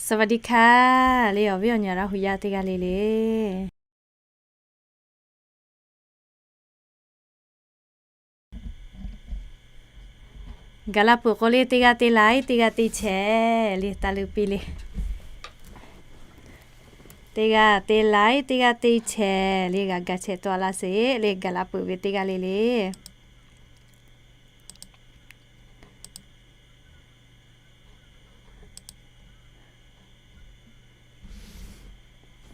สวัสดีค่ะ le awˬ viˉ awˬ nyi Laˇ hu yaˇ teˇ g'aˇ le le. Gaˬ la peuˬ k'o le, teˇ g'aˇ teˇ laiˉ, teˇ g'aˇ teˇ chehˇ le, taˇ luˇ piˇ le. Teˇ g'aˇ teˇ laiˉ, teˇ g'aˇ teˇ chehˇ le, g'a gaˬ chehˇ taw laˇ sheˍ le, gaˬ la peuˬ ve teˇ g'aˇ le le.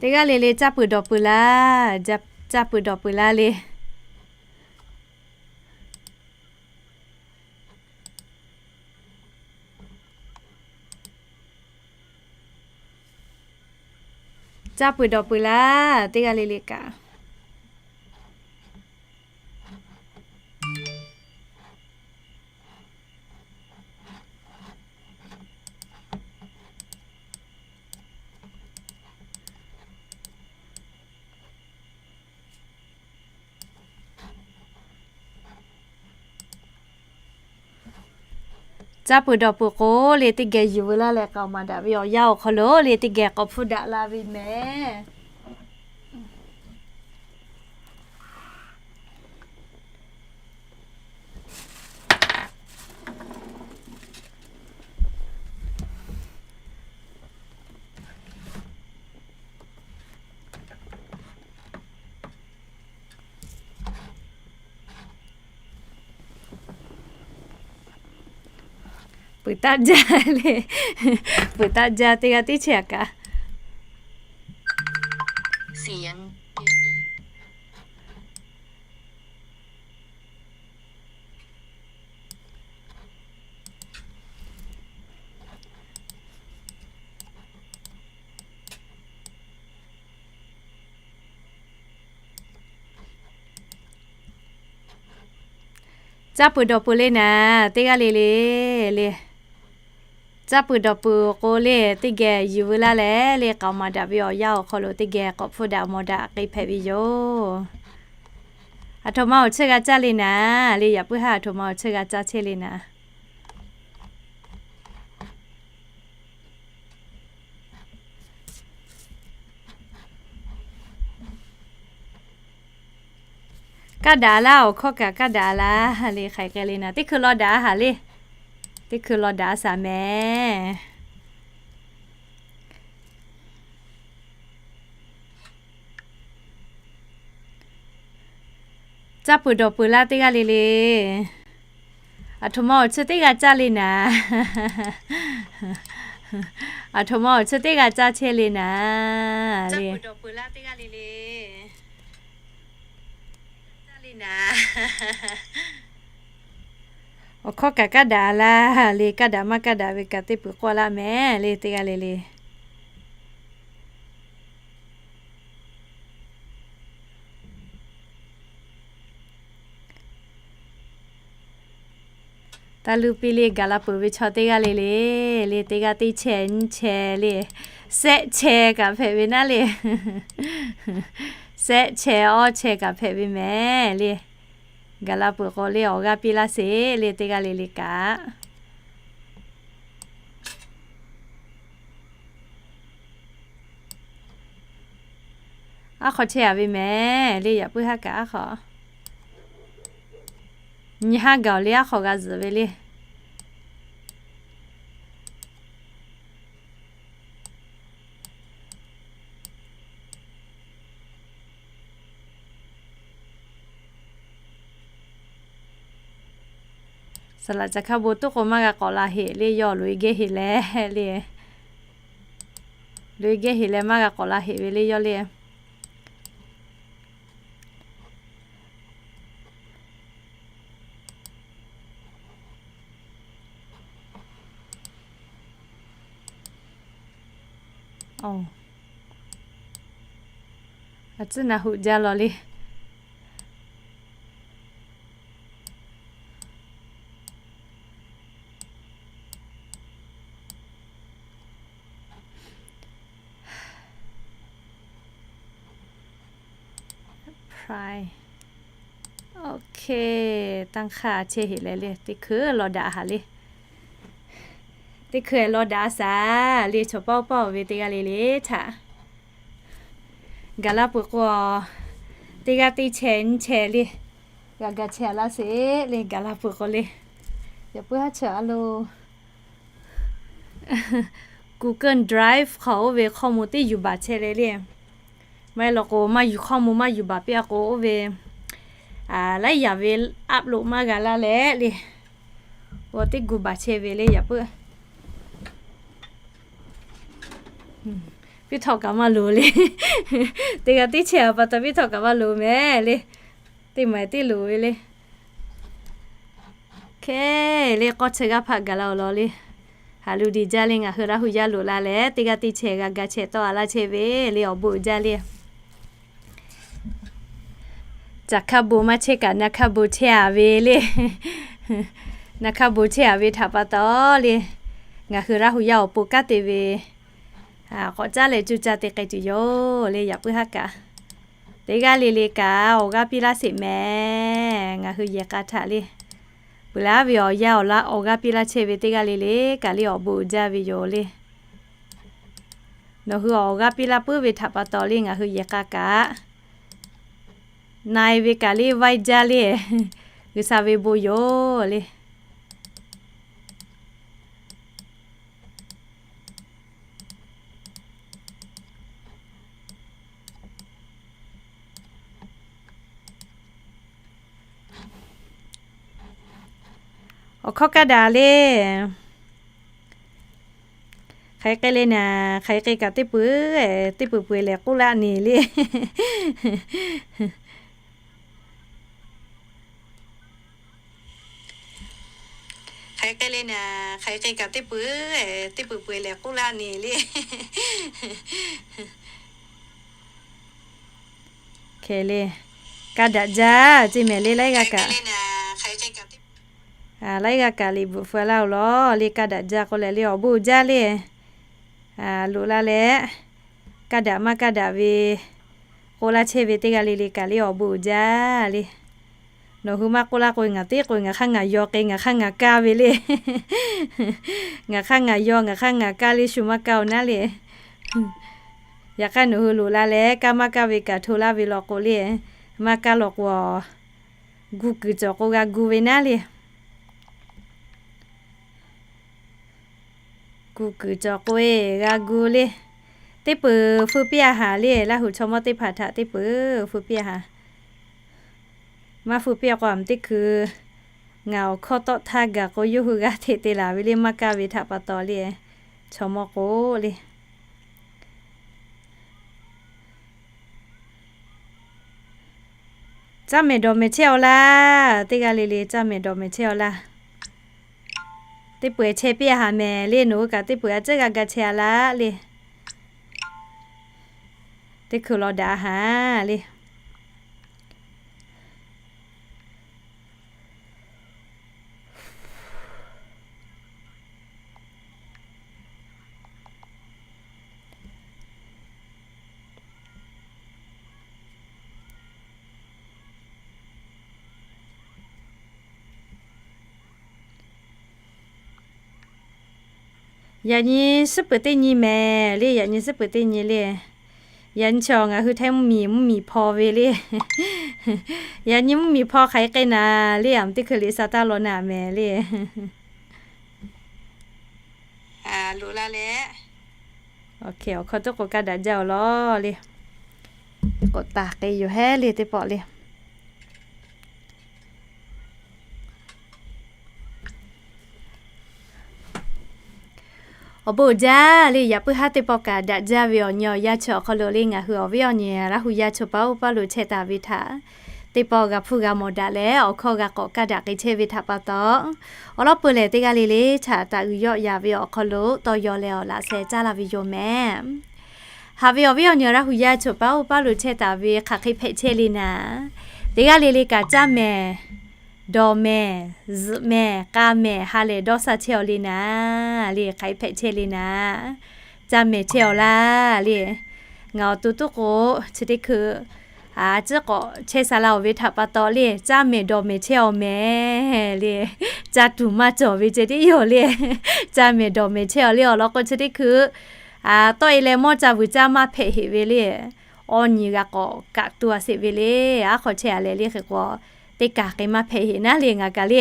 Teˇ g'aˇ le le caˇ peuˬ dawˬ peuˬ laˇ, caˇ peuˬ dawˬ peuˬ laˇ le. Caˇ peuˬ dawˬ peuˬ laˇ, teˇ g'aˇ le le kaꞈ. Caˇ peuˬ dawˬ peuˬ k'o le, teˇ geh yuˬ veu laˇ leh k'aoˍ maˍ daꞈ ve awˬ yanˇ awˬ hk'aw lo le, teˇ geh k'awꞈ hpfuhˇ daꞈ la ve mehˍ. Peuˬ taˆ jaˇ le, peuˬ taˆ jaˇ, teˇ g'aˇ teˇ chehˇ a kaꞈ. Caˇ peuˬ dawˬ peuˬ le naˍ, teˇ g'aˇ le le le. Caˇ peuˬ dawˬ peuˬ k'o le, teˇ geh yuˬ veu laˇ leh le, k'aoˍ maˍ daꞈ ve awˬ yanˇ awˬ hk'aw lo teˇ geh k'awꞈ hpfuhˇ daꞈ mawˬ daꞈ k'ai hpehꞈ ve yoˬ. Aˬ htoꞈ ma awˬ cheuˇ g'a caˇ le naˍ le, yaꞈ puiˉ haˉ aˬ htoꞈ ma awˬ cheuˇ g'a caˇ chehˇ le naˍ. Kaˇ daꞈ laˇ, awˬ hkawˇ kaꞈ kaˇ daꞈ laˇ le, hk'aiˬ k'ai le naˍ, teˇ hkui law daꞈ a haˍ le. Teˇ hkui law daꞈ a shaˍ mehˍ. Caˇ peuˬ dawˬ peuˬ laˇ teˇ g'aˇ le le. Aˬ htoꞈ ma awˬ cheuˇ teˇ g'a caˇ le naˍ. Aˬ htoꞈ ma awˬ cheuˇ teˇ g'a caˇ chehˇ le naˍ le. Awˬ hkawˇ kaꞈ kaˇ daꞈ laˇ le, kaˇ daꞈ maˇ kaˇ daꞈ ve kaꞈ teˇ peuˬ k'awꞈ laˇ mehˍ le, teˇ g'aˇ le le. Taˇ luˇ piˇ le, gaˬ la peuˬ ve chaw teˇ g'aˇ le le, le teˇ g'aˇ teˇ chehˇ nyiˇ chehˇ le, sehˆ chehˇ kaꞈ hpehꞈ ve naˉ le. Sehˆ chehˇ awˇ chehˇ kaꞈ hpehꞈ ve mehˍ le. Gaˬ la peuˬ k'o le awˬ g'aˇ piˇ laˇ sheˍ le, teˇ g'aˇ le le kaꞈ. Aˉ hk'aw chehˇ a ve mehˍ le, yaꞈ puiˉ haˉ kaꞈ aˉ hk'aw. Nyi haˉ gaˬ awˬ le aˉ hk'aw g'a zuhꞈ ve le. Saˍ laꞈ caˬ hkaˇ bon toˆ k'o maˇ g'a k'awꞈ la heꞈ le, yawˇ loꞈ e geh heꞈ leh le. Loꞈ e geh heꞈ leh maˇ g'a k'awꞈ la heꞈ ve le yawˇ le. A tcuhˉ naˬ huꞈ jaˇ lawˬ le. Pray. Okay, tanˇ hk'aˇ chehˇ heꞈ leh le, teˇ hkui law daꞈ haˍ le. Teˇ hkui lawˇ daꞈ a shaˍ le, chaw paˉ oˇ paˉ-oˬ ve teˇ g'aˇ le le htaꞈ gaˬ la peuˬ k'o, teˇ g'aˇ teˇ chehˇ nyiˇ chehˇ le, g'a ga chehˇ a laˇ sheˍ le, gaˬ la peuˬ k'o le. Yaꞈ puiˉ haˉ chaw a lo Google Drive hk'aw oˇ ve hkawˇ mvuh teˇ yuˬ baˬ chehˇ le le. Maˇ heˆ law k'o, maˇ yuˬ hkawˇ mvuh maˇ yuˬ baˬ piˇ a k'o, oˇ ve laiˉ yaꞈ ve upload maˇ g'a laˇ leh le. G'aw teˇ gu baˬ chehˇ ve le yaꞈ puiˉ. Piˇ htawꞈ kaꞈ maˇ loˍ le. Teˇ g'aˇ teˇ chehˇ a pa taw piˇ htawꞈ kaꞈ maˇ loˍ mehˍ le. Teˇ maˬ teˇ loˍ ve le. Hk'e le k'awˇ chi g'aˇ hpaˆ gaˬ la-oˬ law le. Haꞈ lu diˬ jaˇ le, ngaˬ hui Laˇ hu yaˇ loꞈ la leh teˇ g'aˇ teˇ chehˇ g'a ga chehˇ tawˆ a laˇ chehˇ ve le, awˬ bon uiˍ jaˇ le. Caˬ hkaˇ bon maˇ chehˇ kaꞈ na hkaˇ bon chehˇ a ve le. Na hkaˇ bon chehˇ a ve htaꞈ pa taw le, ngaˬ hui Laˇ hu yaˇ awˬ pon kanˉ te ve k'awꞈ caˉ leh cuˇ caˇ te k'ai tuˬ yoˬ le. Yaꞈ puiˉ haˉ kaꞈ teˇ g'aˇ le le kaꞈ awˬ g'aˇ piˇ laˇ sheˍ mehˍ. Ngaˬ hui yehˬ k'a htaꞈ le, peuˬ laˇ ve awˬ yanˇ awˬ g'aˇ piˇ laˇ chehˇ ve teˇ g'aˇ le le kaꞈ le awˬ bon uiˍ jaˇ ve yoˬ le. Nawˬ hui awˬ g'aˇ piˇ laˇ puiˉ ve htaꞈ pa taw le ngaˬ hui yehˬ k'a kaꞈ na-e ve kaꞈ le vaiˇ jaˇ le. G'uiˬsha ve bon yoˬ le. Awˬ hkawˇ kaˇ daꞈ le. Hk'aˬ hk'e k'ai le naˍ, hk'aˬ hk'e k'ai kaꞈ teˇ peuˬ, teˇ peuˬ peuˬ lehˬ k'oˆ laˇ neˬ le. Hk'aˬ hk'e k'ai le naˍ, hk'aˬ hk'e k'ai kaꞈ teˇ peuˬ, teˇ peuˬ peuˬ lehˬ k'oˆ laˇ neˬ le. Hk'e le, kaˇ daꞈ jaˇ ceˇ mehˍ le, laiˉ g'aˇ kaꞈ, laiˉ g'aˇ kaꞈ liꞈ bvuhꞈ feu laˇ-oˬ law le, kaˇ daꞈ jaˇ k'oˆ leh le awˬ bon uiˍ jaˇ le. Loꞈ la leh, kaˇ daꞈ maˇ kaˇ daꞈ ve k'oˆ laˇ chehˇ ve teˇ g'aˇ le le kaꞈ le awˬ bon uiˍ jaˇ le. Nawˬ hui maˇ k'oˆ laˇ k'o, ngaˬ teˇ k'o ngaˬ hk'aˇ ngaˬ yaw k'e, ngaˬ hk'aˇ ngaˬ kaˇ ve le. Ngaˬ hk'aˇ ngaˬ yaw, ngaˬ hk'aˇ ngaˬ kaˇ le, shu maˇ kaˇ-oˬ naˉ le. Yaꞈ hk'aˇ nawˬ hui loꞈ la leh kaˇ maˇ kaˇ ve kaꞈ hto laˇ ve law k'o le, maˇ kaˇ law k'o, gu kuiˬ cawˬ k'o g'a gu ve naˉ le. Gu kuiˬ cawˬ k'o-e g'a gu le. Teˇ peuˬ feu piˇ a haˍ le, Laˇ hu chaw mawˇ teˇ hpaˍ htaꞈ teˇ peuˬ feu piˇ a haˍ. Maˇ feu piˇ a k'o, aˬ mvuhˇ teˇ hkui ngaˬ awˬ hkawˇ tawˆ htaˇ gaˬ k'o, yawˇ hui g'aˇ hteꞈ te laˬ ve le, maˇ kaˇ ve htaꞈ pa taw le, chaw mawˇ k'o le. Caˇ mehˍ dawˬ mehˍ chehˇ-aw laˇ. Teˇ g'aˇ le le caˇ mehˍ dawˬ mehˍ chehˇ-aw laˇ. Teˇ peuˬ chehˇ piˇ a haˍ mehˍ le, nawˬ hui kaꞈ teˇ peuˬ a ciˉ g'a ga chehˇ a laˇ le. Teˇ hkui law daꞈ a haˍ le. Yaꞈ nyi suhˉ peuˬ teˇ nyi mehˍ le, yaꞈ nyi suhˉ peuˬ teˇ nyi le. Yaꞈ nyi chaw ngaˬ hui htaiˇ mvuhˇmiˬ mvuhˇmiˬ hpaw ve le. Yaꞈ nyi mvuhˇmiˬ hpaw hk'aˬ hk'e k'ai naˍ le, aˬ mvuhˇ teˇ hkui liꞈ sha taˇ law naˍ mehˍ le. Loꞈ la leh, awˬ hkawˇ tuˉ k'o kaˇ daꞈ jaˇ-aw law le. K'awꞈ taˍ k'ai yoˬ hehˉ le teˇ pawˆ le. Awˬ bon uiˍ jaˇ le, yaꞈ puiˉ haˉ teˇ pawˆ kaꞈ daꞈ jaˇ ve awˬ nyi awˬ yanˇ chi awˬ hk'aw lo le, ngaˬ hui awˬ viˉ awˬ nyi Laˇ hu yaˇ chaw paˉ oˇ paˉ lo chehˇ taˍ ve htaꞈ teˇ pawˆ g'a hpuˇ g'a mawˬ daꞈ leh, awˬ hkawˇ g'a k'awꞈ kaˇ daꞈ k'ai chehˇ ve htaꞈ pa taw, awˬ lawn peu lehˬ teˇ g'aˇ le le htaꞈ taꞈ g'uiˬ yawˆ yaˍ ve awˬ hk'aw lo tawˇ yaw leh awˬ laꞈ sheh caˇ la ve yoˬ mehˍ. Haꞈ ve awˬ viˉ awˬ nyi Laˇ hu yaˇ chaw paˉ oˇ paˉ lo chehˇ taˍ ve hk'aˬ hk'e hpehꞈ chehˇ le naˍ, teˇ g'aˇ le le kaꞈ caˇ mehˍ dawˬ mehˍ, zuhꞈ mehˍ, k'a mehˍ, ha lehˬ dawˇ sha chehˇ-aw le naˍ le, hk'aˬ hk'e hpehꞈ chehˇ le naˍ, caˇ mehˍ chehˇ-aw laˇ le. Ngaˬ awˬ to tuˉ k'o, chi teˇ hkui A ciˉ k'awꞈ chehˇ sha la-oˬ ve htaꞈ pa taw le, caˇ mehˍ dawˬ mehˍ chehˇ-aw mehˍ le. Caˇ tuˬ maˇ cawˬ ve ceh tiˉ yoˬ le. Caˇ mehˍ dawˬ mehˍ chehˇ-aw le awˬ lawn k'o chi teˇ hkui, tawˆ-e leh mawˇ caˇ vuiˬ caˇ maˇ hpehꞈ heꞈ ve le. Awˇ nyi g'a k'awꞈ kaꞈ tu-a sheˍ ve le. Aˉ hk'aw chehˇ-a leh le hk'e k'o, teˇ kaꞈ hk'e maˇ hpehꞈ heꞈ naˉ le ngaˬ kaꞈ le.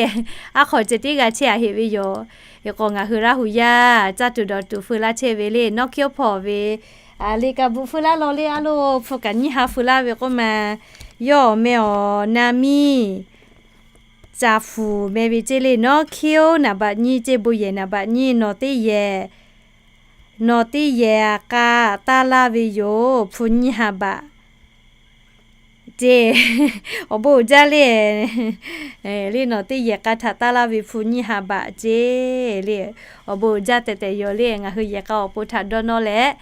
Aˉ hk'aw ceh tiˉ g'a chehˇ-a heꞈ ve yoˬ. Hk'e k'o ngaˬ hui Laˇ huˍ yaˇ caˇ tuˬ dawˬ tuˬ feu laˇ chehˇ ve le, nawˉ hkiˉ-oˆ hpawˇ ve le kaꞈ bvuhꞈ feu laˇ law le, a lo hpu kaꞈ nyiˇ ha feu laˇ ve k'oˆ ma. Yawˇ awˬ meh awˬ na miˇ Caˍ fuˍ meh ve ceˇ le, nawˉ hkiˉ-oˆ naˍ baꞈ nyiˇ ceˇ, bon yehˬ naˍ baꞈ nyiˇ, nawˬ teˇ yehˬ, nawˬ teˇ yehˬ k'a taˇ laˇ ve yoˬ, hpu nyiˇ ha baꞈ ceˇ. Awˬ bon uiˍ jaˇ le. Le nawˬ teˇ yehˬ k'a htaꞈ taˇ laˇ ve hpu nyiˇ ha baꞈ ceˇ le. Awˬ bon uiˍ jaˇ tehꞈ tehꞈ yoˬ le, ngaˬ hui yehˬ k'a awˬ pon htaꞈ dawˇ nawˇ leh,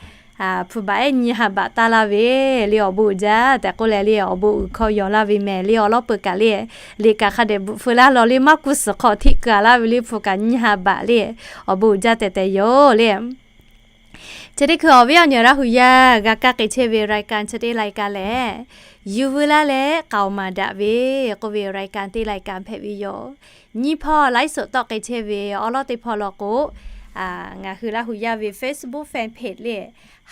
hpu baꞈ ehˉ nyiˇ ha baꞈ taˇ laˇ ve le, awˬ bon uiˍ jaˇ tehꞈ k'oˆ leh le, awˬ bon uiˍ hkawˇ yaw laˇ ve mehˍ le, awˬ lawˉ peuˬ kaꞈ le, liꞈ kaꞈ hk'a dehꞈ bvuhꞈ feu laˇ law le, maˇ kuˇ suhˍ hk'aw htiˆ keu-a laˇ ve le, hpu kaꞈ nyiˇ ha baꞈ le, awˬ bon uiˍ jaˇ tehꞈ tehꞈ yoˬ le. Chi teˇ hkui awˬ viˉ awˬ nyi Laˇ huˍ yaˇ g'a kaˇ k'ai chehˇ ve รายการ chi teˇ รายการ lehˬ, yuˬ veu laˇ leh k'aoˍ maˍ daꞈ ve k'oˆ ve รายการ teˇ รายการ hpehꞈ ve yoˬ. Nyiˇ hpawˇ ไลฟ์สด tawˆ k'ai chehˇ ve awˬ lawn teˇ hpawˇ law k'o, ngaˬ hui Laˇ huˍ yaˇ ve Facebook fan page le,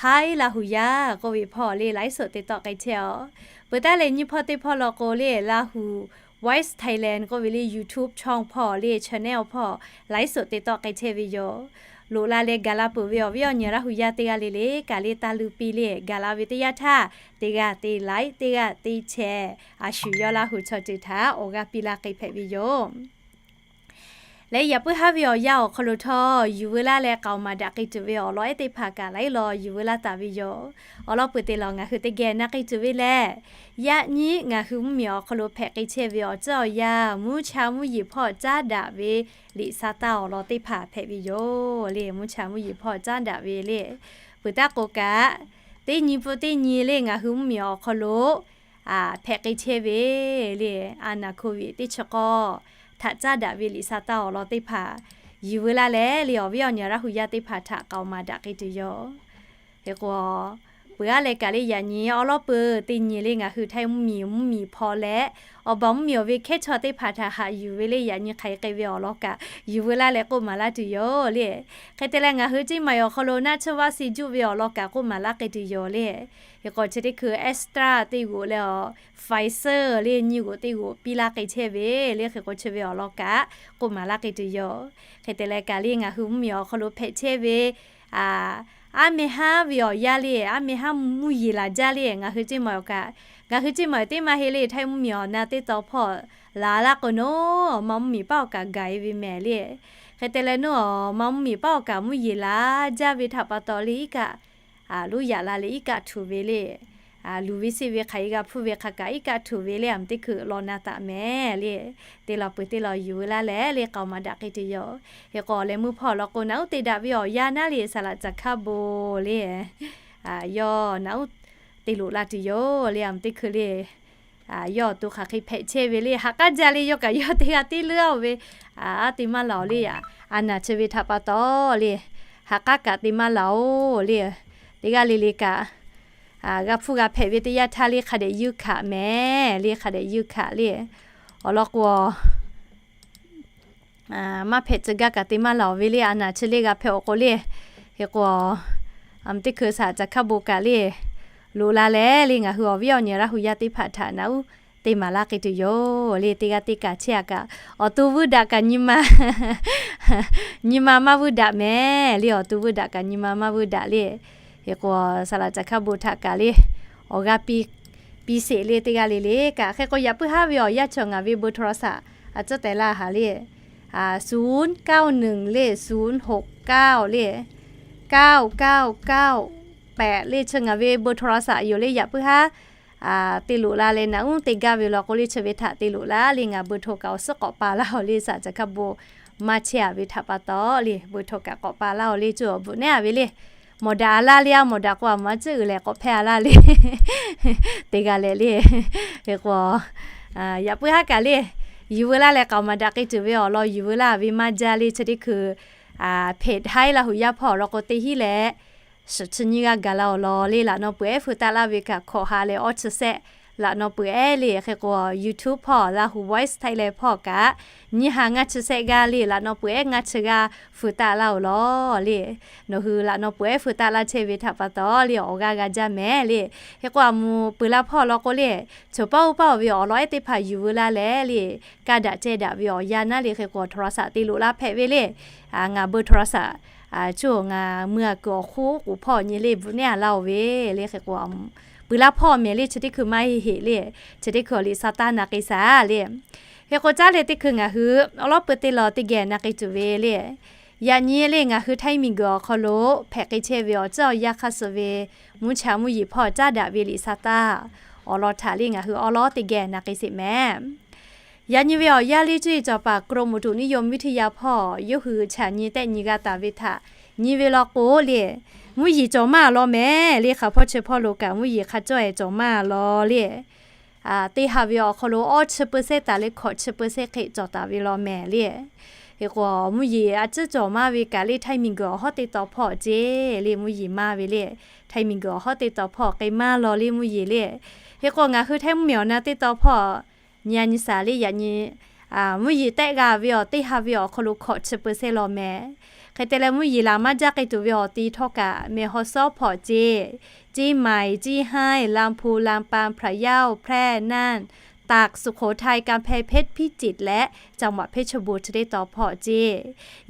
Hi Laˇ huˍ yaˇ k'oˆ ve hpawˇ le ไลฟ์สด te tawˆ k'ai chehˇ-oˬ. Peuˬ taˉ leh nyiˇ hpawˇ teˇ hpawˇ law k'o le, Laˇ huˍ Voice Thailand k'oˆ ve le YouTube ช่อง hpawˇ le channel hpawˇ ไลฟ์สด te tawˆ k'ai chehˇ ve yoˬ. Loꞈ la leh gaˬ la peuˬ ve awˬ viˉ awˬ nyi Laˇ huˍ yaˇ teˇ g'aˇ le le kaꞈ le taˇ luˇ piˇ le, gaˬ la ve teˇ yanˇ htaˇ, teˇ g'aˇ te like, teˇ g'aˇ te share, a shu yawˇ Laˇ huˍ chaw ceuˬ htaꞈ awˬ g'aˇ piˇ laˇ k'ai hpehꞈ ve yoˬ. Leh yaꞈ puiˉ haˉ ve awˬ yanˇ awˬ hk'aw lo htawˇ, yuˬ veu laˇ leh k'aoˍ maˍ daꞈ k'ai tuˬ ve awˬ lawn ehˉ teˇ hpaˍ kaꞈ laiˉ law yuˬ veu laˇ taˍ ve yoˬ. Awˬ lawn peuˬ te lawˬ ngaˬ hui teˇ geh na k'ai tuˬ ve lehˬ, yaꞈ nyi ngaˬ hui mvuhˇmiˬ awˬ hk'aw lo hpehꞈ k'ai chehˇ ve awˬ ceuˬ awˬ yanˇ, mvuhˇ cha mvuhˇ yeˬ hpawˇ caˉ daꞈ ve liꞈ sa taˇ awˬ lawn teˇ hpaˍ hpehꞈ ve yoˬ le. Mvuhˇ cha mvuhˇ yeˬ hpawˇ caˉ daꞈ ve le. Peuˬ taˉ k'o kaꞈ, teˇ nyi pun teˇ nyi le ngaˬ hui mvuhˇmiˬ awˬ hk'aw lo hpehꞈ k'ai chehˇ ve le, a naˍ โควิด teˇ chi k'awˇ htaꞈ caˉ daꞈ ve liꞈ sa taˇ awˬ lawn teˇ hpaˍ yuˬ veu laˇ leh le, awˬ viˉ awˬ nyi Laˇ huˍ yaˇ teˇ hpaˍ htaꞈ k'aoˍ maˍ daꞈ k'ai tuˬ yoˬ. Hk'e k'o, peuˬ aˉ leh kaꞈ le yaꞈ nyi awˬ lawn peuˬ teˇ nyi le ngaˬ hui Htaiˇ mvuhˇmiˬ, mvuhˇmiˬ hpawˇ leh awˬ baˬ mvuhˇmiˬ awˬ ve hkehˉ chaw teˇ hpaˍ htaꞈ haꞈ yuˬ ve le, yaꞈ nyi hk'aˬ hk'e k'ai ve awˬ lawn kaꞈ yuˬ veu laˇ leh k'oˆ maˍ laˇ tuˬ yoˬ le. Hk'e te leh ngaˬ hui Ceˇ mawˬ awˬ hk'aw lo naˆ tsuhˇ vaˆ si juˆ ve awˬ lawn kaꞈ k'oˆ maˍ laˇ k'ai tuˬ yoˬ le. Hk'e k'o chi teˇ hkui AstraZeneca teˇ g'oꞈ leh awˬ Pfizer le nyiˇ g'oꞈ teˇ g'oꞈ piˇ laˇ k'ai chehˇ ve le, hk'e k'o chi ve awˬ lawn kaꞈ k'oˆ maˍ laˇ k'ai tuˬ yoˬ. Hk'e te leh kaꞈ le ngaˬ hui mvuhˇmiˬ awˬ hk'aw lo hpehꞈ chehˇ ve aˉ meh haˉ ve awˬ yanˇ le, aˉ meh haˉ mvuhˇ yeˬ laˬ jaˇ le, ngaˬ hui Ceˇ mawˬ awˬ kaꞈ, ngaˬ hui Ceˇ mawˬ teˇ maˇ heˆ le, Htaiˇ mvuhˇmiˬ awˬ na teˇ taw hpawˇ laˬ laˇ k'o nawˉ, maˇ mvuhˇmiˬ paˉ awˬ kaꞈ gaˬ-e ve mehˍ le. Hk'e te leh nawˉ, maˇ mvuhˇmiˬ paˉ awˬ kaꞈ mvuhˇ yeˬ laˬ jaˇ ve htaꞈ pa taw le iˉ kaˆ luˇ yaꞈ la leh iˉ kaˆ htuˬ ve le. Luˬ ve seˆ ve hk'aˬ e g'a hpuˇ ve hk'a kaꞈ iˉ kaˆ htuˬ ve le, aˬ meh teˇ hkui law na taˍ mehˍ le. Teˇ law peuˬ teˇ law yuˬ veu laˇ leh le k'aoˍ maˍ daꞈ k'ai tuˬ yoˬ. Hk'e k'o leh mvuhˇ hpawˇ law k'o naꞈ uˉ te daꞈ ve awˬ yanˇ naˉ le saˍ laꞈ caˬ hkaˇ bon le, yawˇ naꞈ uˉ te loꞈ la tuˬ yoˬ le, aˬ meh teˇ hkui le. Yawˇ awˬ to hk'aˬ hk'e hpehꞈ chehˇ ve le, ha k'aˉ jaˇ le, yawˇ kaꞈ yawˇ teˇ g'aˇ tiˉ leuˉ-a ve, a te maˇ laˬ-oˬ le. A naˍ chi ve htaꞈ pa taw le, ha k'aˉ kaꞈ te maˇ laˬ-oˬ le. Teˇ g'aˇ le le kaꞈ g'a hpuˇ g'a hpehꞈ ve teˇ yanˇ htaˇ le hk'a dehꞈ yuˇ hkaꞈ mehˍ le, hk'a dehꞈ yuˇ hkaꞈ le. Awˬ lawn k'o, maˇ hpehꞈ tcuh gaˇ kaꞈ te maˇ laˬ-oˬ ve le, a naˍ chi le g'a hpehꞈ awˬ k'o le. Hk'e k'o, aˬ meh teˇ hkui saˍ laꞈ caˬ hkaˇ bon kaꞈ le, loꞈ la leh le ngaˬ hui awˬ viˉ awˬ nyi Laˇ huˍ yaˇ teˇ hpaˍ htaꞈ naꞈ uˉ te maˍ laˇ k'ai tuˬ yoˬ le. Teˇ g'aˇ teˇ kaꞈ chehˇ-a kaꞈ, awˬ to vuiˇ daꞈ kaꞈ nyi ma, nyi ma maˇ vuiˇ daꞈ mehˍ le, awˬ to vuiˇ daꞈ kaꞈ nyi ma maˇ vuiˇ daꞈ le. Hk'e k'o, saˍ laꞈ caˬ hkaˇ bon htaꞈ kaꞈ le, awˬ g'aˇ piˇ, piˇ sheˍ le teˇ g'aˇ le le kaꞈ. Hk'e k'o yaꞈ puiˉ haˉ ve awˬ yanˇ chaw ngaˬ ve bon htaw la saꞈ a cuhˉ teh laˇ haˍ le. Suˍn kaoˇ nuiˍ le, suˍn hoꞈ kaoˇ le, kaoˇ kaoˇ kaoˇ pehꞈ le, chi ngaˬ ve bon htaw la saꞈ yoˬ le. Yaꞈ puiˉ haˉ te loꞈ la leh naꞈ uˉ te gaˇ ve law k'o le chi ve htaꞈ te loꞈ la le, ngaˬ bon htaw kaꞈ awˬ suhˉ k'awꞈ pa laˇ-oˬ le, saˍ laꞈ caˬ hkaˇ bon maˇ chehˇ-a ve htaꞈ pa taw le, bon htaw kaꞈ k'awꞈ pa laˇ-oˬ le, cuˇ awˬ bvuhꞈ nehˉ-a ve le. Mawˬ daꞈ-a laˇ le, a mawˬ daꞈ k'o a ma cuˉ uiˍ lehˬ k'awꞈ hpehˇ-a laˇ le. Teˇ g'aˇ leh le. Hk'e k'o, yaꞈ puiˉ haˉ kaꞈ le, yuˬ veu laˇ leh k'aoˍ maˍ daꞈ k'ai tuˬ ve awˬ lawn yuˬ veu laˇ ve maˇ jaˇ le, chi teˇ hkui hpeꞈ haiˉ Laˇ huˍ yaˇ hpawˇ awˬ lawn k'o teˇ hinˉ leh suhˍ chi nyiˇ g'aˇ gaˬ la awˬ lawn le, laꞈ naw peuˬ ehˉ feu taˆ laˇ ve kaꞈ hkawꞈ ha leh awˇ chi sehˆ laꞈ naw peuˬ ehˉ le. Hk'e k'o, YouTube hpawˇ Lahu Voice Thailand hpawˇ kaꞈ, nyiˇ ha ngaˇ chi sehˆ g'aˇ le, laꞈ naw peuˬ ehˉ ngaˇ chi g'aˇ fuiˍ taˆ laˇ-oˬ law le. Nawˬ hui laꞈ naw peuˬ ehˉ fuiˍ taˆ laˇ chehˇ ve htaꞈ pa taw le, awˬ g'aˇ g'a jaˇ mehˍ le. Hk'e k'o, a mvuhˇ peuˬ la hpawˇ law k'o le, choˬ paˇ oˇ paˇ-oˬ ve awˬ lawn ehˉ teˇ hpaˍ yuˬ veu laˇ leh le, kaˇ daꞈ cehˇ daꞈ ve awˬ yanˇ naˉ le. Hk'e k'o, โทรศัพท์ te loꞈ laˇ hpehꞈ ve le. Ngaˬ เบอร์โทรศัพท์ choˬ ngaˬ mui a kuiˬ awˬ hk'oˆ k'oˍ hpawˇ nyi le bvuhꞈ neˉ a laˇ-oˬ ve le. Hk'e k'o, peuˬ la hpawˇ mehˍ le, chi teˇ hkui maˇ heˆ heˆ le. Chi teˇ hkui awˬ liꞈ sa taˇ na k'ai shaˍ le. Hk'e k'o, caˉ leh teˇ hkui ngaˬ hui awˉ lawˉ peu teˇ law teˇ geh na k'ai tuˬ ve le. Yaꞈ nyi le ngaˬ hui htaiˇ miˬguiˬ awˬ hk'aw lo hpehꞈ k'ai chehˇ ve awˬ ciˉ awˬ yanˇ hk'aˇ suh ve mvuhˇ cha mvuhˇ yeˬ hpawˇ caˉ daꞈ ve liꞈ sa taˇ awˬ lawn htaꞈ le ngaˬ hui awˉ lawˉ teˇ geh na k'ai sheˍ mehˍ. Yaꞈ nyi ve awˬ yanˇ le cuˇ yiˍ cawˬ paˍ กรมอุตุนิยมวิทยา hpawˇ yawˇ hui chaꞈ nyi tehˆ nyi g'a taˍ ve htaꞈ nyi ve law k'o le, mvuhˇ yeˬ cawˬ maˇ law mehˍ le. Hk'aˬ hpawˇ chi hpawˇ lo kaꞈ mvuhˇ yeˬ hk'a cawˇ-e cawˬ maˇ law le. Teˇ ha ve awˬ hk'aw lo awˇ chi เปอร์เซ็นต์ taˍ leh hkawꞈ chi เปอร์เซ็นต์ hk'e cawˬ taˍ ve law mehˍ le. Hk'e k'o, mvuhˇ yeˬ a ciˉ cawˬ maˇ ve kaꞈ le htaiˇ miˬguiˬ awˬ hawˉ teˇ taw hpawˇ ceˇ le mvuhˇ yeˬ maˇ ve le. Htaiˇ miˬguiˬ awˬ hawˉ teˇ taw hpawˇ k'ai maˇ law le mvuhˇ yeˬ le. Hk'e k'o, ngaˬ hui htaiˇ mvuhˇ miˬ awˬ na teˇ taw hpawˇ nyi a nyi shaˍ le. Yaꞈ nyi mvuhˇ yeˬ tehˆ g'a ve awˬ teˇ ha ve awˬ hk'aw lo hkawꞈ chi เปอร์เซ็นต์ law mehˍ. Hk'e te leh mvuhˇ yeˬ laˬ maˇ jaˇ k'ai tuˬ ve awˬ ti htawˇ kaꞈ meh haw sawˉ hpawˇ ceˇ, เชียงใหม่ เชียงราย ลำพูน ลำปาง พะเยา แพร่ น่าน ตาก สุโขทัย กำแพงเพชร พิจิตร leh จังหวัดเพชรบูรณ์ chi teˇ taw hpawˇ ceˇ.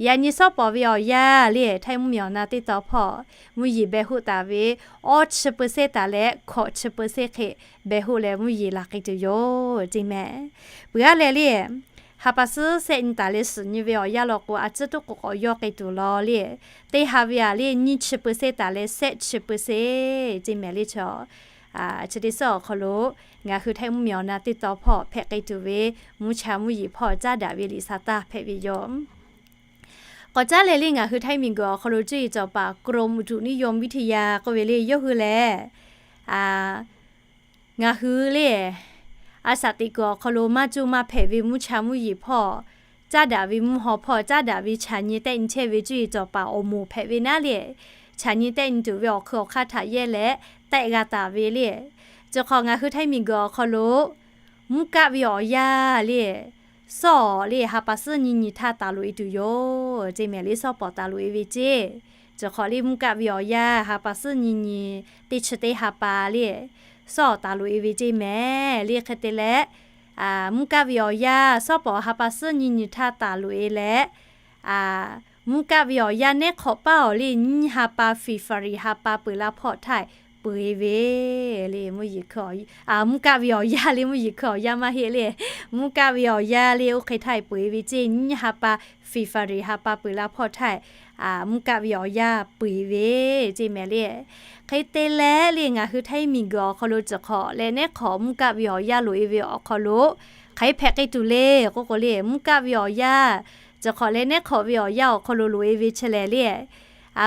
Yaꞈ nyi sawˉ pawˍ ve awˬ yanˇ le htaiˇ mvuhˇ miˬ awˬ na teˇ taw hpawˇ mvuhˇ yeˬ beh hoˆ taˍ ve awˇ chi เปอร์เซ็นต์ taˍ leh hkawꞈ chi เปอร์เซ็นต์ hk'e beh hoˆ leh mvuhˇ yeˬ laˬ k'ai tuˬ yoˬ ceˇ mehˍ. Peuˬ aˉ leh le, ha pa suhˉ sehˆ nyi taˍ leh suhˍ nyi ve awˬ yanˇ law k'o, a ciˉ toˉ k'o k'awꞈ yawˇ k'ai tuˬ law le. Teˇ ha ve aꞈ le nyiˇ chi เปอร์เซ็นต์ taˍ leh sehˆ chi เปอร์เซ็นต์ ceˇ mehˍ le. Chaw chi teˇ suhˉ awˬ hk'aw lo ngaˬ hui htaiˇ mvuhˇ miˬ awˬ na teˇ taw hpawˇ hpehꞈ k'ai tuˬ ve mvuhˇ cha mvuhˇ yeˬ hpawˇ caˉ daꞈ ve liꞈ sa taˇ hpehꞈ ve yoˬ. K'awꞈ caˉ leh le ngaˬ hui htaiˇ miˬguiˬ awˬ hk'aw lo cuˇ yiˍ cawˬ paˍ กรมอุตุนิยมวิทยา k'oˆ ve le yawˇ hui lehˬ, ngaˬ hui le a shaꞈ teꞈ kuiˬ awˬ hk'aw lo maˇ cuˇ maˇ hpehꞈ ve mvuhˇ cha mvuhˇ yeˬ hpawˇ caˉ daꞈ ve mvuhˇ haw hpawˇ caˉ daꞈ ve chaꞈ nyi tehˆ nyi chehˇ ve cuˇ yiˍ cawˬ paˍ awˬ moˍ hpehꞈ ve naˉ le, chaꞈ nyi tehˆ nyi tuˬ ve awˬ hk'ui awˬ hk'aˇ htaꞈ yehˇ leh tehˆ g'a taˍ ve le. Chi hk'awꞈ ngaˬ hui htaiˇ miˬguiˬ awˬ hk'aw lo mvuhˇ kaˆ ve awˬ yanˇ le, sawˉ le ha pa suhˉ nyi nyi htaˇ taˍ loꞈ e tuˬ yoˬ ceˇ mehˍ le. Sawˉ pawˍ taˍ loꞈ e ve ceˇ. Chi hk'awꞈ le mvuhˇ kaˆ ve awˬ yanˇ ha pa suhˉ nyi nyi teˇ chi teˇ ha pa le, sawˉ taˍ loꞈ e ve ceˇ mehˍ le. Hk'e te leh, mvuhˇ kaˆ ve awˬ yanˇ sawˉ pawˍ ha pa suhˉ nyi nyi htaˇ taˍ loꞈ e leh, mvuhˇ kaˆ ve awˬ yanˇ neˉ hk'awꞈ paˇ awˬ le nyiˇ ha pa February ha pa peuˬ la hpawˇ htaˇ peuˬ e ve le. Mvuhˇ yeˬ hkui, mvuhˇ kaˆ ve awˬ yanˇ le mvuhˇ yeˬ hkui awˬ yanˇ maˇ heˆ le. Mvuhˇ kaˆ ve awˬ yanˇ le oˇ hk'e htaˇ peuˬ e ve ceˇ. Nyiˇ ha pa February ha pa peuˬ la hpawˇ htaˇ mvuhˇ kaˆ ve awˬ yanˇ peuˬ e ve ceˇ mehˍ le. Hk'e te leh le ngaˬ hui htaiˇ miˬguiˬ awˬ hk'aw lo chi hk'awꞈ leh neˉ hk'awꞈ mvuhˇ kaˆ ve awˬ yanˇ loꞈ e ve awˬ hk'aw lo hk'aˬ hk'e hpehꞈ k'ai tuˬ le k'oˆ k'o le, mvuhˇ kaˆ ve awˬ yanˇ chi hk'awꞈ leh neˉ hk'awꞈ ve awˬ yanˇ awˬ hk'aw lo loꞈ e ve chi lehˬ le,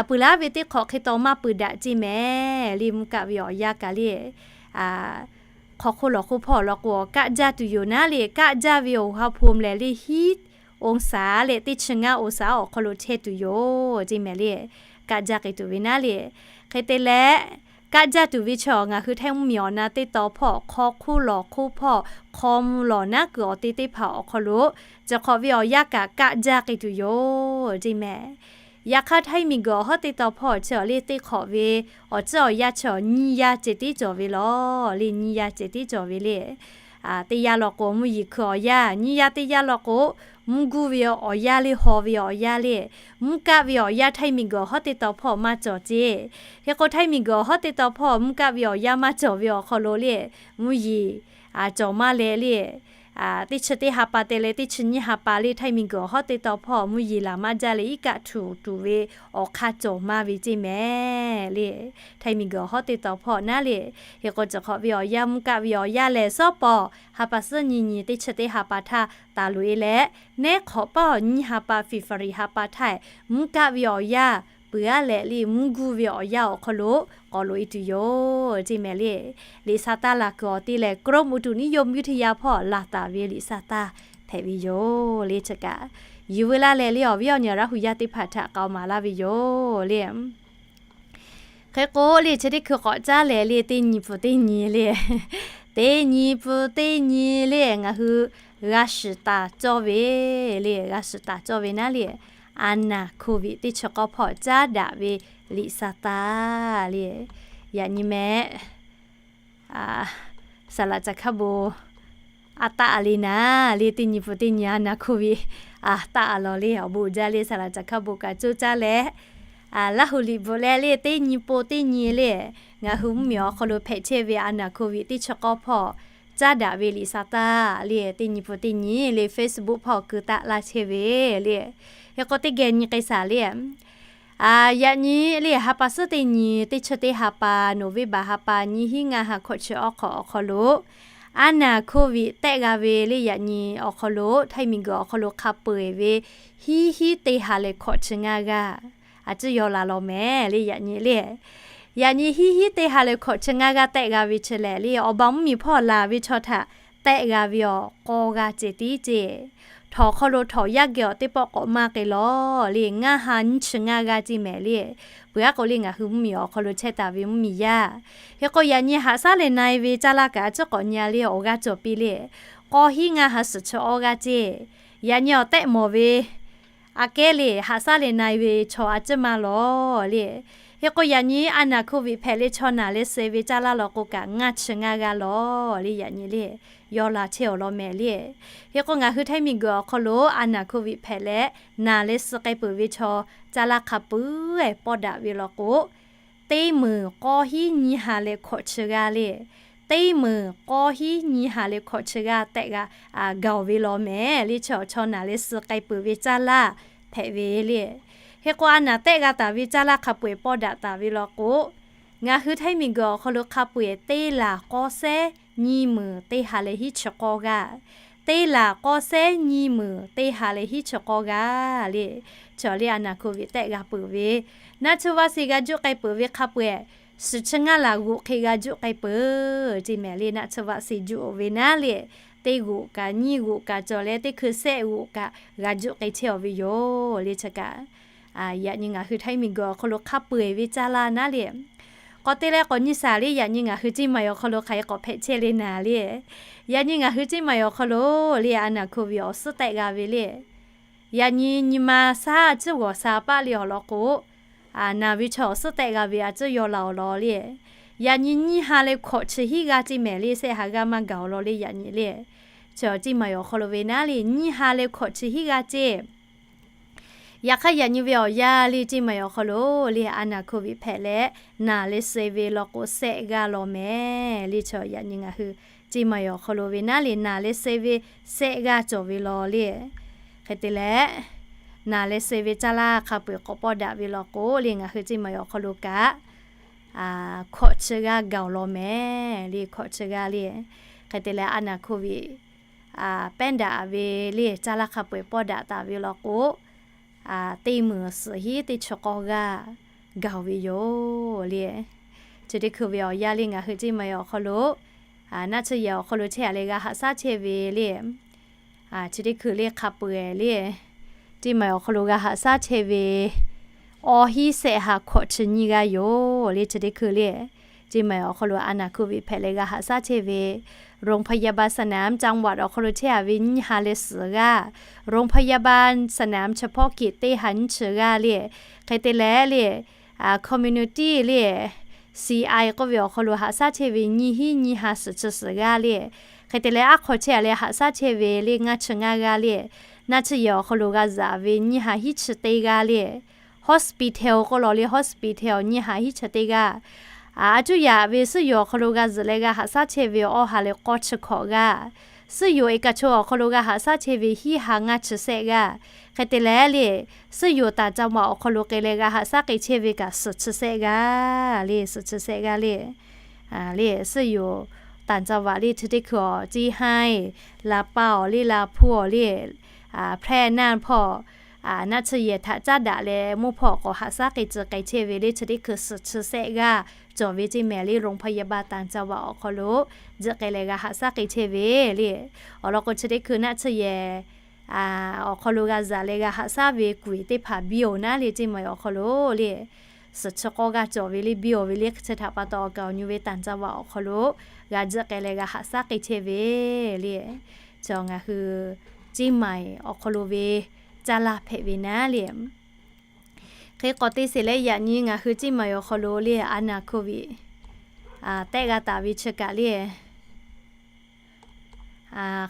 peuˬ laˇ ve teˇ hk'awꞈ hk'e taw maˇ peuˬ daꞈ ceˇ mehˍ le. Mvuhˇ kaˆ ve awˬ yanˇ kaꞈ le, hk'aw hk'oˆ lawˬ hk'oˆ hpawˇ law k'o kaˆ jaˇ tuˬ yoˬ naˉ le. Kaˆ jaˇ ve awˬ ha hpu mehˍ le hiˉ องศา leh teˇ chi ngaˇ องศา awˬ hk'aw lo chehˇ tuˬ yoˬ ceˇ mehˍ le. Kaˆ jaˇ k'ai tuˬ ve naˉ le. Hk'e te leh, kaˆ jaˇ tuˬ ve chi ngaˬ hui htaiˇ mvuhˇ miˬ awˬ na teˇ taw hpawˇ hk'aw hk'oˆ lawˬ hk'oˆ hpawˇ hk'aw mvuh lawˬ naˉ kuiˬ awˬ te teˇ hpaˍ awˬ hk'aw lo chi hk'awꞈ ve awˬ yanˇ kaꞈ kaˆ jaˇ k'ai tuˬ yoˬ ceˇ mehˍ. Yaꞈ hk'aˇ htaiˇ miˬguiˬ awˬ hawˉ teˇ taw hpawˇ chi awˬ le teˇ hk'awꞈ ve awˬ ciˉ awˬ yanˇ chi nyiˇ yaˇ ceh tiˉ cawˬ ve law le. Nyiˇ yaˇ ceh tiˉ cawˬ ve le. Teˇ yanˇ law k'o mvuhˇ yeˬ hkui awˬ yanˇ, nyiˇ yaˇ teˇ yanˇ law k'o mvuhˇ guˇ ve awˬ yanˇ le, haw ve awˬ yanˇ le. Mvuhˇ kaˆ ve awˬ yanˇ htaiˇ miˬguiˬ awˬ hawˉ teˇ taw hpawˇ maˇ cawˬ ceˇ. Hk'e k'o htaiˇ miˬguiˬ awˬ hawˉ teˇ taw hpawˇ mvuhˇ kaˆ ve awˬ yanˇ maˇ cawˬ ve awˬ hk'aw lo le, mvuhˇ yeˬ cawˬ maˇ leh le, teˇ chi teˇ ha pa te leh teˇ chi nyiˇ ha pa le htaiˇ miˬguiˬ awˬ hawˉ teˇ taw hpawˇ mvuhˇ yeˬ laˬ maˇ jaˇ leh iˉ kaˆ htuꞈ tuˬ ve awˬ hk'aˇ cawˬ maˇ ve ceˇ mehˍ le. Htaiˇ miˬguiˬ awˬ hawˉ teˇ taw hpawˇ naˉ le, hk'e k'o chi hk'awꞈ ve awˬ yanˇ mvuhˇ kaˆ ve awˬ yanˇ lehˬ sawˉ pawˍ ha pa suhˉ nyi nyi teˇ chi teˇ ha pa htaˇ taˍ loꞈ e leh, neˉ hk'awꞈ paˇ awˬ nyiˇ ha pa February ha pa htaˇ mvuhˇ kaˆ ve awˬ yanˇ peuˬ aˉ leh le mvuhˇ guˇ ve awˬ yanˇ awˬ hk'aw lo k'awꞈ loꞈ e tuˬ yoˬ ceˇ mehˍ le. Liꞈ sa taˇ laˬ kuiˬ awˬ te lehˬ กรมอุตุนิยมวิทยา hpawˇ laˬ taˍ ve liꞈ sa taˇ hpehꞈ ve yoˬ le. Chi kaꞈ yuˬ veu laˇ leh le awˬ viˉ awˬ nyi Laˇ hu yaˇ teˇ hpaˍ htaꞈ k'aoˍ maˍ laˇ ve yoˬ le. Hk'e k'o le chi teˇ hkui k'awꞈ caˉ leh le teˇ nyi pfuhˍ teˇ nyi le Teˇ nyi pun teˇ nyi le ngaˬ hui g'a shiˍ taˍ cawˇ ve le, g'a shiˍ taˍ cawˇ ve naˉ le, a naˬ โควิด teˇ chi k'awˇ hpawˇ caˉ daꞈ ve liꞈ sa taˍ le. Yaꞈ nyi mehˆ, saˍ laꞈ caˬ hkaˉ bon a taˆ a le naˍ le, teˇ nyi pun teˇ nyi a naˬ โควิด a taˆ a lawˬ le, awˬ bon jaˇ le saˍ laꞈ caˬ hkaˉ bon kaꞈ coˇ caˇ leh, Laˇ huˍ liꞈ bvuhꞈ leh le teˇ nyi pun teˇ nyi le, ngaˬ hui mvuhˇmiˬ awˬ hk'aw lo hpehꞈ chehˇ ve a naˬ โควิด teˇ chi k'awˇ hpawˇ caˉ daꞈ ve liꞈ sa taˍ le, teˇ nyi pun teˇ nyi le Facebook hpawˇ keu taˆ laˇ chehˇ ve le. Hk'e k'o teˇ geh nyi k'ai shaˍ le. Yaꞈ nyi le ha pa suhˉ teˇ nyi teˇ chi teˇ ha pa, November ha pa nyiˇ hinˉ ngaˇ ha hkawꞈ chi awˬ hk'awꞈ awˬ hk'aw lo a naˬ โควิด tehˆ g'a ve le, yaꞈ nyi awˬ hk'aw lo Htaiˇ miˬguiˬ awˬ hk'aw lo hk'a peu-eˬ ve hiˉ hinˉ teˇ ha leh hkawꞈ chi ngaˇ g'aˇ a ciˉ yaw la lawˬ mehˍ le. Yaꞈ nyi le, yaꞈ nyi hiˉ hinˉ teˇ ha leh hkawꞈ chi ngaˇ g'aˇ tehˆ g'a ve chi lehˬ le, awˬ ba mvuhˇmiˬ hpawˇ laˬ ve chaw htaꞈ tehˆ g'a ve awˬ k'aw g'aˇ ceh tiˉ ceh, htawnˍ hk'aw lo htawnˍ yaˇ geh awˬ teˇ pawˆ k'awꞈ maˇ k'ai lawˬ le, ngaˇ ha nyiˇ chi ngaˇ g'aˇ ceˇ mehˍ le. Peuˬ aˉ k'o le ngaˬ hui mvuhˇmiˬ awˬ hk'aw lo chehˇ taˍ ve mvuhˇmiˬ yaˇ. Hk'e k'o yaꞈ nyi haꞈ shaˉ leh na-e ve caˇ laˇ kaꞈ a ciˉ k'awꞈ nyi a le, awˬ g'aˇ cawˬ piˇ le, k'awˇ hinˉ ngaˇ ha suhˍ chi awˇ g'aˇ ceˇ. Yaꞈ nyi awˬ tehˆ mawˬ ve aꞈ kehˉ le haꞈ shaˉ leh na-e ve chaw a ciˉ maˇ lawˬ le. Hk'e k'o yaꞈ nyi a naˬ โควิด hpehꞈ leh chaw naˬ leh suh-e ve caˇ laˇ law k'o kaꞈ ngaˇ chi ngaˇ g'aˇ lawˬ le, yaꞈ nyi le yaw la chehˇ awˬ lawn mehˍ le. Hk'e k'o ngaˬ hui Htaiˇ miˬguiˬ awˬ hk'aw lo a naˬ โควิด hpehꞈ leh naˬ leh suh k'ai peuˬ ve chaw caˇ laˇ hk'a peu-eˬ pawˆ daꞈ ve law k'o, teˇ meunˍ k'awˇ hinˉ nyiˇ ha leh hkawꞈ chi g'aˇ le, teˇ meunˍ k'awˇ hinˉ nyiˇ ha leh hkawꞈ chi g'aˇ tehꞈ g'a gaˬ-oˬ ve law mehˍ le. Chi awˬ chaw naˬ leh suh k'ai peuˬ ve caˇ laˇ hpehꞈ ve le. Hk'e k'o a naˬ tehˆ g'a taˍ ve caˇ laˇ hk'a peu-eˬ pawˆ daꞈ taˍ ve law k'o, ngaˬ hui Htaiˇ miˬguiˬ awˬ hk'aw lo hk'a peu-eˬ teˇ laˬ k'awˇ sehˉ nyiˇ meunˍ teˇ ha leh hiˉ chi k'awˇ g'aˇ, teˇ laˬ k'awˇ sehˉ nyiˇ meunˍ teˇ ha leh hiˉ chi k'awˇ g'aˇ le. Chi awˬ le a naˬ โควิด tehˆ g'a peuˬ ve naˆ tsuhˇ vaˆ si g'a juˆ k'ai peuˬ ve hk'a peu-eˬ, suhˍ chi ngaˇ laˬ g'oꞈ hk'e g'a juˆ k'ai peuˬ ceˇ mehˍ le. Naˆ tsuhˇ vaˆ si juˆ-oˬ ve naˉ le, teˇ g'oꞈ kaꞈ nyiˇ g'oꞈ kaꞈ cawˬ leh teˇ hkui sehˆ g'oꞈ kaꞈ g'a juˆ k'ai chehˇ-oˬ ve yoˬ le. Chi kaꞈ yaꞈ nyi ngaˬ hui Htaiˇ miˬguiˬ awˬ hk'aw lo hk'a peu-eˬ ve caˇ laˇ naˉ le, k'awꞈ te leh k'awꞈ nyi shaˍ le. Yaꞈ nyi ngaˬ hui Ceˇ maˬ awˬ hk'aw lo hk'aˬ hk'e k'awꞈ hpehꞈ chehˇ le naˍ le. Yaꞈ nyi ngaˬ hui Ceˇ maˬ awˬ hk'aw lo le a naˬ โควิด awˬ suhˉ tehˆ g'a ve le. Yaꞈ nyi nyi ma shaˉ a ciˉ g'awˬ sha paˆ le awˬ lawn k'o, naˬ ve chaw awˬ suhˉ tehˆ g'a ve a ciˉ yaw la awˬ lawn le. Yaꞈ nyi nyiˇ ha leh hkawꞈ chi hiˉ g'aˇ ceˇ mehˍ le, sehˆ ha g'aˇ maˇ gaˬ awˬ lawn le. Yaꞈ nyi le, chi awˬ Ceˇ maˬ awˬ hk'aw lo ve naˉ le nyiˇ ha leh hkawꞈ chi hiˉ g'aˇ ceˇ. Yaꞈ hk'aˇ yaꞈ nyi ve awˬ yanˇ le Ceˇ maˬ awˬ hk'aw lo le a naˬ โควิด hpehꞈ leh naˬ leh suh-e ve law k'o sehˆ g'aˇ law mehˍ le. Chi yaꞈ nyi ngaˬ hui Ceˇ maˬ awˬ hk'aw lo ve naˉ le naˬ leh suh-e ve sehˆ g'aˇ cawˬ ve law le. Hk'e te leh, naˬ leh suh-e ve caˇ laˇ hk'a peu-eˬ k'awꞈ pawˆ daꞈ ve law k'o le ngaˬ hui Ceˇ maˬ awˬ hk'aw lo kaꞈ hkawꞈ chi g'aˇ gaˬ awˬ lawn mehˍ le, hkawꞈ chi g'aˇ le. Hk'e te leh a naˬ โควิด pehˉ daꞈ ve le caˇ laˇ hk'a peu-eˬ pawˆ daꞈ taˍ ve law k'o, teˇ meunˍ suhˍ hiˉ teˇ chi k'awˇ g'aˇ gaˬ ve yoˬ le. Chi teˇ hkui ve awˬ yanˇ le ngaˬ hui Ceˇ maˬ awˬ hk'aw lo naˆ tsuhˇ yehˬ awˬ hk'aw lo chehˇ a leh g'a haꞈ shaˉ chehˇ ve le. Chi teˇ hkui le hk'a peu-eˬ le Ceˇ maˬ awˬ hk'aw lo g'a haꞈ shaˉ chehˇ ve awˇ hiˉ sehˆ ha hkawꞈ chi nyiˇ g'aˇ yoˬ le. Chi teˇ hkui le Ceˇ maˬ awˬ hk'aw lo a naˬ โควิด hpehꞈ leh g'a haꞈ shaˉ chehˇ ve โรงพยาบาลสนามจังหวัด awˬ hk'aw lo chehˇ a ve nyiˇ ha leh suhˍ g'aˇ, โรงพยาบาลสนามเฉพาะกิจ teˇ ha nyiˇ chi g'aˇ le. Hk'e te leh le community le C I k'oˆ ve awˬ hk'aw lo haꞈ shaˉ chehˇ ve nyiˇ hinˉ nyiˇ ha suhˍ chi suhˍ g'aˇ le. Hk'e te leh aˉ hk'aw chehˇ a leh haꞈ shaˉ chehˇ ve le ngaˇ chi ngaˇ g'aˇ le. Naˆ tsuhˇ yehˬ awˬ hk'aw lo g'a zuhꞈ ve nyiˇ ha hiˉ chi teˇ g'aˇ le. Hospital k'oˆ law le hospital nyiˇ ha hiˉ chi teˇ g'aˇ. A cuˇ yaꞈ ve suhˉ yoˬ awˬ hk'aw lo g'a zuhꞈ leh g'a haꞈ shaˉ chehˇ ve awˇ ha leh k'awˇ chi hkawꞈ g'aˇ. Suhˉ yoˬ เอกชน awˬ hk'aw lo g'a haꞈ shaˉ chehˇ ve hiˉ ha ngaˇ chi sehˆ g'aˇ. Hk'e te leh le suhˉ yoˬ ต่างจังหวัด awˬ hk'aw lo k'ai leh g'a haꞈ shaˉ k'ai chehˇ ve kaꞈ suhˍ chi sehˆ g'aˇ le, suhˍ chi sehˆ g'aˇ le. Le suhˉ yoˬ ต่างจังหวัด le chi teˇ hkui awˬ Ceˇ haiˇ, Laˇ paˆ awˬ le Laˇ hpuˇ awˬ le, Hpehˇ naˇ hpawˇ naˆ tsuhˇ yehˬ htaꞈ caˉ daꞈ leh mvuhˇ hpawˇ k'awꞈ haꞈ shaˉ k'ai tcuh k'ai chehˇ ve le chi teˇ hkui suhˍ chi sehˆ g'aˇ cawˬ ve ceˇ mehˍ le โรงพยาบาล ต่างจังหวัด awˬ hk'aw lo tzuhꞈ k'ai leh g'a haꞈ shaˉ k'ai chehˇ ve le. Awˬ lawn k'o chi teˇ hkui naˆ tsuhˇ yehˬ awˬ hk'aw lo g'a zuhꞈ leh g'a haꞈ shaˉ ve kuˬ-eˬ teˇ hpaˍ biˇ-oˬ naˉ le ceˇ mehˍ awˬ hk'aw lo le. suhˍ chi k'awˇ g'aˇ cawˬ ve le, biˇ awˬ ve le, chi htaꞈ pa taw awˬ kaˍ awˬ nyu ve tanˬ caˇ vaꞈ awˬ hk'aw lo g'a tzuhˆ k'ai leh g'a haꞈ shaˉ k'ai chehˇ ve le. Chi ngaˬ hui Ciˇ maiˍ awˬ hk'aw lo ve caˇ laˇ hpehꞈ ve naˉ le. Hk'e k'awꞈ te sheˍ leh, yaꞈ nyi ngaˬ hui Ciˇ maiˍ awˬ hk'aw lo le, a naˍ hkawˇ ve tehˆ g'a taˍ ve chi kaꞈ le,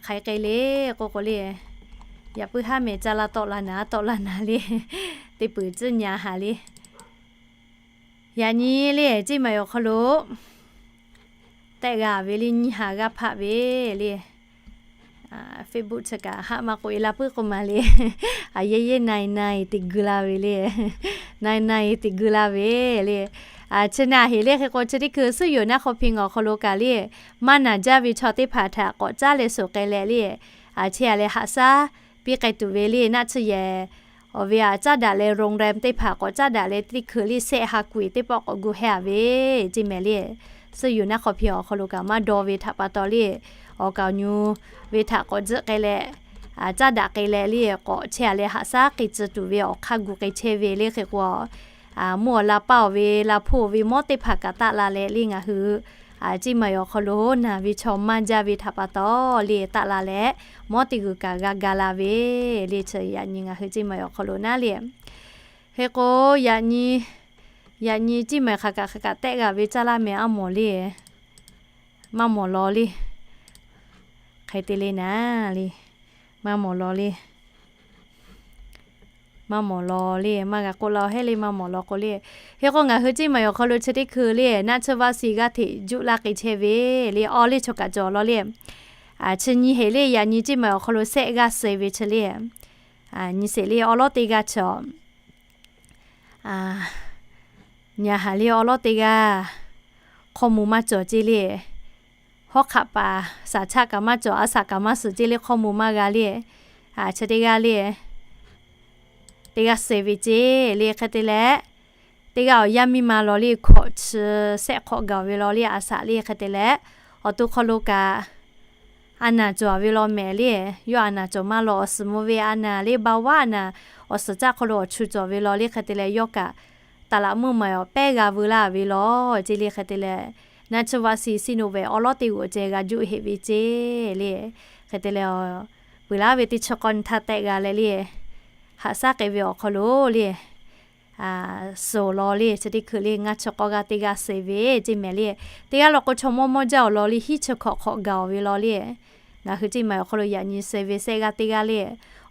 hk'aˬ hk'e le k'oˆ k'o le, yaꞈ puiˉ haˉ mehˍ caˇ laˇ tawˆ la naˍ tawˆ la naˍ le, teˇ peuˍ tcuhˉ nyi haˍ le. Yaꞈ nyi le, Ciˇ maiˍ awˬ hk'aw lo tehˆ g'a ve le, nyiˇ ha g'aˇ hpaˆ ve le. Facebook chi kaꞈ haˆ maˇ k'oˆ e la puiˉ k'o maˍ le. A yehˇ yehˇ na e na e te gu la ve le. Na e na e te gu la ve le. Chi na heˍ le hk'e k'o, chi teˇ hkui suhˉ yoˬ naˆ hk'aw hpi ngaˬ awˬ hk'aw lo kaꞈ le, maˇ naˍ jaˇ ve chaw teˇ hpaˍ htaꞈ k'awꞈ caˉ leh suhˍ k'ai leh le, chi a leh haꞈ shaˉ piˇ k'ai tuˬ ve le. Naˆ tsuhˇ yehˬ awˬ ve aꞈ caˉ daꞈ leh โรงแรม teˇ hpaˍ k'awꞈ caˉ daꞈ leh teˇ hkui le shehˆ ha kuiˬ teˇ pawˆ k'awꞈ gu hehˇ a ve ceˇ mehˍ le. Suhˉ yoˬ naˆ hk'aw hpi awˬ hk'aw lo kaꞈ maˇ dawˇ ve htaꞈ pa taw le, awˬ kaˍ awˬ nyu ve htaꞈ k'awꞈ tzuhˆ k'ai leh, caˉ daꞈ k'ai leh le k'awꞈ chehˇ a leh haꞈ shaˉ k'ai tcuh tuˬ ve awˬ hk'aˇ gu k'ai chehˇ ve le hk'e k'o, mvuhˇ awˬ la paˇ awˬ ve la hpuˇ awˬ ve mawˇ teˇ hpaˍ kaꞈ taˆ la leh le ngaˬ hui Ciˇ maiˍ awˬ hk'aw lo naˬ ve chaw maˇ jaˇ ve htaꞈ pa taw le taˆ la leh, mawˇ teˇ g'uiˬ kaꞈ g'a ga la ve le. Chi yaꞈ nyi ngaˬ hui Ciˇ maiˍ awˬ hk'aw lo naˉ le. Hk'e k'o, yaꞈ nyi, yaꞈ nyi Ciˇ maiˍ hk'aˬ kaꞈ hk'aˬ kaꞈ tehˆ g'a ve caˇ laˇ mehˍ a mawˬ le. Maˇ mawˬ law le. Hk'e te le naˉ le. Maˇ mawˬ law le. Maˇ mawˬ law le, maˇ g'a k'oˆ laˇ heˆ le, maˇ mawˬ law k'o le. Hk'e k'o ngaˬ hui Ciˇ maiˍ awˬ hk'aw lo chi teˇ hkui le, naˆ tsuhˇ vaˆ shi g'aˇ hteꞈ juˆ laˇ k'ai chehˇ ve le, awˇ le chaw kaꞈ cawˬ law le. Chi nyi heˍ le, yaꞈ nyi Ciˇ maiˍ awˬ hk'aw lo shehˆ g'aˇ suh ve chi le. Nyi sheˍ le, awˉ lawˉ teˇ g'aˇ chaw nyi haˍ le, awˉ lawˉ teˇ g'aˇ hk'aw mvuh maˇ cawˬ ceˇ le. Hawˉ hk'aˆ paˍ saˍ chaˆ kaꞈ maˇ cawˬ, a shaꞈ kaꞈ maˇ suhˍ ceˇ le, hk'aw mvuh maˇ g'a le. Chi teˇ g'aˇ le, teˇ g'aˇ suh ve ceˇ le hk'e te leh, teˇ g'aˇ awˬ yaˇ miˇ ma law le hkawꞈ chi shehˆ hk'awꞈ gaˬ ve law le a shaꞈ le hk'e te leh, awˬ to hk'aw lo kaꞈ a naˍ cawˬ ve law mehˍ le. Yawˇ a naˍ cawˬ maˇ law, awˬ suhˍ mvuh ve a naˍ le, ba vaˉ a naˍ awˬ suhˍ caˆ hk'aw lo awˬ chu cawˬ ve law le hk'e te leh, yawˇ kaꞈ taˍ laꞈ meuˇ maˍ awˬ pehˉ g'a veu laˇ ve law ceˇ le hk'e te leh, naˆ tsuhˇ vaˆ shi siˉ nu ve awˉ lawˉ teˇ g'uˬ ceh g'a juˆ heˆ ve ceˇ le. Hk'e te leh, peuˬ laˇ ve teˇ chi k'awˇ nyi htaˇ tehˆ g'a leh le, haꞈ shaˉ k'ai ve awˬ hk'aw lo le, suhˍ law le chi teˇ hkui le ngaˇ chi k'awˇ g'aˇ teˇ g'aˇ suh ve ceˇ mehˍ le. Teˇ g'aˇ law k'o chaw mawˇ mawˇ jaˇ awˬ law le hiˉ chi hkawꞈ hk'awꞈ gaˬ ve law le. Ngaˬ hui Ciˇ maiˍ awˬ hk'aw lo yaꞈ nyi suh ve shehˆ g'aˇ teˇ g'aˇ le,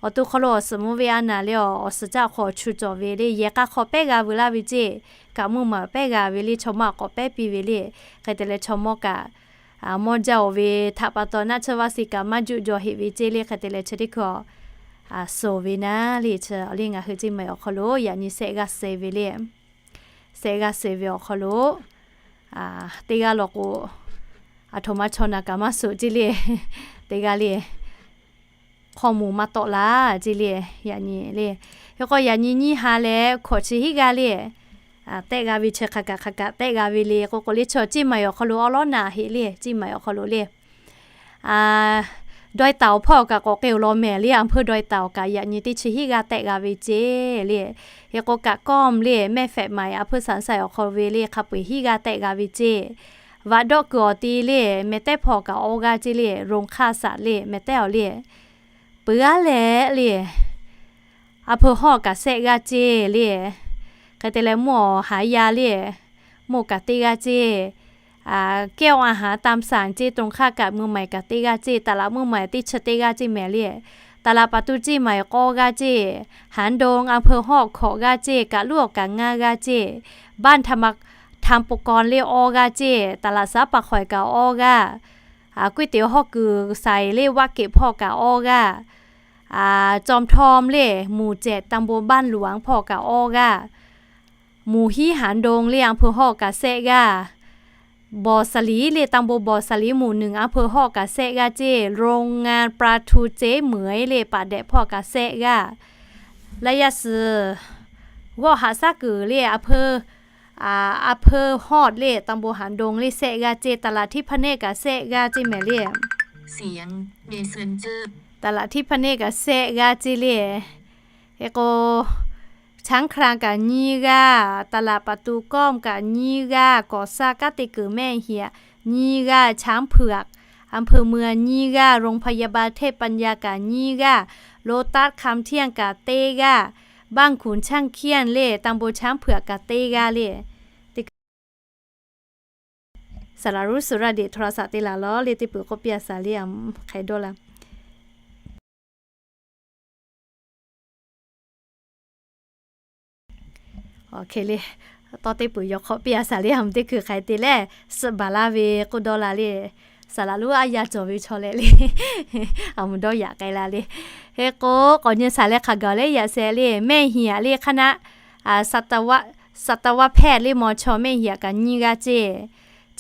awˬ to hk'aw lo awˬ suhˍ mvuh ve a naˍ le awˬ suhˍ caˆ hk'aw awˬ chu cawˬ ve le, yehˬ k'a hk'aw pehˉ g'a veu laˇ ve ceˇ, kaꞈ meuˇ maˍ pehˉ g'a ve le, chaw mawˇ a k'awꞈ pehˉ piˇ ve le. Hk'e te leh chaw mawˇ kaꞈ mawˇ jaˇ awˬ ve htaꞈ pa taw naˆ tsuhˇ vaˆ shi kaꞈ maˇ juˆ jaw heˆ ve ceˇ le hk'e te leh chi teˇ hkui suhˍ ve naˉ le. Chi le ngaˬ hui Ciˇ maiˍ awˬ hk'aw lo yaꞈ nyi shehˆ g'aˇ suh ve le. Shehˆ g'aˇ suh ve awˬ hk'aw lo teˇ g'aˇ law k'o, aˬ htoꞈ ma chaw naˬ kaꞈ maˇ suhˍ ceˇ le. Teˇ g'aˇ le, hk'aw mvuh maˇ tawˆ laˇ ceˇ le. Yaꞈ nyi le, hk'e k'o yaꞈ nyi nyiˇ ha leh hkawꞈ chi hiˉ g'aˇ le, tehˆ g'a ve chi hk'aˬ kaꞈ hk'aˬ kaꞈ tehˆ g'a ve le k'oˆ k'o le, chaw Ciˇ maiˍ awˬ hk'aw lo awˉ lawˉ naˬ heˆ le, Ciˇ maiˍ awˬ hk'aw lo le. Dawˇ taˍ awˬ hpawˇ kaꞈ k'awꞈ k'ai awˬ lawn mehˍ le, a hpeuˇ dawˇ taˍ awˬ kaꞈ yaꞈ nyi teˇ chi hiˉ g'aˇ tehˆ g'a ve ceˇ le. Hk'e k'o kaꞈ kawˇ le mehˆ fehꞈ ma a hpeuˇ saˍ saˍ awˬ hk'aw ve le hk'a peu-eˬ hiˉ g'aˇ tehˆ g'a ve ceˇ. Vaꞈ dawˆ kuiˬ awˬ ti le mehˍ tehˉ hpawˇ kaꞈ awˇ g'aˇ ceˇ le, โรงฆ่าสัตว์ le mehˍ tehˉ awˬ le. Peuˬ g'aˇ leh le, a hpeuˇ hawˇ kaꞈ shehˆ g'aˇ ceˇ le. Hk'e te leh mvuhˇ awˬ haˍ yaˇ le, mvuhˇ kaꞈ teˇ g'aˇ ceˇ. Kehˇ awˬ a haˍ ตามสั่ง ceˇ, ตรงข้ามกับเมืองใหม่ kaꞈ teˇ g'aˇ ceˇ, taˍ laꞈ meuˇ maˍ teˇ chi teˇ g'aˇ ceˇ mehˍ le. Taˍ laꞈ paˍ tu Ciˇ maiˍ k'awˇ g'aˇ ceˇ, หางดง a hpeuˇ hawˇ hkawꞈ g'aˇ ceˇ, kaꞈ luˉ awˬ kaꞈ ngaˇ g'aˇ ceˇ, บ้านธรรมะ ทำปกรณ์ le awˇ g'aˇ ceˇ, taˍ laꞈ saˉ paˍ hk'awꞈ kaꞈ awˇ g'aˇ, ก๋วยเตี๋ยว hawˇ kuiˬ saiˍ le วัดเกร็ด hpawˇ kaꞈ awˇ g'aˇ, จอมทอง le หมู่เจ็ด ตำบลบ้านหลวง hpawˇ kaꞈ awˇ g'aˇ, หมู่ห้า หางดง le a hpeuˇ hawˇ kaꞈ shehˆ g'aˇ, บ่อสลี le ตำบลบ่อสลี หมู่หนึ่ง a hpeuˇ hawˇ kaꞈ shehˆ g'aˇ ceˇ, โรงงานปลาทูเจ๊เหมย le paˍ dehꞈ hpawˇ kaꞈ shehˆ g'aˇ, laˇ yaˇ suhˍ g'awˇ haꞈ shaˉ kuiˬ le a hpeuˇ, a hpeuˇ hawˇ le ตำบลหางดง le shehˆ g'aˇ ceˇ, taˍ laꞈ ทิพย์พระเนตร kaꞈ shehˆ g'aˇ ceˇ mehˍ le. Taˍ laꞈ ทิพย์พระเนตร kaꞈ shehˆ g'aˇ ceˇ le. Hk'e k'o, Changkran kaꞈ nyiˇ g'aˇ, ตลาดประตูกล้อม kaꞈ nyiˇ g'aˇ, ก่อสร้าง kanˉ te kuiˬ mehˆ heˍ nyiˇ g'aˇ, ช้างเผือก อำเภอเมือง nyiˇ g'aˇ, โรงพยาบาลเทพปัญญา kaꞈ nyiˇ g'aˇ, โลตัสคำเที่ยง kaꞈ teˇ g'aˇ, บ้านขุนช่างเขี้ยน le ตำบลช้างเผือก kaꞈ teˇ g'aˇ le. Saˍ laˍ Ruˆ Suˍraˆ Deꞈ โทรศัพท์ te laˬ lawˬ le, teˇ peuˬ k'oˆ piˇ a saˍ le, a hk'e dawˇ la. Awˬ hk'e le, tawˇ teˇ peuˬ yaw hk'awꞈ piˇ a saˍ le, a mvuhˇ teˇ hkui hk'aˬ hk'e te leh suhˆ baˬ laˇ ve k'oˆ dawˇ la le. Saˍ laˍ Ruˆ aˉ yaˇ cawˬ ve chaw leh le, a mvuhˇ dawˇ yaꞈ k'ai la le. Hk'e k'o, k'awꞈ nyi saˍ leh hk'a gaˬ leh yaꞈ sheh le, mehˆ heˍ aꞈ le hk'aˇ naˆ สัตวแพทย์ le maw chaw mehˆ heˍ aꞈ kaꞈ nyiˇ g'aˇ ceˇ.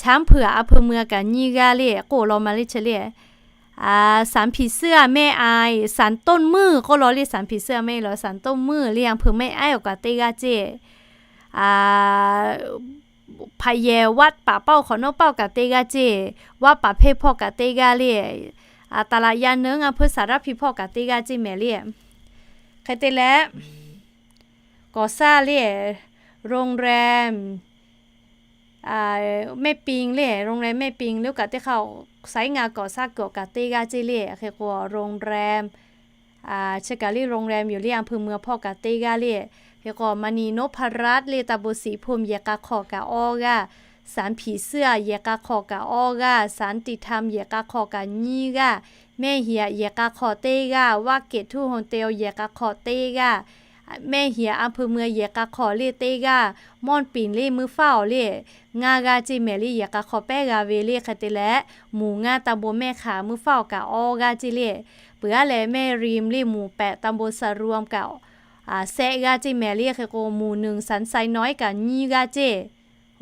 ช้างเผือก อำเภอเมือง kaꞈ nyiˇ g'aˇ le k'oˆ law ma le chi le. สามผีเสื้อ แม่อาย สันต้นมือ k'oˆ law le, สามผีเสื้อ แม่อาย law สันต้นมือ le อำเภอแม่อาย awˬ kaꞈ teˇ g'aˇ ceˇ. พระแย วัดป่าเป้า hk'awꞈ nawˉ เป้า kaꞈ teˇ g'aˇ ceˇ. วัดป่าเป้า hpawˇ kaꞈ teˇ g'aˇ le. ตลาดยางเนิ้ง อำเภอสารพี hpawˇ kaꞈ teˇ g'aˇ ceˇ mehˍ le. Hk'e te leh, ก่อสร้าง le, โรงแรม แม่ปิง le, โรงแรม แม่ปิง le, oˇ kaꞈ teˇ hk'aˇ saiˉ ngaˇ ก่อสร้าง kuiˬ awˬ kaꞈ teˇ g'aˇ ceˇ le. Hk'e k'o, โรงแรม chi kaꞈ le โรงแรม yoˬ le, อำเภอเมือง hpawˇ kaꞈ teˇ g'aˇ le. Hk'e k'o, มณีนพรัตน์ le ตำบลศรีภูมิ yehˬ k'a hk'aw kaꞈ awˇ g'aˇ, สามผีเสื้อ yehˬ k'a hk'aw kaꞈ awˇ g'aˇ, สันติธรรม yehˬ k'a hk'aw kaꞈ nyiˇ g'aˇ, mehˆ heˍ aꞈ yehˬ k'a hk'aw teˇ g'aˇ, วัดเกตทุ่งโฮเทล yehˬ k'a hk'aw teˇ g'aˇ, mehˆ heˍ aꞈ อำเภอเมือง yehˬ k'a hk'aw le teˇ g'aˇ, ม่อนปิ่น le มือเฝ้า le ngaˇ g'aˇ ceˇ mehˍ le, yehˬ k'a hk'aw pehˉ g'a ve le. Hk'e te leh, หมู่ห้า ตำบลแม่ขาม มือเฝ้า kaꞈ awˇ g'aˇ ceˇ le. Peuˬ aˉ leh แม่ริม le หมู่แปด ตำบลสะรวม kaꞈ sehˆ g'aˇ ceˇ mehˍ le. Hk'e k'o, หมู่หนึ่ง สันทรายน้อย kaꞈ nyiˇ g'aˇ ceˇ.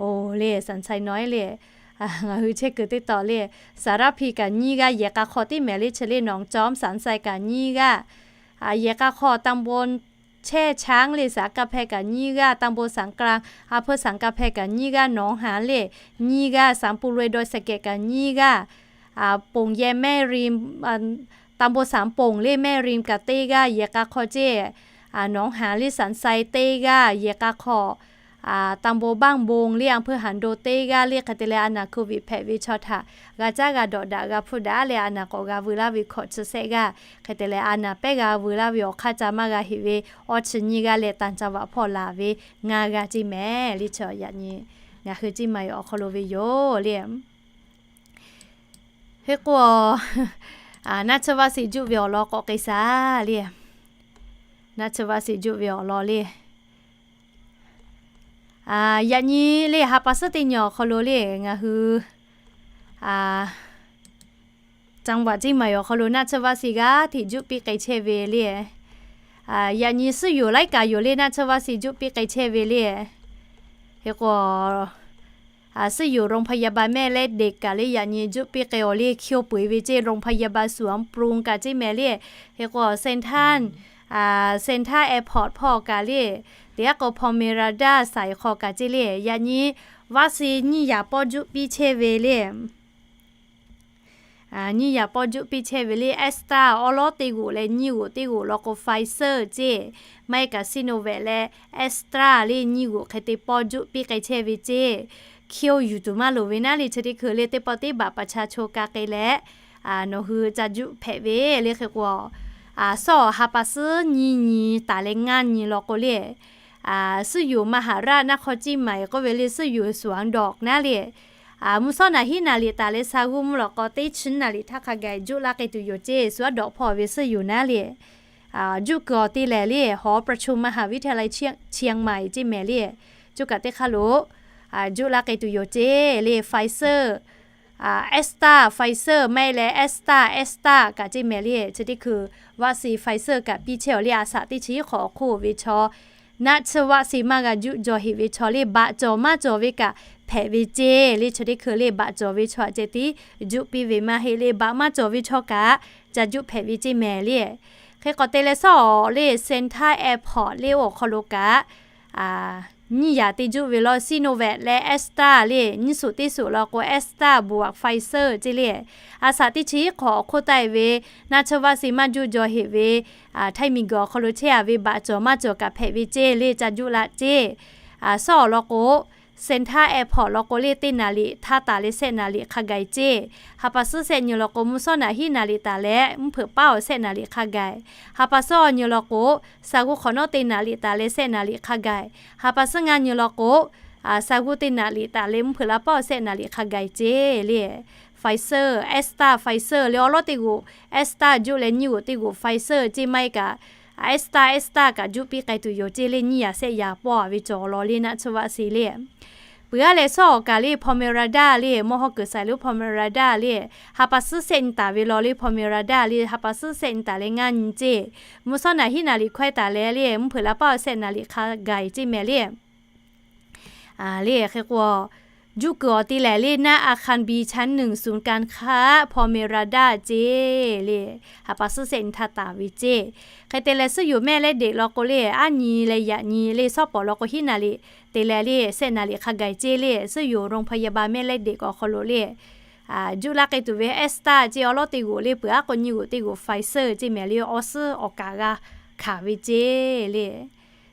Oˬ le, สันทรายน้อย le, ngaˬ hui chehˇ kuiˬ teˇ taw le, สารพี kaꞈ nyiˇ g'aˇ, yehˬ k'a hk'aw teˇ mehˍ le chi le, หนองจอม สันทราย kaꞈ nyiˇ g'aˇ, yehˬ k'a hk'aw ตำบลแช่ช้าง le สันกำแพง kaꞈ nyiˇ g'aˇ, ตำบลสันกลาง อำเภอสันกำแพง kaꞈ nyiˇ g'aˇ, หนองหาน le nyiˇ g'aˇ, สันปูรวย ดอยสะเก็ด kaꞈ nyiˇ g'aˇ, โป่งแยง แม่ริม ตำบลสันโป่ง le แม่ริม kaꞈ teˇ g'aˇ, yehˬ k'a hk'aw ceˇ, หนองหาน le สันทราย teˇ g'aˇ, yehˬ k'a hk'aw ตำบลบ้านโป่ง le อำเภอหางดง teˇ g'aˇ le. Hk'e te leh, a naˬ โควิด hpehꞈ ve chaw htaꞈ g'a caˉ g'a dawꞈ daꞈ g'a hpuˇ daꞈ leh a naˬ k'awꞈ g'a veu laˇ ve hkawꞈ chi sehˆ g'aˇ. Hk'e te leh, a naˬ pehˉ g'a veu laˇ ve awˬ hk'aˇ ca maˇ g'a heꞈ ve awˇ chi nyiˇ g'aˇ leh ต่างจังหวัด hpawˇ laˬ ve ngaˇ g'aˇ ceˇ mehˍ le. Chi yaꞈ nyi ngaˬ hui Ciˇ ma yoˬ awˬ hk'aw lo ve yoˬ le. Hk'e k'o, naˆ tsuhˇ vaˆ shiˍ juˆ ve awˬ lawn k'awꞈ k'ai shaˍ le. Naˆ tsuhˇ vaˆ shiˍ juˆ ve awˬ lawn le. Yaꞈ nyi le, ha pa suhˉ teˇ nyi awˬ hk'aw lo le, ngaˬ hui จังหวัด Ciˇ ma yoˬ awˬ hk'aw lo naˆ tsuhˇ vaˆ shiˍ g'aˇ hteꞈ juˆ piˇ k'ai chehˇ ve le. Yaꞈ nyi suhˉ yoˬ laiˉ kaꞈ yoˬ le, naˆ tsuhˇ vaˆ shiˍ juˆ piˇ k'ai chehˇ ve le. Hk'e k'o, suhˉ yoˬ โรงพยาบาลแม่เหล็ก kaꞈ le, yaꞈ nyi juˆ piˇ k'ai awˬ le, hkiˇ-oˬ peu-eˬ ve ceˇ โรงพยาบาลสวนปรุง kaꞈ ceˇ mehˍ le. Hk'e k'o, Central, Central Airport hpawˇ kaꞈ le, teˇ g'aˇ k'o, Esmeralda saiˍ hk'aw kaꞈ ceˇ le, yaꞈ nyi vaˆ shiˍ nyiˇ yaꞈ pawˆ juˆ piˇ chehˇ ve le. Nyiˇ yaꞈ pawˆ juˆ piˇ chehˇ ve le. Astra awˉ lawˉ teˇ g'oꞈ leh nyiˇ g'oꞈ teˇ g'oꞈ law k'o, Pfizer ceˇ, maˇ heˆ kaꞈ Sinovac leh Astra le nyiˇ g'oꞈ hk'e te pawˆ juˆ piˇ k'ai chehˇ ve ceˇ. Hkiˇ-oˬ yuˬ tuˬ maˇ loˍ ve naˉ le, chi teˇ hkui le teˇ pawˆ teˇ บัตรประชาชน ka k'ai leh, nawˬ hui ca juˆ hpehꞈ ve le. Hk'e k'o, sawˉ ha pa suhˉ nyiˇ nyi taˍ leh ngaˇ nyi law k'o le, suhˉ yoˬ มหาราชนครเชียงใหม่ k'oˆ ve le, suhˉ yoˬ สวนดอก naˉ le. Mvuhˇ shawˉ naˍ hiˉ naˍ liꞈ taˍ leh sa g'uˇ mvuhˇ lawꞈ k'aw teˇ chi naˍ liꞈ htaˇ hk'a gaˬ juˆ laˇ k'ai tuˬ yoˬ ceˇ, สวนดอก hpawˇ ve suhˉ yoˬ naˉ le. Juˆ kuiˬ awˬ te lehˬ le, หอประชุมมหาวิทยาลัยเชียงใหม่ ceˇ mehˍ le. Coˇ kaꞈ teˇ hk'aˇ lo juˆ laˇ k'ai tuˬ yoˬ ceˇ le. Pfizer, Astra, Pfizer maˇ heˆ leh Astra, Astra kaꞈ ceˇ mehˍ le. Chi teˇ hkui vaˆ shiˍ Pfizer kaꞈ piˇ chehˇ awˬ le, a shaꞈ teˇ chi hk'awꞈ awˬ hk'oˆ ve chaw naˆ tsuhˇ vaˆ shiˍ maˇ g'a juˆ jaw heꞈ ve chaw le, baꞈ cawˬ maˇ cawˬ ve kaꞈ hpehꞈ ve ceˇ le. Chi teˇ hkui le baꞈ cawˬ ve chaw aꞈ ceh tiˉ juˆ piˇ ve maˇ heˆ le, baꞈ maˇ cawˬ ve chaw kaꞈ ca juˆ hpehꞈ ve ceˇ mehˍ le. Hk'e k'awꞈ te leh sawˉ awˬ le, Central Airport le awˬ hk'aw lo kaꞈ nyiˇ yaꞈ te juˆ ve law, Sinovac leh Astra le. Nyiˇ suhˍ teˇ suhˍ law k'o Astra bvuhꞈ Pfizer ceˇ le. A shaꞈ teˇ chi hiˉ hk'awꞈ awˬ hk'oˆ taˆ e ve naˆ tsuhˇ vaˆ seˍ maˇ juˆ jaw heꞈ ve, htaiˇ miˬguiˬ awˬ hk'aw lo chehˇ a ve baꞈ cawˬ maˇ cawˬ kaꞈ hpehꞈ ve ceˇ le, ca juˆ laˇ ceˇ. Sawˉ awˬ law k'o, Shanghai airport law k'o le, teˇ naˍ riˍ htaˇ taˍ leh shehˆ naˍ riˍ hk'a gaˬ e ceˇ. Ha pa suhˉ shehˆ nyi law k'o, mvuhˇ shawˉ naꞈ hiˉ naˍ riˍ taˍ leh mvuhˇ hpeuꞈ paˉ awˬ shehˆ naˍ riˍ hk'a gaˬ e. Ha pa suhˉ awˬ nyi law k'o, shaˍ g'uˇ hk'awꞈ nawˉ teˇ naˍ riˍ taˍ leh shehˆ naˍ riˍ hk'a gaˬ e. Ha pa suhˉ ngaˇ nyi law k'o, shaˍ g'uˇ teˇ naˍ riˍ taˍ leh mvuhˇ hpeuꞈ la paˉ awˬ shehˆ naˍ riˍ hk'a gaˬ e ceˇ le. Pfizer, Astra, Pfizer le awˉ lawˉ teˇ g'oꞈ, Astra juˆ leh nyiˇ g'oꞈ teˇ g'oꞈ Pfizer ceˇ maˇ heˆ kaꞈ, Astra, Astra kaꞈ juˆ piˇ k'ai tuˬ yoˬ ceˇ le. Nyiˇ yaꞈ shehˆ yaꞈ pawˆ a ve cawˬ law le naˆ tsuhˇ vaˆ seˍ le. Peuˬ aˉ leh sawˉ awˬ kaˬ le Pomerada le, mawˇ hawˇ kuiˬ saiˍ lo Pomerada le, ha pa suhˉ shehˆ nyi taˍ ve law le Pomerada le, ha pa suhˉ shehˆ nyi taˍ leh ngaˇ nyi ceˇ. Mvuhˇ shawˉ naꞈ hiˉ naˍ riˍ hkawehˇ taˍ leh le, mvuhˇ hpeuꞈ la paˉ awˬ shehˆ naˍ riˍ hk'a gaˬ e ceˇ mehˍ le. Le hk'e k'o, juˆ kuiˬ awˬ te lehˬ le naˆ อาคาร B ชั้นหนึ่ง ศูนย์การค้า Pomerada ceˇ le, ha pa suhˉ shehˆ nyi htaˇ taˍ ve ceˇ. Hk'e te leh suhˉ yoˬ mehˆ lehˉ deꞈ law k'o le, aˉ nyi leh yaꞈ nyi le, shawˉ pawˍ law k'o hiˉ naˍ riˍ te leh le shehˆ naˍ riˍ hk'a gaˬ e ceˇ le. Suhˉ yoˬ โรงพยาบาล mehˆ lehˉ deꞈ awˬ hk'aw lo le, juˆ laˇ k'ai tuˬ ve Astra ceˇ awˉ lawˉ teˇ g'oꞈ le, peuˬ aˉ k'o nyiˇ g'oꞈ teˇ g'oꞈ Pfizer ceˇ mehˍ le, awˬ suhˉ awˬ kaˬ g'a hkanˍ ve ceˇ le.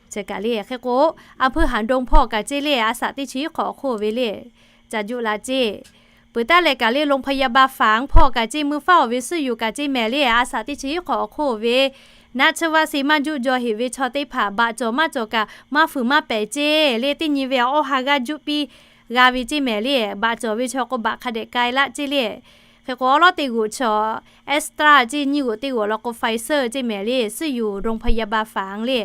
Chi kaꞈ le hk'e k'o, a hpeuˇ หางดง hpawˇ kaꞈ ceˇ le, a shaꞈ teˇ chi hiˉ hk'awꞈ awˬ hk'oˆ ve le, ca juˆ la ceˇ. Peuˬ taˉ lehˬ kaꞈ le โรงพยาบาลฝาง hpawˇ kaꞈ ceˇ, mvuhˇ faˉ awˬ ve suhˉ yoˬ kaꞈ ceˇ mehˍ le, a shaꞈ teˇ chi hiˉ hk'awꞈ awˬ hk'oˆ ve naˆ tsuhˇ vaˆ seˍ maˇ juˆ jaw heꞈ ve chaw teˇ hpaˍ baꞈ cawˬ maˇ cawˬ kaꞈ maˇ fuiˍ maˇ pehˍ ceˇ le. Teˇ nyi ve awˬ ha g'aˇ juˆ piˇ g'a ve ceˇ mehˍ le, baꞈ cawˬ ve chaw k'o baꞈ hk'a dehꞈ k'ai laˆ ceˇ le. Hk'e k'o awˉ lawˉ teˇ g'oꞈ chaw Astra ceˇ, nyiˇ g'oꞈ teˇ g'oꞈ law k'o Pfizer ceˇ mehˍ le, suhˉ yoˬ โรงพยาบาลฝาง le.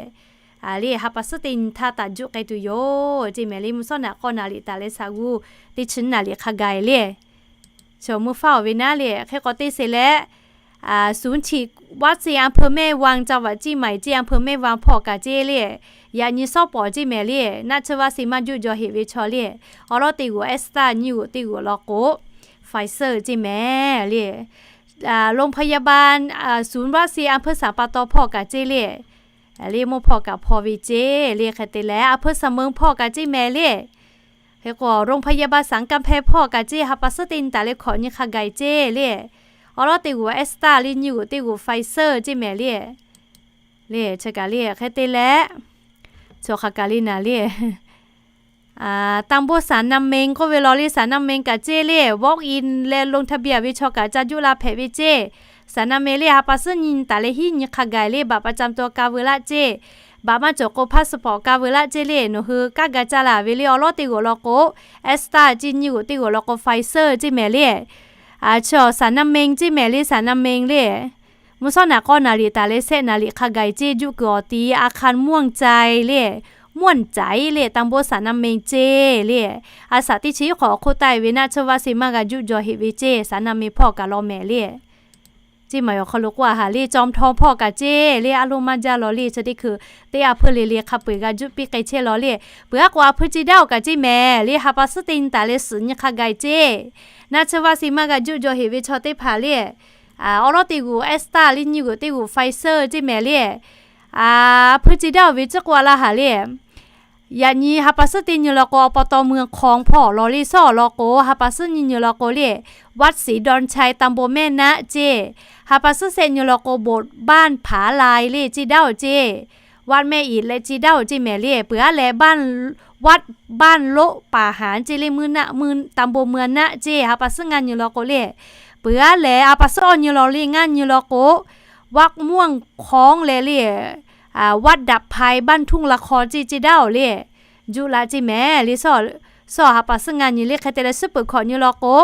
Le ha pa suhˉ teˇ nyi htaˇ taˍ juˆ k'ai tuˬ yoˬ ceˇ mehˍ le, mvuhˇ shawˉ naꞈ k'awˇ naˍ riˍ taˍ leh shaˍ g'uˇ teˇ chi naˍ riˍ hk'a gaˬ e le. Chaw mvuhˇ faˉ awˬ ve naˉ le, hk'e k'o teˇ se leh, ศูนย์ฉีดวัคซีน อำเภอแม่วาง จังหวัดเชียงใหม่ ceˇ, อำเภอแม่วาง hpawˇ kaꞈ ceˇ le. Yaꞈ nyi shawˉ pawˍ ceˇ mehˍ le, naˆ tsuhˇ vaˆ seˍ maˇ juˆ jaw heꞈ ve chaw le, awˉ lawˉ teˇ g'oꞈ Astra, nyiˇ g'oꞈ teˇ g'oꞈ law k'o Pfizer ceˇ mehˍ le. โรงพยาบาล ศูนย์วัคซีน อำเภอสันป่าตอง hpawˇ kaꞈ ceˇ le. Le mvuhˇ hpawˇ kaꞈ hpaw ve ceˇ le. Hk'e te leh อำเภอสำโรง hpawˇ kaꞈ ceˇ mehˍ le. Hk'e k'o โรงพยาบาลสันกำแพง hpawˇ kaꞈ ceˇ, ha pa suhˉ teˇ nyi taˍ leh hkawꞈ nyi hk'a gaˬ e ceˇ le. Awˉ lawˉ teˇ g'oꞈ Astra le, nyiˇ g'oꞈ teˇ g'oꞈ Pfizer ceˇ mehˍ le. Le chi kaꞈ le hk'e te leh, chaw hk'aˬ kaˬ le naˍ le, ตำบลสันนาเม็ง k'oˆ ve law le, สันนาเม็ง kaꞈ ceˇ le, walk in leh ลงทะเบียน ve chaw kaꞈ ca juˆ la hpehꞈ ve ceˇ. สันนาเม็ง le ha pa suhˉ nyi taˍ leh hiˉ nyi hk'a gaˬ le, บัตรประจำตัว ka veu laˆ ceˇ. Baꞈ maˇ cawˬ k'o passport ka veu laˆ ceˇ le, nawˬ hui kaˇ ga caˇ la ve le. Awˉ lawˉ teˇ g'oꞈ law k'o Astra ceˇ, nyiˇ g'oꞈ teˇ g'oꞈ law k'o Pfizer ceˇ mehˍ le. Chaw สันนาเม็ง ceˇ mehˍ le, สันนาเม็ง le. Mvuhˇ shawˉ naꞈ k'awˇ naˍ riˍ taˍ leh shehˆ naˍ riˍ hk'a gaˬ e ceˇ, juˆ kuiˬ awˬ ti อาคารม่วงใจ le, ม่วนใจ le, ตำบลสันนาเม็ง ceˇ le. A shaꞈ teˇ chi hiˉ hk'awꞈ awˬ hk'oˆ taˆ e ve naˆ tsuhˇ vaˆ seˍ maˇ g'a juˆ jaw heꞈ ve ceˇ, สันนาเม็ง hpawˇ kaꞈ law mehˍ le. Ceˇ maˬ awˬ hk'aw lo k'oˆ a haˍ le, จอมทอง hpawˇ kaꞈ ceˇ le, a loˇ maˇ jaˇ law le. Chi teˇ hkui teˇ a hpeuˇ le le hk'a peu eˬ g'a juˆ piˇ k'ai chehˇ law le. Peuˬ aˉ k'o a hpeuˇ ceˇ daˇ awˬ kaꞈ ceˇ mehˍ le, ha pa suhˉ teˇ nyi taˍ leh suhˍ nyi hk'a gaˬ e ceˇ. Naˆ tsuhˇ vaˆ seˍ maˇ g'a juˆ jaw heꞈ ve chaw teˇ hpaˍ le, awˉ lawˉ teˇ g'oꞈ Astra le, nyiˇ g'oꞈ teˇ g'oꞈ Pfizer ceˇ mehˍ le. A hpeuˇ ceˇ daˇ awˬ ve tcuhˉ k'oˆ a laˇ haˍ le. Yaꞈ nyi ha pa suhˉ teˇ nyi law k'o อบต. เมืองคอง hpawˇ law le, shawˉ awˬ law k'o ha pa suhˉ nyiˇ nyi law k'o le, วัดศรีดอนชัย ตำบลแม่นะ ceˇ. Ha pa suhˉ shehˆ nyi law k'o โบสถ์บ้านผาลาย le, ceˇ daˇ awˬ ceˇ. วัดแม่อิฐ leh ceˇ daˇ awˬ ceˇ mehˍ le. Peuˬ aˉ leh วัดบ้านโละป่าหาญ ceˇ le, เมืองนะ ตำบลเมืองนะ ceˇ. Ha pa suhˉ ngaˇ nyi law k'o le, peuˬ aˉ leh ha pa suhˉ awˬ nyi law le, ngaˇ nyi law k'o วัดม่วงคล้อง leh le, วัดดับภัย บ้านทุ่งละคร ceˇ, ceˇ daˇ awˬ le. Juˆ la ceˇ mehˍ le. Shawˉ ha pa suhˉ ngaˇ nyi le. Hk'e te leh suhˉ peuˬ hkawꞈ nyi law k'o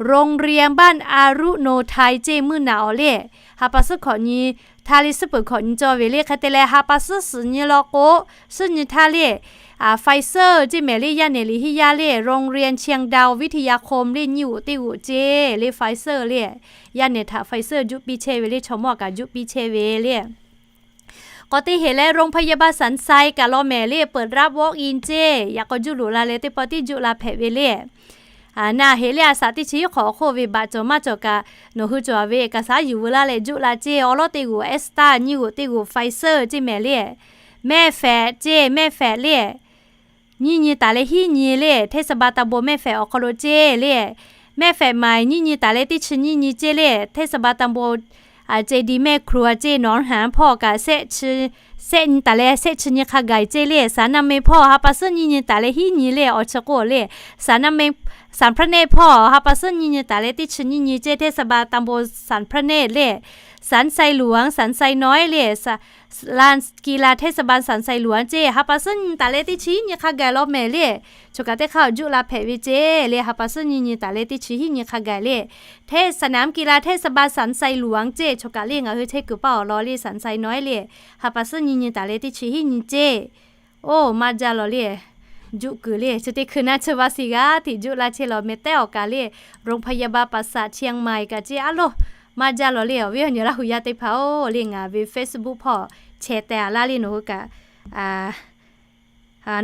โรงเรียนบ้านอรุโนไทย ceˇ, mvuhˇ naꞈ awˬ le. Ha pa suhˉ hkawꞈ nyi htaˇ le, suhˉ peuˬ hkawꞈ nyi cawˬ ve le. Hk'e te leh ha pa suhˉ suhˍ nyi law k'o, suhˉ nyi htaˇ le, Pfizer ceˇ mehˍ le, yaˇ nehˬ liꞈ hiˆ yaˇ le, โรงเรียนเชียงดาววิทยาคม le, nyiˇ g'oꞈ teˇ g'oꞈ ceˇ le, Pfizer le. Yaˇ nehˬ htaꞈ Pfizer juˆ piˇ chehˇ ve le, chaw mawˇ kaꞈ juˆ piˇ chehˇ ve le. K'awꞈ te heˍ leh โรงพยาบาลสันทราย kaꞈ law mehˍ le, เปิดรับ walk in ceˇ. Yaꞈ k'aw juˆ loꞈ la leh teˇ pawˆ tiˉ juˆ la hpehꞈ ve le. Naˬ heˍ le, a shaꞈ teˇ chi hiˉ hk'awꞈ awˬ hk'oˆ ve baꞈ cawˬ maˇ cawˬ kaꞈ nawˬ hui cawˬ ve kaꞈ shaˉ yuˬ veu laˇ leh juˆ la ceˇ. Awˉ lawˉ teˇ g'oꞈ Astra, nyiˇ g'oꞈ teˇ g'oꞈ Pfizer ceˇ mehˍ le. Mehˇ fehꞈ ceˇ, mehˇ fehꞈ le. nyiˇ nyi taˍ leh hiˉ nyi le, เทศบาลตำบลแม่แฝก awˬ hk'aw lo ceˇ le. แม่แฝกใหม่ nyiˇ nyi taˍ leh teˇ chi nyiˇ nyi ceˇ le, เทศบาลตำบล เจดีย์แม่ครัว ceˇ หนองหาน hpawˇ kaꞈ shehˆ nyi taˍ leh shehˆ chi nyi hk'a gaˬ ceˇ le. สารนาเม hpawˇ ha pa suhˉ nyiˇ nyi taˍ leh hiˉ nyi le, awˬ chi k'oˆ le. สารนาเม สารพระเนตร hpawˇ ha pa suhˉ nyiˇ nyi taˍ leh teˇ chi nyiˇ nyi ceˇ, เทศบาลตำบลสรรพระเนตร le. สันทรายหลวง สันทรายน้อย le, ลานกีฬาเทศบาลสันทรายหลวง ceˇ ha pa suhˉ nyi taˍ leh teˇ chi hiˉ nyi hk'a gaˬ law mehˍ le. Choˬ kaꞈ teˇ hk'aˇ awˬ juˆ la hpehꞈ ve ceˇ le, ha pa suhˉ nyiˇ nyi taˍ leh teˇ chi hiˉ nyi hk'a gaˬ le. เทศ สนามกีฬาเทศบาลสันทรายหลวง ceˇ, choˬ kaꞈ le ngaˬ hui chehˇ kuiˬ paˇ awˬ lawn le, สันทรายน้อย le, ha pa suhˉ nyiˇ nyi taˍ leh teˇ chi hiˉ nyi ceˇ. Oˇ, maˇ jaˇ law le. Juˆ kuiˬ le, chi teˇ hkui naˆ tsuhˇ vaˇ shiˍ g'aˇ hteꞈ juˆ laˇ chehˇ law meh tehˉ awˬ kaꞈ le, โรงพยาบาลปราสาทเชียงใหม่ kaꞈ ceˇ, a loˬ, maˇ jaˇ law le. Awˬ viˉ awˬ nyi Laˇ huˍ yaˇ teˇ hpaˍ-oˬ le, ngaˬ ve Facebook hpawˇ chehˇ teh a laˇ le, nawˬ hui kaꞈ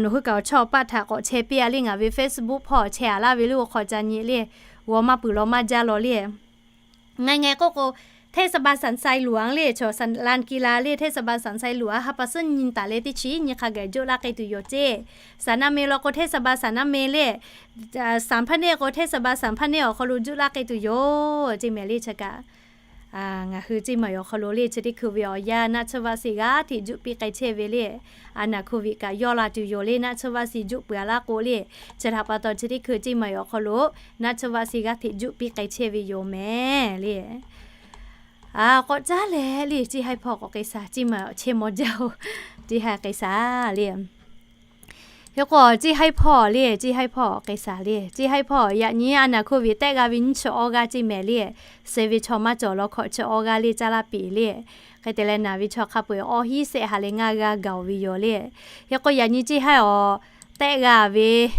nawˬ hui kaꞈ awˬ chawˇ paˆ htaꞈ k'awꞈ chehˇ piˇ a le, ngaˬ ve Facebook hpawˇ chehˇ a laˇ ve le, awˬ hk'aw ca nyi le, g'aw maˇ peuˬ law maˇ jaˇ law le. Ngaˬ ngaˬ k'oˆ k'o, เทศบาลสันทรายหลวง le, chaw ลานกีฬา le, เทศบาลสันทรายหลวง ha pa suhˉ nyi taˍ leh teˇ chi nyi hk'a gaˬ juˆ laˇ k'ai tuˬ yoˬ ceˇ. สารนาเม law k'o เทศบาลสรรพระเนตร le, สารพระเนตร k'o เทศบาลสรรพระเนตร awˬ hk'aw lo juˆ laˇ k'ai tuˬ yoˬ ceˇ mehˍ le. Chi kaꞈ ngaˬ hui ceˇ maˬ awˬ hk'aw lo le, chi teˇ hkui ve awˬ yanˇ naˆ tsuhˇ vaˇ shiˍ g'aˇ hteꞈ juˆ piˇ k'ai chehˇ ve le. A naˬ hk'oˆ viꞈ kaꞈ yawˇ la tuˬ yoˬ le, naˆ tsuhˇ vaˇ shiˍ juˆ peuˬ a laˇ k'o le, chi htaꞈ pa taw chi teˇ hkui ceˇ maˬ awˬ hk'aw lo naˆ tsuhˇ vaˇ shiˍ g'aˇ hteꞈ juˆ piˇ k'ai chehˇ ve yoˬ mehˍ le. K'awꞈ caˉ leh le, ceˇ haiˉ hpawˇ k'awꞈ k'ai shaˍ, ceˇ maˬ chehˇ maw jaˇ-oˬ, ceˇ haiˉ k'ai shaˍ le. Hk'e k'o, ceˇ haiˉ hpawˇ le, ceˇ haiˉ hpawˇ k'ai shaˍ le. Ceˇ haiˉ hpawˇ yaꞈ nyi a naˬ hk'oˆ viꞈ tehˆ g'a ve nyiˇ chi awˇ g'aˇ ceˇ mehˍ le. Suh ve chaw maˇ cawˬ law hkawꞈ chi awˇ g'aˇ le caˇ laˇ piˍ le. Hk'e te leh naˬ ve chaw hk'a peu-eˬ awˇ hiˉ sehˆ ha leh ngaˇ g'aˇ gaˬ-oˬ ve yoˬ le. Hk'e k'o, yaꞈ nyi ceˇ haiˉ awˬ tehˆ g'a ve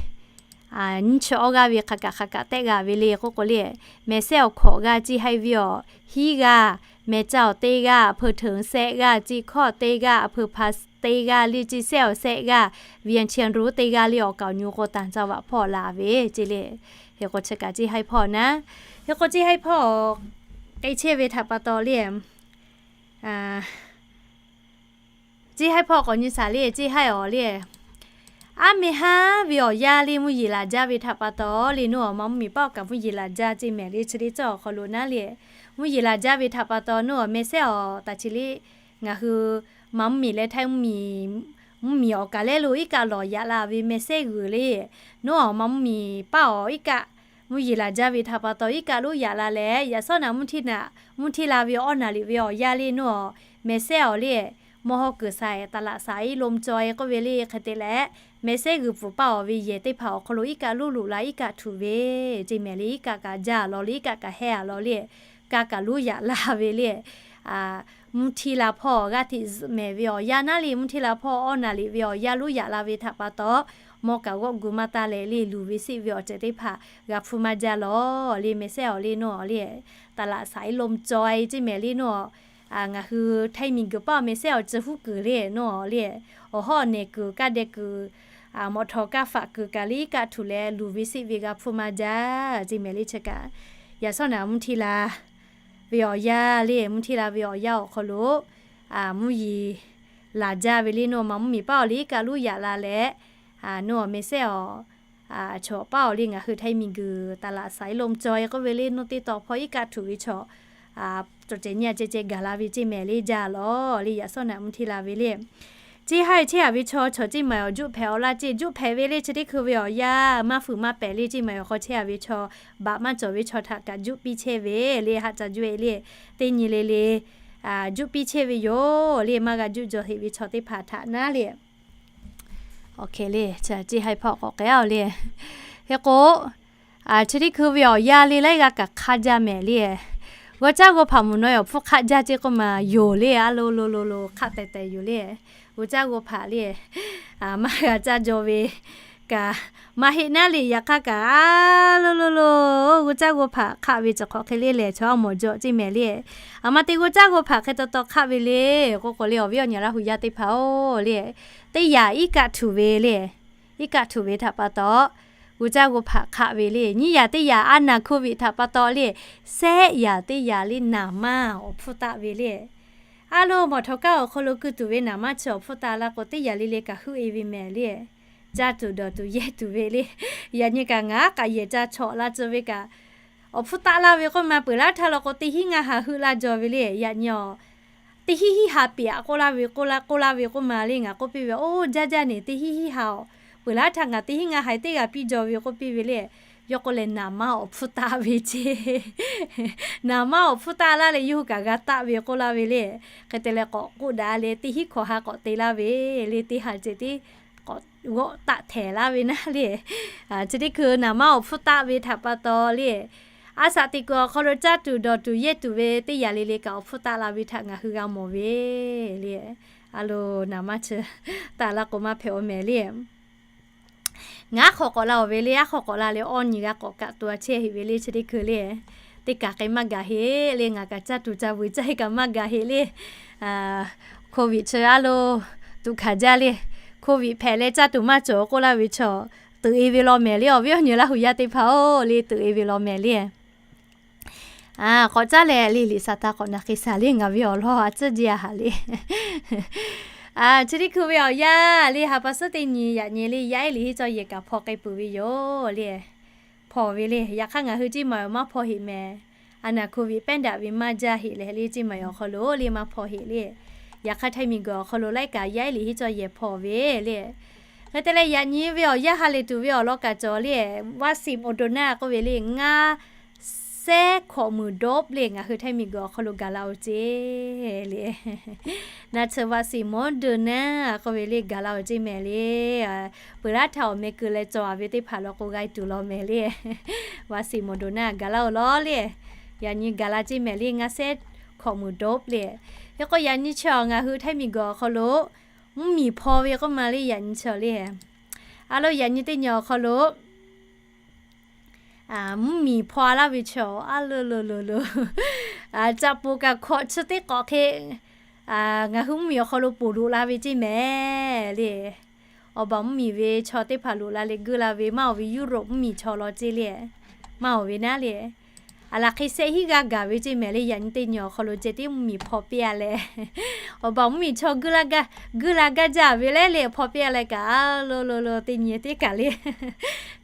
nyiˇ chi awˇ g'aˇ ve hk'a kaꞈ hk'a kaꞈ tehˆ g'a ve le k'oˆ k'o le, mehˍ sehˉ awˬ hkawꞈ g'aˇ ceˇ haiˉ ve awˬ hiˉ g'aˇ, mehˍ caˇ awˬ teˇ g'aˇ, hpu htuiˍ sehˆ g'aˇ, ceˇ hkawˇ teˇ g'aˇ, hpu hpa teˇ g'aˇ le, ceˇ sehˉ awˬ sehˆ g'aˇ, เวียงเชียงรุ้ง teˇ g'aˇ le, awˬ kaˍ awˬ nyu k'o ต่างจังหวัด hpawˇ la ve ceˇ le. Hk'e k'o chi kaꞈ ceˇ haiˉ hpawˇ naˉ. Hk'e k'o, ceˇ haiˉ hpawˇ k'ai chehˇ ve htaꞈ pa taw le, ceˇ haiˉ hpawˇ k'awꞈ nyi shaˍ le, ceˇ haiˉ awˬ le. Aˉ meh haˉ ve awˬ yanˇ le, mvuhˇ yeˬ laˬ jaˇ ve htaꞈ pa taw le, nawˬ awˬ ma mvuhˇ miˬ paˆ awˬ kaꞈ mvuhˇ yeˬ laˬ jaˇ ceˇ mehˍ le. Chi teˇ cawˇ awˬ hk'aw lo naˉ le, mvuhˇ yeˬ laˬ jaˇ ve htaꞈ pa taw nawˬ awˬ mehˍ sehˉ awˬ taˍ chi le, ngaˬ hui ma mvuhˇ miˬ leh htaiˇ mvuhˇ miˬ, mvuhˇ miˬ awˬ kaˍ lehˉ lo iˉ kaˆ lawˬ yaꞈ la ve mehˍ sehˉ g'uiˬ le, nawˬ awˬ ma mvuhˇ miˬ paˆ awˬ iˉ kaˆ mvuhˇ yeˬ laˬ jaˇ ve htaꞈ pa taw iˉ kaˆ loˉ yaꞈ la leh, yaꞈ shawˉ naꞈ mvuhˇ hteˇ naꞈ, mvuhˇ hteˇ la ve awˇ naˍ liꞈ ve awˬ yanˇ le nawˬ mehˍ sehˉ awˬ le, มหก สายตลาดสายลมจอย k'oˆ ve le. Hk'e te leh, mehˍ sehˉ g'uiˬ pfuhˍ paˆ awˬ ve yehˬ teˇ hpaˍ awˬ hk'aw lo iˉ kaˆ loˉ loꞈ la iˉ kaˆ htuꞈ ve ceˇ mehˍ le. Iˉ kaˆ kaꞈ jaˇ lawˬ le, iˉ kaˆ kaꞈ hehˇ a lawˬ le, ka kaꞈ loˉ yaꞈ la ve le. Mvuhˇ hteˇ la hpawˇ g'aˇ hteꞈ zuhꞈ mehˍ ve awˬ yanˇ naˉ le, mvuhˇ hteˇ la hpawˇ awˇ naˍ liꞈ ve awˬ yanˇ loˉ yaꞈ la ve htaꞈ pa taw, mawˇ kaꞈ g'awˆ gu maˇ taˇ leh le, luˬ ve seˆ ve awˬ ceuˬ teˇ hpaˍ g'a hpfuhˇ maˇ jaˇ lawˬ le, mehˍ sehˉ awˬ le nawˬ awˬ le, ตลาดสายลมจอย ceˇ mehˍ le nawˬ, ngaˬ hui htaiˇ miˬ guiˬ paˆ awˬ mehˍ sehˉ awˬ ceuˬ huˉ kuiˬ le nawˬ awˬ le, awˬ hawˉ awˬ nehˬ kuiˬ, kaˇ deh kuiˬ, mawꞈ htawˍ kaˇ faꞈ kuiˬ kaꞈ le iˉ kaˆ htuꞈ leh luˬ ve seˆ ve g'a hpfuhˇ maˇ jaˇ ceˇ mehˍ le. Chi kaꞈ yaꞈ shawˉ naꞈ mvuhˇ hteˇ la ve awˬ yanˇ le, mvuhˇ hteˇ la ve awˬ yanˇ awˬ hk'aw lo mvuhˇ yeˬ laˬ jaˇ ve le nawˬ ma mvuhˇ miˬ paˆ awˬ le iˉ kaˆ loˉ yaꞈ la leh, nawˬ awˬ mehˍ sehˉ awˬ chaw paˆ awˬ le ngaˬ hui htaiˇ miˬ guiˬ ตลาดสายลมจอย k'oˆ ve le nawˬ teˇ taw hpawˇ iˉ kaˆ htuꞈ ve chaw cawˬ cehˬ nyi a ceh ceh gaˬ la ve ceˇ mehˍ le jaˇ lawˬ le. Yaꞈ shawˉ naꞈ mvuhˇ hteˇ la ve le, ceˇ haiˉ chehˇ a ve chaw chaw ceˇ maˬ awˬ juˆ hpehꞈ awˬ laˇ ceˇ, juˆ hpehꞈ ve le. Chi teˇ hkui ve awˬ yanˇ maˇ fuiˍ maˇ pehˍ le, ceˇ maˬ awˬ hk'aw chehˇ a ve chaw baꞈ maˇ cawˬ ve chaw htaꞈ kaꞈ juˆ piˇ chehˇ ve le, haꞈ ca juˆ e le, teˇ nyi le le juˆ piˇ chehˇ ve yoˬ le. Maˇ g'a juˆ jaw heꞈ ve chaw teˇ hpaˍ htaꞈ naˉ le. Awˬ hk'e le, ceˇ haiˉ hpawˇ k'awꞈ k'ai a le. Hk'e k'o, chi teˇ hkui ve awˬ yanˇ le laiˉ g'aˇ kaꞈ hk'aˆ jaˇ mehˍ le. G'aw caˇ g'aw hpaꞈ mvuhˬ naw awˬ hpfuhˇ hk'aˆ jaˇ ceˇ k'oˆ maˬ yoˬ le, a lo lo lo lo hk'aˆ teh teh yoˬ le. G'aw caˇ g'aw hpaꞈ le, maˇ g'a caˇ jaw ve kaꞈ maˇ heˆ naˉ le. Yaꞈ hk'aˇ kaꞈ a lo lo lo, g'aw caˇ g'aw hpaꞈ hk'aˆ ve cawˬ hk'awꞈ hk'e le lehˬ, chaw a mawˬ jaw ceˇ mehˍ le. A ma te g'aw caˇ g'aw hpaꞈ hk'e taw taw hk'aˆ ve le k'oˆ k'o le, awˬ viˉ awˬ nyi Laˇ huˍ yaˇ teˇ hpaˍ-oˬ le, teˇ yaꞈ iˉ kaˆ htuꞈ ve le. Iˉ kaˆ htuꞈ ve htaꞈ pa taw g'aw caˇ g'aw hpaꞈ hk'aˆ ve le. Nyiˇ yaꞈ teˇ yaꞈ a naˬ hk'oˆ ve htaꞈ pa taw le, sehˆ yaꞈ teˇ yaꞈ le naˍ maˇ awˬ hpfuhˇ taˆ ve le. A lo mawˬ htaw kaˇ awˬ hk'aw lo keu tuˬ ve naˍ maˇ chi awˬ hpfuhˇ taˆ la k'o, teˇ yaꞈ le le kaꞈ huˉ e ve mehˍ le. caˇ tuˬ dawˬ tuˬ yehˇ tuˬ ve le. Yaꞈ nyi kaꞈ ngaˬ k'aꞈ yehˬ ca chawꞈ la tcuh ve kaꞈ, awˬ hpfuhˇ taˆ laˇ ve k'oˆ ma peuˬ laˇ htaˇ law k'o, teˇ hinˉ ngaˇ ha heuˆ laˇ jaw ve le. Yaꞈ nyi awˬ teˇ hinˉ hiˉ ha piꞈ aꞈ k'oˆ laˇ ve k'oˆ laˇ, k'oˆ laˇ ve k'oˆ ma le, ngaˬ k'oˆ piˇ ve, Oˇ, jaˇ jaˇ neˬ, teˇ hinˉ hiˉ ha awˬ peuˬ laˇ htaˇ ngaˬ teˇ hinˉ ngaˇ ha teˇ g'aˇ piˇ jaw ve k'oˆ piˇ ve le. Yawˇ k'oˆ leh, Naˍ maˇ awˬ hpfuhˇ taˆ ve ceˇ. Naˍ maˇ awˬ hpfuhˇ taˆ laˇ leh yawˇ hui kaꞈ g'a taˆ ve k'oˆ laˇ ve le. Hk'e te leh k'awꞈ k'oˆ daꞈ leh teˇ hinˉ hkawꞈ ha k'awꞈ te laˇ ve le, teˇ ha ceh tiˉ k'awꞈ g'awˆ taˆ htehˍ laˇ ve naˉ le. Chi teˇ hkui naˍ maˇ awˬ hpfuhˇ taˆ ve htaꞈ pa taw le, a shaꞈ teꞈ kuiˬ awˬ hk'aw lo caˇ tuˬ dawˬ tuˬ yehˇ tuˬ ve teˇ yanˇ le le kaꞈ awˬ hpfuhˇ taˆ la ve htaꞈ ngaˬ hui g'a mawˬ ve le. A lo, naˍ maˇ chi taˆ laˇ k'o maˇ hpehꞈ-oˬ mehˍ le. Ngaˬ aˉ hk'aw k'awꞈ la-oˬ ve le, aˉ hk'aw k'awꞈ la leh awˇ nyi g'a k'awꞈ kaꞈ to a chehˇ heꞈ ve le, chi teˇ hkui le. Teˇ kaˬ k'ai maˇ gaˬ heꞈ le, ngaˬ kaꞈ caˇ tuˬ ca vuiˬ caˇ kaꞈ maˇ gaˬ heꞈ le. COVID chi a lo tuꞈ hkanˍ jaˇ le. COVID hpehꞈ leh caˇ tuˬ maˇ cawˬ k'oˆ laˇ ve chaw, tuꞈ e ve law mehˍ le. Awˬ viˉ awˬ nyi Laˇ huˍ yaˇ teˇ hpaˍ-oˬ le, tuꞈ e ve law mehˍ le. K'awꞈ caˉ leh le, liꞈ saˍ taˍ k'awꞈ naˬ hk'e shaˍ le, ngaˬ ve awˬ lawn a tcuhˇ jaˇ haꞈ le. Chi teˇ hkui ve awˬ yanˇ le, ha pa suhˉ teˇ nyi yaꞈ nyi le, yaˇ ehˉ liꞈ henˇ cawˇ yehˬ kaꞈ hpaw k'ai peuˬ ve yoˬ le. Hpaw ve le, yaꞈ hk'aˇ ngaˬ hui Ceˇ maˬ awˬ maˇ hpaw heꞈ mehˍ. A naˬ COVID pehˉ daꞈ ve maˇ jaˇ heꞈ leh le, Ceˇ maˬ awˬ hk'aw lo le maˇ hpaw heꞈ le. Yaꞈ hk'aˇ Htaiˇ miˬ guiˬ awˬ hk'aw lo laiˉ kaꞈ yaˇ ehˉ liꞈ henˇ cawˇ yehˬ hpaw ve le. Hk'e te leh yaꞈ nyi ve awˬ yanˇ ha lehˬ tuˬ ve awˬ lawn kaꞈ cawˬ le, vaccine Moderna k'oˆ ve le, ngaˇ sehˉ hkawꞈ muiˬ dawˇ le, ngaˬ hui Htaiˇ miˬ guiˬ awˬ hk'aw lo gaˬ la-oˬ ceˇ le. Naˆ tsuhˇ vaccine Moderna k'oˆ ve le gaˬ la-oˬ ceˇ mehˍ le. Peuˬ laˇ htaˇ awˬ meh keu leh cawˬ-a ve teˇ hpaˍ law k'o g'a tuˬ law mehˍ le. Vaccine Moderna gaˬ la-oˬ law le. Yaꞈ nyi gaˬ la ceˇ mehˍ le, ngaˇ sehˉ hkawꞈ muiˬ dawˇ le. Hk'e k'o yaꞈ nyi chi ngaˬ hui Htaiˇ miˬ guiˬ awˬ hk'aw lo mvuhˇmiˬ hpaw ve k'oˆ ma le, yaꞈ nyi chi le. A lo, yaꞈ nyi teˇ nyi awˬ hk'aw lo mvuhˇmiˬ hpaw laˇ ve chaw a lo lo lo lo, caꞈ poˍ kaꞈ hkawꞈ chi teˇ k'awꞈ hk'e, ngaˬ hui mvuhˇmiˬ awˬ hk'aw lo poˬ loꞈ la ve ceˇ mehˍ le. Awˬ baˬ mvuhˇmiˬ ve chaw teˇ hpaˍ loꞈ la leh geuˆ la ve maˇ oˬ ve, Europe mvuhˇmiˬ chaw law ceˇ le, maˇ oˬ ve naˉ le. A laˬ hk'e shehˆ hinˉ g'aˇ gaˬ ve ceˇ mehˍ le, yaꞈ nyi teˇ nyi awˬ hk'aw lo ceh tiˉ mvuhˇmiˬ hpaw piˇ-a leh, awˬ baˬ mvuhˇmiˬ chaw geuˆ la gaˇ, geuˆ la gaˇ jaˇ ve le le hpaw piˇ-a leh kaꞈ, a lo lo lo teˇ nyi teˇ kaˬ le,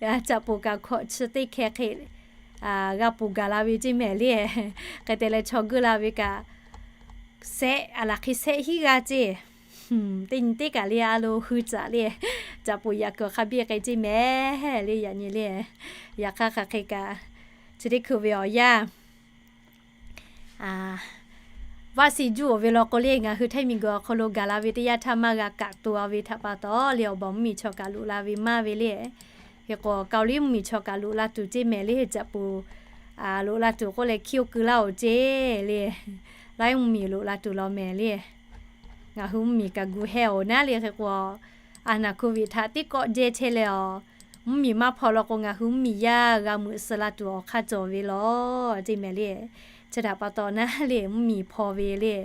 caꞈ poˍ kaꞈ hkawꞈ chi teˇ hkeh hk'e g'a poˬ gaˬ la ve ceˇ mehˍ le. Hk'e te leh chaw geuˆ la ve kaꞈ, shehˆ, a laˬ hk'e shehˆ hinˉ g'aˇ ceˇ, teˇ nyi teˇ kaˬ le a lo hui caꞈ le, caꞈ poˍ yaꞈ kuiˬ hk'a biˇ k'ai ceˇ mehˍ le, yaꞈ nyi le. Yaꞈ hk'aˇ hk'aˬ hk'e kaꞈ, chi teˇ hkui ve awˬ yanˇ vaccine juˇ-oˬ ve law k'o le, ngaˬ hui Htaiˇ miˬ guiˬ awˬ hk'aw lo gaˬ la ve teˇ yanˇ htaˇ maˇ g'a kaꞈ to-a ve htaꞈ pa taw le, awˬ baˬ mvuhˇmiˬ chaw kaꞈ loꞈ la ve maˇ ve le. Hk'e k'o Kaoˍliˇ mvuhˇmiˬ chaw kaꞈ loꞈ la tuˬ ceˇ mehˍ le, caꞈ poˍ loꞈ la tuˬ k'oˆ leh hkiˇ-oˆ keu laˇ-oˬ ceˇ le. Laiˉ mvuhˇmiˬ loꞈ la tuˬ law mehˍ le. Ngaˬ hui mvuhˇmiˬ kaꞈ gu heh-oˬ naˉ le. Hk'e k'o, a naˬ COVID htaꞈ tiˉ kawˆ jehˇ chehˇ leh awˬ, mvuhˇmiˬ maˇ hpaw law k'o ngaˬ hui mvuhˇmiˬ yaˇ g'a meuꞈ suh la tuˬ awˬ hk'aˇ cawˬ ve law ceˇ mehˍ le. Chi htaꞈ pa taw naˉ le, mvuhˇmiˬ hpaw ve le.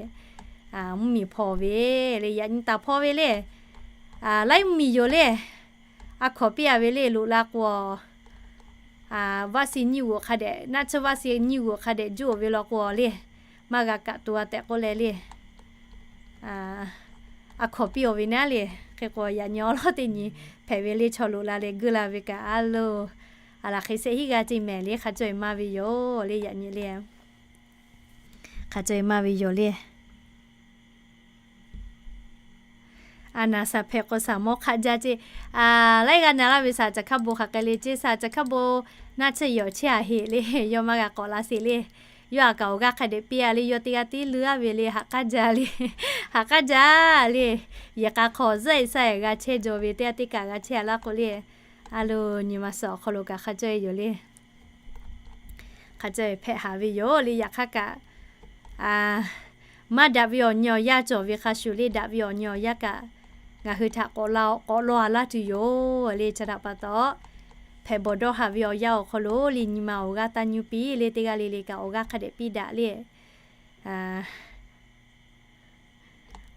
Mvuhˇmiˬ hpaw ve le, yaꞈ nyi taˍ hpaw ve le. Laiˉ mvuhˇmiˬ yoˬ le. A hkawˍ piˇ-a ve le, loꞈ la k'o, vaccine nyiˇ g'uˬ hk'a dehꞈ, naˆ tsuhˇ vaccine nyiˇ g'uˬ hk'a dehꞈ juˇ-oˬ ve law k'o le, maˇ g'a kaꞈ to-a tehꞈ k'oˆ leh le, a hkawˍ piˇ-oˬ ve naˉ le. Hk'e k'o yaꞈ nyi awˉ lawˉ teˇ nyi hpehꞈ ve le, chaw loꞈ la leh geuˆ la ve kaꞈ a lo, a laˬ hk'e shehˆ hinˉ g'aˇ ceˇ mehˍ le, hk'a caweh maˇ ve yoˬ le, yaꞈ nyi le. Hk'a caweh maˇ ve yoˬ le. A naˬ shaˍ hpehꞈ k'o shaˍ mawˇ hk'aˆ jaˇ ceˇ. Laiˉ g'aˇ na laˇ ve shaˍ caˬ hkaˇ bon hk'aˬ hk'e le ceˇ, shaˍ caˬ hkaˇ bon naˆ tsuhˇ yehˬ awˬ chehˇ-a heꞈ le, yawˇ maˇ g'a k'awꞈ la sheˍ le. Yawˇ aꞈ kaꞈ awˬ g'aˇ hk'a dehꞈ piˇ-a le, yawˇ teˇ g'aˇ tiˉ leuˉ-a ve le, ha k'aˉ jaˇ le. Ha k'aˉ jaˇ le. Yehˬ k'a hk'aw zuhˆ-e shaˆ-e g'a chehˇ jaw ve teˇ g'aˇ teˇ kaꞈ g'a chehˇ-a laˇ k'o le, a lo, nyi ma suhˍ awˬ hk'aw lo kaꞈ hk'a caweh yoˬ le. Hk'a caweh hpehꞈ haˍ ve yoˬ le. Yaꞈ hk'aˇ kaꞈ, maˇ daꞈ ve awˬ nyi awˬ yanˇ cawˬ ve hk'a shuˍ le, daꞈ ve awˬ nyi awˬ yanˇ kaꞈ ngaˬ hui htaꞈ k'awꞈ la, k'awꞈ lawˇ-a laˇ tuˬ yoˬ le. Chi htaꞈ pa taw, hpehꞈ bawˬ dawˇ haˍ ve awˬ yanˇ awˬ hk'aw lo le, nyi ma awˬ g'aˇ taˇ nyi piˇ le, teˇ g'aˇ le le kaꞈ awˬ g'aˇ hk'a dehꞈ piˇ daꞈ le.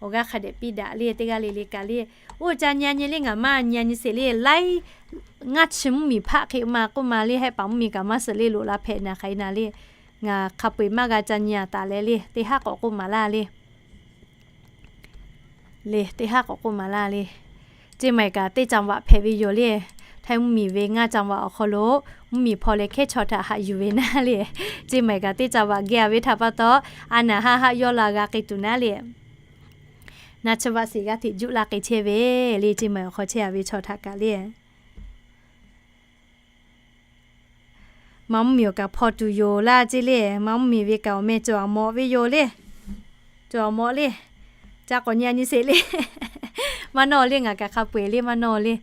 Awˬ g'aˇ hk'a dehꞈ piˇ daꞈ le, teˇ g'aˇ le le kaꞈ le. Oˇ ca nyi-a nyi le, ngaˬ maˇ nyi-a nyi sheˍ le. Laiˉ ngaˇ chi mvuhˇmiˬ hpaˆ hk'e ma k'oˆ ma le, hehˆ paˍ mvuhˇmiˬ kaꞈ maˇ suh le, loꞈ la hpehꞈ naˬ hk'aˬ e naˬ le. Ngaˬ hk'a peu-eˬ maˇ g'a ca nyi-a taˍ leh le, teˇ haˉ k'awꞈ k'oˆ maˍ laˇ le. Le, teˇ haˉ k'awꞈ k'oˆ maˍ laˇ le. Ceˇ maiˍ kaꞈ teˇ caˍ vaꞈ hpehꞈ ve yoˬ le. Htaiˇ mvuhˇmiˬ ve ngaˇ caˍ vaꞈ awˬ hk'aw lo mvuhˇmiˬ hpawˇ leh hkehˉ chaw htaꞈ haꞈ yuˬ ve naˉ le. Ceˇ maiˍ kaꞈ teˇ caˍ vaꞈ geh a ve htaꞈ pa taw, a naˍ haˆ haˆ yawˇ la g'a k'ai tuˬ naˉ le. Naˆ chi vaꞈ shiˍ g'aˇ hteꞈ juˆ la k'ai chehˇ ve le. Ceˇ maiˍ awˬ hk'aw chehˇ a ve chaw htaꞈ kaꞈ le, maˇ mvuhˇmiˬ awˬ kaꞈ hpaw tuˬ yoˬ laˇ ceˇ le. Maˇ mvuhˇmiˬ ve kaꞈ awˬ meh cawˬ a mawꞈ ve yoˬ le. Cawˬ a mawꞈ le. Ca k'awꞈ nyi a nyi sheˍ le. Maˇ nawˇ le, ngaˬ kaꞈ hk'a peu-eˬ le, maˇ nawˇ le.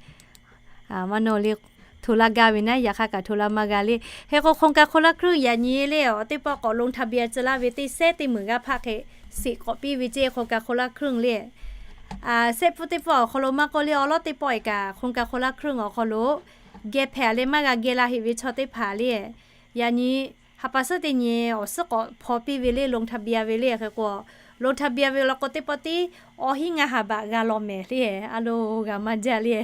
Maˇ nawˇ le. Hto laˇ gaˇ ve naˉ, yaꞈ hk'aˇ kaꞈ hto laˇ maˇ g'a le. Hk'e k'o โครงการคนละครึ่ง yaꞈ nyi le, awˬ teˇ pawˆ k'awꞈ ลงทะเบียน tcuh laˇ ve teˇ sehˉ teˇ meunˍ g'aˇ hpaˆ hk'e shiˍ k'awꞈ piˇ ve ceˇ โครงการคนละครึ่ง le. Sehˆ pfuhˇ teˇ pawˆ awˬ hk'aw lo maˇ k'oˆ le, awˬ lawˉ teˇ pawˆ e kaꞈ โครงการคนละครึ่ง awˬ hk'aw lo geh hpehꞈ leh maˇ g'a geh la heꞈ ve chaw teˇ hpaˍ le, yaꞈ nyi ha pa suhˉ teˇ nyi awˬ suhˉ k'awꞈ hpaw piˇ ve le, ลงทะเบียน ve le. Hk'e k'o ลงทะเบียน ve law k'o teˇ pawˆ tiˉ awˬ hinˉ ngaˇ ha baꞈ g'a law mehˍ le. A lo, g'a maˇ jaˇ le.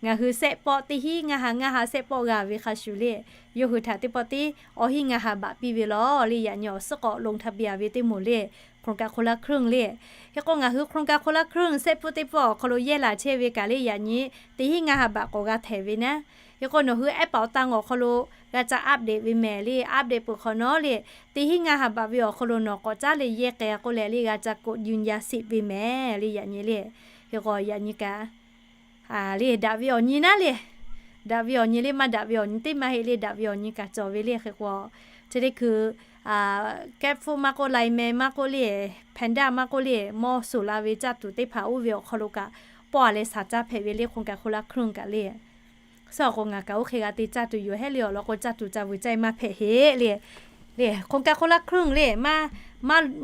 Ngaˬ hui sehˆ pawˆ teˇ hinˉ ngaˇ ha ngaˇ ha sehˆ pawˆ g'a ve hk'a shuˍ le, yawˇ hui htaꞈ teˇ pawˆ tiˉ awˬ hinˉ ngaˇ ha baꞈ piˇ ve law le. Yaꞈ nyi awˬ suhˉ k'awꞈ ลงทะเบียน ve teˇ moˍ le, โครงการคนละครึ่ง le. Hk'e k'o ngaˬ hui โครงการคนละครึ่ง sehˆ pfuhˇ teˇ pawˆ awˬ hk'aw lo yehˇ laˬ chehˇ ve kaꞈ le, yaꞈ nyi teˇ hinˉ ngaˇ ha baꞈ k'awꞈ g'a htehˍ ve naˉ. Hk'e k'o nawˬ hui แอปเป๋าตัง awˬ hk'aw lo g'a ca update ve mehˍ le. Update peuˬ hk'awꞈ nawˉ le, teˇ hinˉ ngaˇ ha baꞈ ve awˬ hk'aw lo nawˬ k'awꞈ caˉ leh yehˇ k'ai k'oˆ leh le, g'a ca กดยืนยันสิทธิ์ ve mehˍ le. Yaꞈ nyi le, hk'e k'o yaꞈ nyi kaꞈ le, daꞈ ve awˬ nyi naˉ le. Daꞈ ve awˬ nyi le, maˇ daꞈ ve awˬ nyi teˇ maˇ heˆ le. Daꞈ ve awˬ nyi kaꞈ cawˬ ve le. Hk'e k'o chi teˇ hkui แกร็บฟู้ด maˇ k'oˆ, Line Man maˇ k'oˆ le, Panda maˇ k'oˆ le, mawˇ suˍ la ve caˇ tuˬ teˇ hpaˍ oˇ ve awˬ hk'aw lo kaꞈ pawˆ a leh shaˍ caˇ hpehꞈ ve le, โครงการคนละครึ่ง kaꞈ le. Suhˉ awˬ k'o ngaˬ kaꞈ oˇ hk'e g'a te caˇ tuˬ yoˬ hehˉ le. Awˬ lawn k'o caˇ tuˬ ca vuiˬ caˇ e maˇ hpehꞈ heˆ le. Le, โครงการคนละครึ่ง le,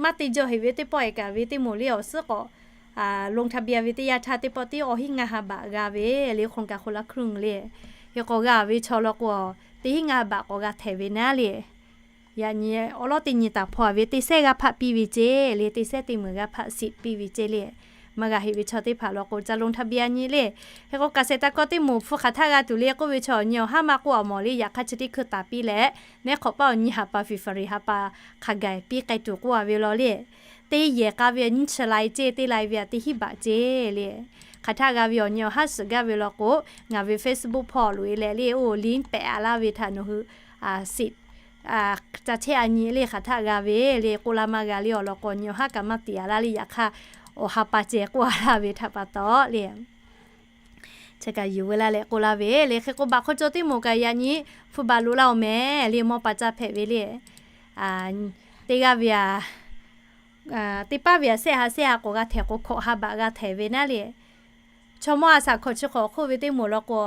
maˇ te jaw heꞈ ve teˇ pawˆ e kaꞈ ve teˇ moˍ le, awˬ suhˉ k'awꞈ ลงทะเบียน ve teˇ yanˇ htaˇ teˇ pawˆ tiˉ awˬ hinˉ ngaˇ ha baꞈ g'a ve le, โครงการคนละครึ่ง le. Hk'e k'awꞈ g'a ve chaw law k'o teˇ hinˉ ngaˇ ha baꞈ k'awꞈ g'a htehˍ ve naˉ le. Yaꞈ nyi awˬ lawn teˇ nyi taˍ hpaw a ve teˇ sehˉ g'aˇ hpaˆ piˇ ve ceˇ le, teˇ sehˉ teˇ meunˍ g'aˇ hpaˆ shiˍ piˇ ve ceˇ le. Maˇ g'a heꞈ ve chaw teˇ hpaˍ law k'o ca ลงทะเบียน nyi le. Hk'e k'o เกษตรกร teˇ moˍ hpu hk'aˬ htaˆ g'a tuˬ le k'oˆ ve chaw awˬ nyi awˬ haˉ maˇ k'oˆ a mawˬ le. Yaꞈ hk'aˇ chi teˇ hkui taˍ piˇ leh, neˉ hk'awꞈ paˇ awˬ nyi ha pa February ha pa hk'a gaˬ piˇ k'ai tuˬ k'oˆ a ve law le. Teˇ yehˬ k'a ve nyiˇ chi lai ceˇ, teˇ lai ve a teˇ hinˉ baꞈ ceˇ le. Hk'aˬ htaˆ g'a ve awˬ nyi awˬ haˉ suhˍ gaˇ ve law k'o, ngaˬ ve Facebook hpawˇ loꞈ e leh le, oˇ link pehꞈ a laˇ ve htaꞈ nawˬ hui shiˍ ca chehˇ a nyi le. Hk'aˬ htaˆ g'a ve le k'oˆ laˇ maˇ g'a le. Awˬ lawn k'o awˬ nyi awˬ haˉ kaꞈ maˇ tiˍ a laˇ le. Yaꞈ hk'aˇ awˬ ha pa ceh k'oˆ a laˇ ve htaꞈ pa taw le, chi kaꞈ yuˬ veu laˇ leh k'oˆ laˇ ve le. Hk'e k'o baꞈ hk'aw caw teˇ moˍ kaꞈ yaꞈ nyi hpu baˬ loꞈ laˇ oˬ mehˍ le. Mawˇ pa caˇ hpehꞈ ve le. Teˇ g'aˇ ve a, teˇ paˉ ve a sehˆ ha sehˆ ha k'awꞈ g'a htehˍ k'o hkawꞈ ha baꞈ g'a htehˍ ve naˉ le. Chaw mawˇ a shaꞈ hkawꞈ chi hk'awꞈ hk'oˆ ve teˇ moˍ law k'o,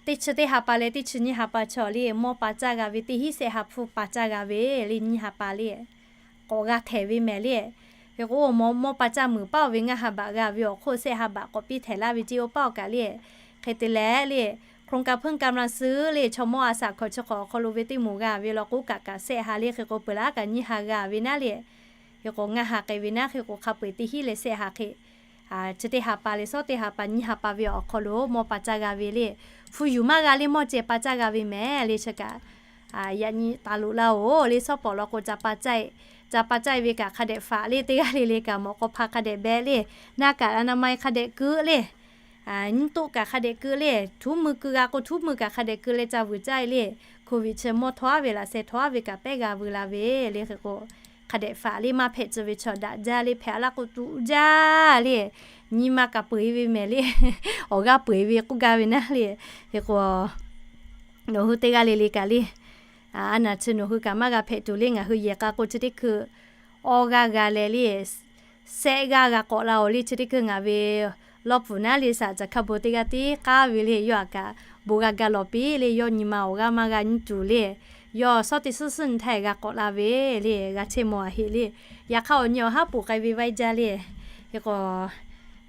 teˇ chi teˇ ha pa leh teˇ chi nyiˇ ha pa chaw le mawˇ pa caˇ g'a ve, teˇ hinˉ sehˆ ha hpu pa caˇ g'a ve le, nyiˇ ha pa le k'awꞈ g'a htehˍ ve mehˍ le. Hk'e k'o mawˇ pa caˇ meuˍ paˉ oˬ ve ngaˇ ha baꞈ g'a ve awˬ hk'oˆ sehˆ ha baꞈ k'awꞈ piˇ htehˍ laˇ ve ceˇ oˇ paˉ oˬ kaꞈ le. Hk'e te leh le, โครงการเพิ่มกำลังซื้อ le, chaw mawˇ a shaꞈ hkawꞈ chi hk'awꞈ awˬ hk'aw lo ve teˇ moˍ g'a ve law k'o kaꞈ kaꞈ sehˆ ha le. Hk'e k'o peuˬ laˇ kaꞈ nyiˇ ha g'a ve naˉ le. Hk'e k'o ngaˇ ha k'ai ve naˉ. Hk'e k'o hk'a peu-eˬ teˇ hinˉ leh sehˆ ha hk'e chi teˇ ha pa leh shawˉ teˇ ha pa nyiˇ ha pa ve awˬ hk'aw lo mawˇ pa caˇ g'a ve le. Hpu yuˬ maˇ g'a le, mawˇ ceh pa caˇ g'a ve mehˍ le. Chi kaꞈ yaꞈ nyi taˍ loꞈ laˇ oˬ le. Shawˉ pawˍ law k'o ca pa caˇ e, ca pa caˇ e ve kaꞈ hk'a dehꞈ faꞈ le. Teˇ g'aˇ le le kaꞈ mawꞈ k'aw hpa hk'a dehꞈ beh le, หน้ากากอนามัย hk'a dehꞈ keu le, nyiˇ toˆ kaꞈ hk'a dehꞈ keu le, htuˉ meuˇ keu g'a k'o htuˉ meuˇ kaꞈ hk'a dehꞈ keu leh ca vuiˬ caˇ e le. โควิด chi mawˇ htawˇ ve laꞈ sheh htawˇ ve kaꞈ pehˉ g'a veu la ve le. Hk'e k'o hk'a dehꞈ faꞈ le, maˇ hpehꞈ tcuh ve chaw daꞈ jaˇ le, hpehꞈ a laˇ k'o tuꞈ jaˇ le. Nyi ma kaꞈ peu-eˬ ve mehˍ le, awˬ g'aˇ peu-eˬ ve k'oˆ gaˇ ve naˉ le. Hk'e k'o nawˬ hui teˇ g'aˇ le le kaꞈ le, a naˬ chi nawˬ hui kaꞈ maˇ g'a hpehꞈ tuˬ le. Ngaˬ hui yehˬ k'a k'o chi teˇ hkui awˬ g'aˇ g'a leh le, sehˆ g'aˇ g'a k'awꞈ la oˬ le. Chi teˇ hkui ngaˬ ve lawˇ puˍ naˉ le, saˍ laꞈ caˬ hkaˇ bon teˇ g'aˇ tiˉ k'aˉ ve le. Yawˇ aꞈ kaꞈ bon g'a ga lawˬ piˇ le. Yawˇ nyi ma awˬ g'aˇ maˇ g'a nyi tuˬ le. Yawˇ shawˉ teˇ suhˉ suhˉ nyi htaˇ g'a k'awꞈ la ve le, g'a chehˇ mawˬ a heˆ le. Yaꞈ hk'aˇ awˬ nyi awˬ haˉ poˬ k'ai ve vaiˇ jaˇ le. Hk'e k'o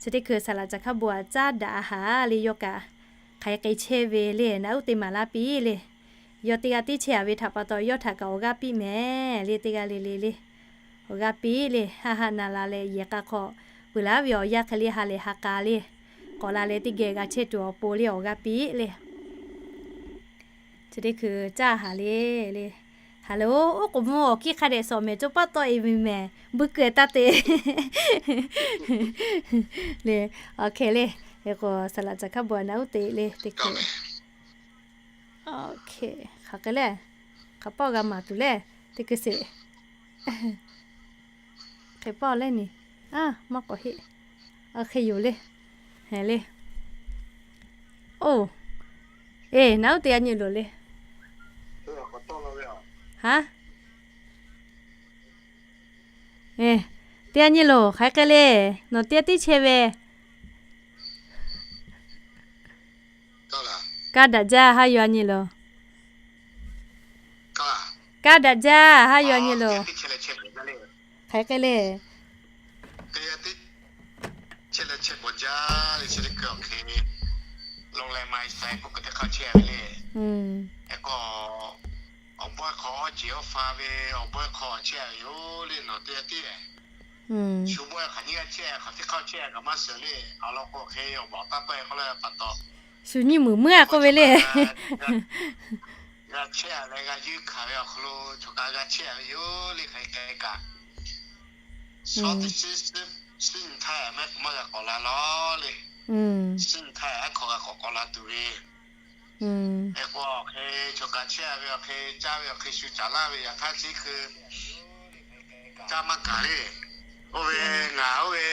chi teˇ hkui saˍ laꞈ caˬ hkaˇ bon aꞈ caˉ daꞈ a haˍ le. Yawˇ kaꞈ hk'aˬ hk'e chehˇ ve le, naꞈ uˉ te maˍ laˇ piˇ le. Yawˇ teˇ g'aˇ tiˉ chehˇ a ve htaꞈ pa taw yawˇ htaꞈ kaꞈ awˬ g'aˇ piˇ mehˍ le. Teˇ g'aˇ le le le awˬ g'aˇ piˇ le. Haˆ haˆ na la leh yehˬ k'a hk'aw peuˬ laˇ ve awˬ yanˇ hk'e le ha lehˬ ha k'a le, k'awꞈ la leh teˇ geh g'a chehˇ tuˬ awˬ pon le awˬ g'aˇ piˇ le. Chi teˇ hkui caˇ haˍ le le. Hello, oˉ k'oˍ mvuh awˬ kiˇ hk'a dehꞈ shawˍ mehˍ, co paˆ tawˆ e ve mehˍ, buiˇ keu taˇ te le. Awˬ hk'e le. Hk'e k'o, saˍ laꞈ caˍ hkaˉ bon a naˆ uˉ te le teˇ hkui. Hk'aˬ hk'e le, hk'aˬ pawˆ g'a maˍ tuˬ le, teˇ hkui sheˍ. Hk'e pawˆ le ni, a, maˇ k'awꞈ heˆ. Hk'e yoˬ le, heˍ le. Oˇ, eˬ, naˆ uˉ te a nyi loˬ le. Haˉ, eˬ, te a nyi loˬ hk'aˬ hk'e le, nawˬ te a tiˉ chehˇ ve. Kaˇ daꞈ jaˇ haˉ yoˬ a nyi loˬ. Kaˇ daꞈ jaˇ haˉ yoˬ a nyi loˬ. Hk'aˬ hk'e le. Awˬ bawehˇ hk'aw awˇ ceˬ awˇ fa ve, awˬ bawehˇ hk'aw chehˇ ve yoˬ le nawˬ te tiˉ. Shu bawehˇ hk'aˬ nyiˇ g'aˇ chehˇ, hk'aˬ teˇ hk'aˇ chehˇ kaꞈ maˇ suhˍ le. Awˬ lawn k'o hk'e awˬ bawˍ taˇ pawehˇ k'oˆ leh pa taw, shu nyiˇ meuˍ meuˉ a k'oˆ ve le. G'a chehˇ leh g'a yeunˇ hkanˍ ve awˬ hk'aw lo choˬ kaꞈ g'a chehˇ ve yoˬ le hk'aˬ hk'e kaꞈ. Suhˉ nyi htaˇ maˇ k'awꞈ maˇ g'a k'awꞈ la lawˬ le. Suhˉ nyi htaˇ aˉ hk'aw g'a k'awꞈ k'awꞈ la tuˬ ve. Hk'e k'o hk'e choˬ kaꞈ chehˇ ve awˬ hk'e caˇ ve awˬ hk'e shu caˍ laˇ ve yaꞈ hk'aˇ chi hkui caˇ maˇ gaˬ le. Oˇ ve ngaˬ oˇ ve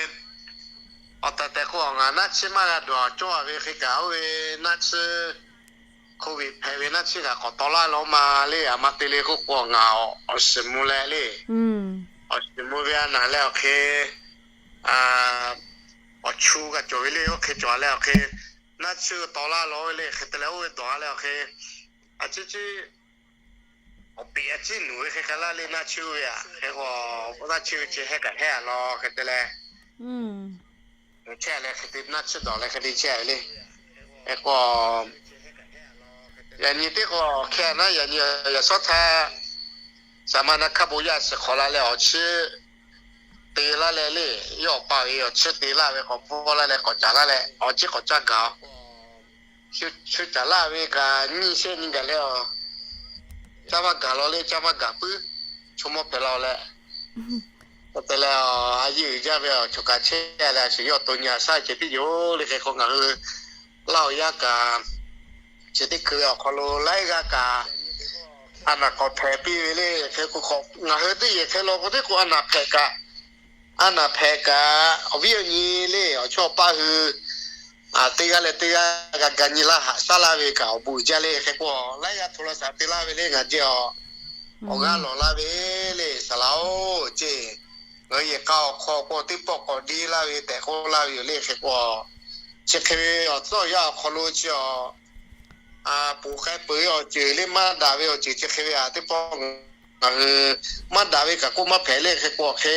awˬ tehˬ tehˬ k'o ngaˬ naˆ tsuhˇ maˇ g'a dawˬ cawˇ ve hk'e kaꞈ oˇ ve naˆ tsuhˇ Covid hpehꞈ ve naˆ tsuhˇ kaꞈ k'awꞈ taw laˇ lawˬ ma le. A ma te le k'oˆ k'o ngaˬ awˬ shiˍ mvuh leh le, awˬ shiˍ mvuh ve a naˍ leh awˬ hk'e awˬ chu g'a cawˬ ve le. Oˇ hk'e cawˬ leh awˬ hk'e naˆ tsuhˇ taw laˇ lawˬ ve le. Hk'e te leh oˇ ve dawˬ leh awˬ hk'e a ciˉ ciˉ awˬ peꞈ a ciˉ nuˬ ve hk'e k'ai laˇ le naˆ tsuhˇ ve a. Hk'e k'o naˆ tsuhˇ ve chi heh kaꞈ heh a lawˬ hk'e te leh, chehˇ leh hk'e te naˆ tsuhˇ dawˬ leh hk'e te chehˇ ve le. Hk'e k'o yaꞈ nyi teˇ k'o hk'e naˉ yaꞈ nyi yaꞈ shawˉ htaˇ saˍ ma na hkaˇ bon yaˇ shiˍ hk'awꞈ la leh awˬ chiˉ te laˇ leh le, yawˇ awˬ pa ve awˬ chiˉ te laˇ ve k'awꞈ pfuhˇ laˇ leh k'awꞈ caˍ laˇ leh awˬ ciˉ k'awꞈ caˇ gaˬ a. Shu caˍ laˇ ve kaꞈ nyiˇ shehˆ nyi gaˬ leh a, caˇ maˇ gaˬ lawˬ le, caˇ maˇ gaˬ puiˉ, chaw mawˇ hpehꞈ la leh, k'o te leh a yeˇ uiˍ jaˇ ve awˬ choˬ kaꞈ chehˇ leh a shu yawˇ to nyi a shaˉ ceh tiˉ yoˬ le. Hk'e k'o ngaˬ hui Laˇ huˍ yaˇ kaꞈ chi teˇ hkui ve awˬ hk'aw lo laiˉ g'aˇ kaꞈ a naˍ k'awꞈ hpehꞈ piˇ ve le. Hk'e k'o k'o ngaˬ hui teˇ yehˬ hk'e law k'o teˇ k'o a naˍ hpehꞈ kaꞈ, a naˍ hpehꞈ kaꞈ awˬ viˉ awˬ nyi le awˬ chawˇ awˬ paˇ hui teˇ g'aˇ leh teˇ g'aˇ g'a ga nyi laˇ haꞈ shaˉ laˇ ve kaꞈ awˬ bon uiˍ jaˇ le. Hk'e k'o laiˉ g'aˇ hto la shaˍ te laˇ ve le ngaˬ jehˇ a, awˬ g'aˇ lawˬ laˇ ve le saˍ laꞈ-oˬ ceˇ. Ngaˬ hui yehˬ k'a awˬ hk'aw k'o teˇ pawˆ k'awꞈ deˇ laˇ ve tehꞈ k'oˆ laˇ ve yoˬ le. Hk'e k'o chi hk'e ve awˬ tcuhˉ awˬ yanˇ awˬ hk'aw lo chi a, ponˬ k'ai peuˬ ve awˬ ceuˬ le maˇ daꞈ ve awˬ ceuˬ chi hk'e ve a teˇ pawˆ ngaˬ hui maˇ daꞈ ve kaꞈ k'oˆ maˇ hpehꞈ le. Hk'e k'o awˬ hk'e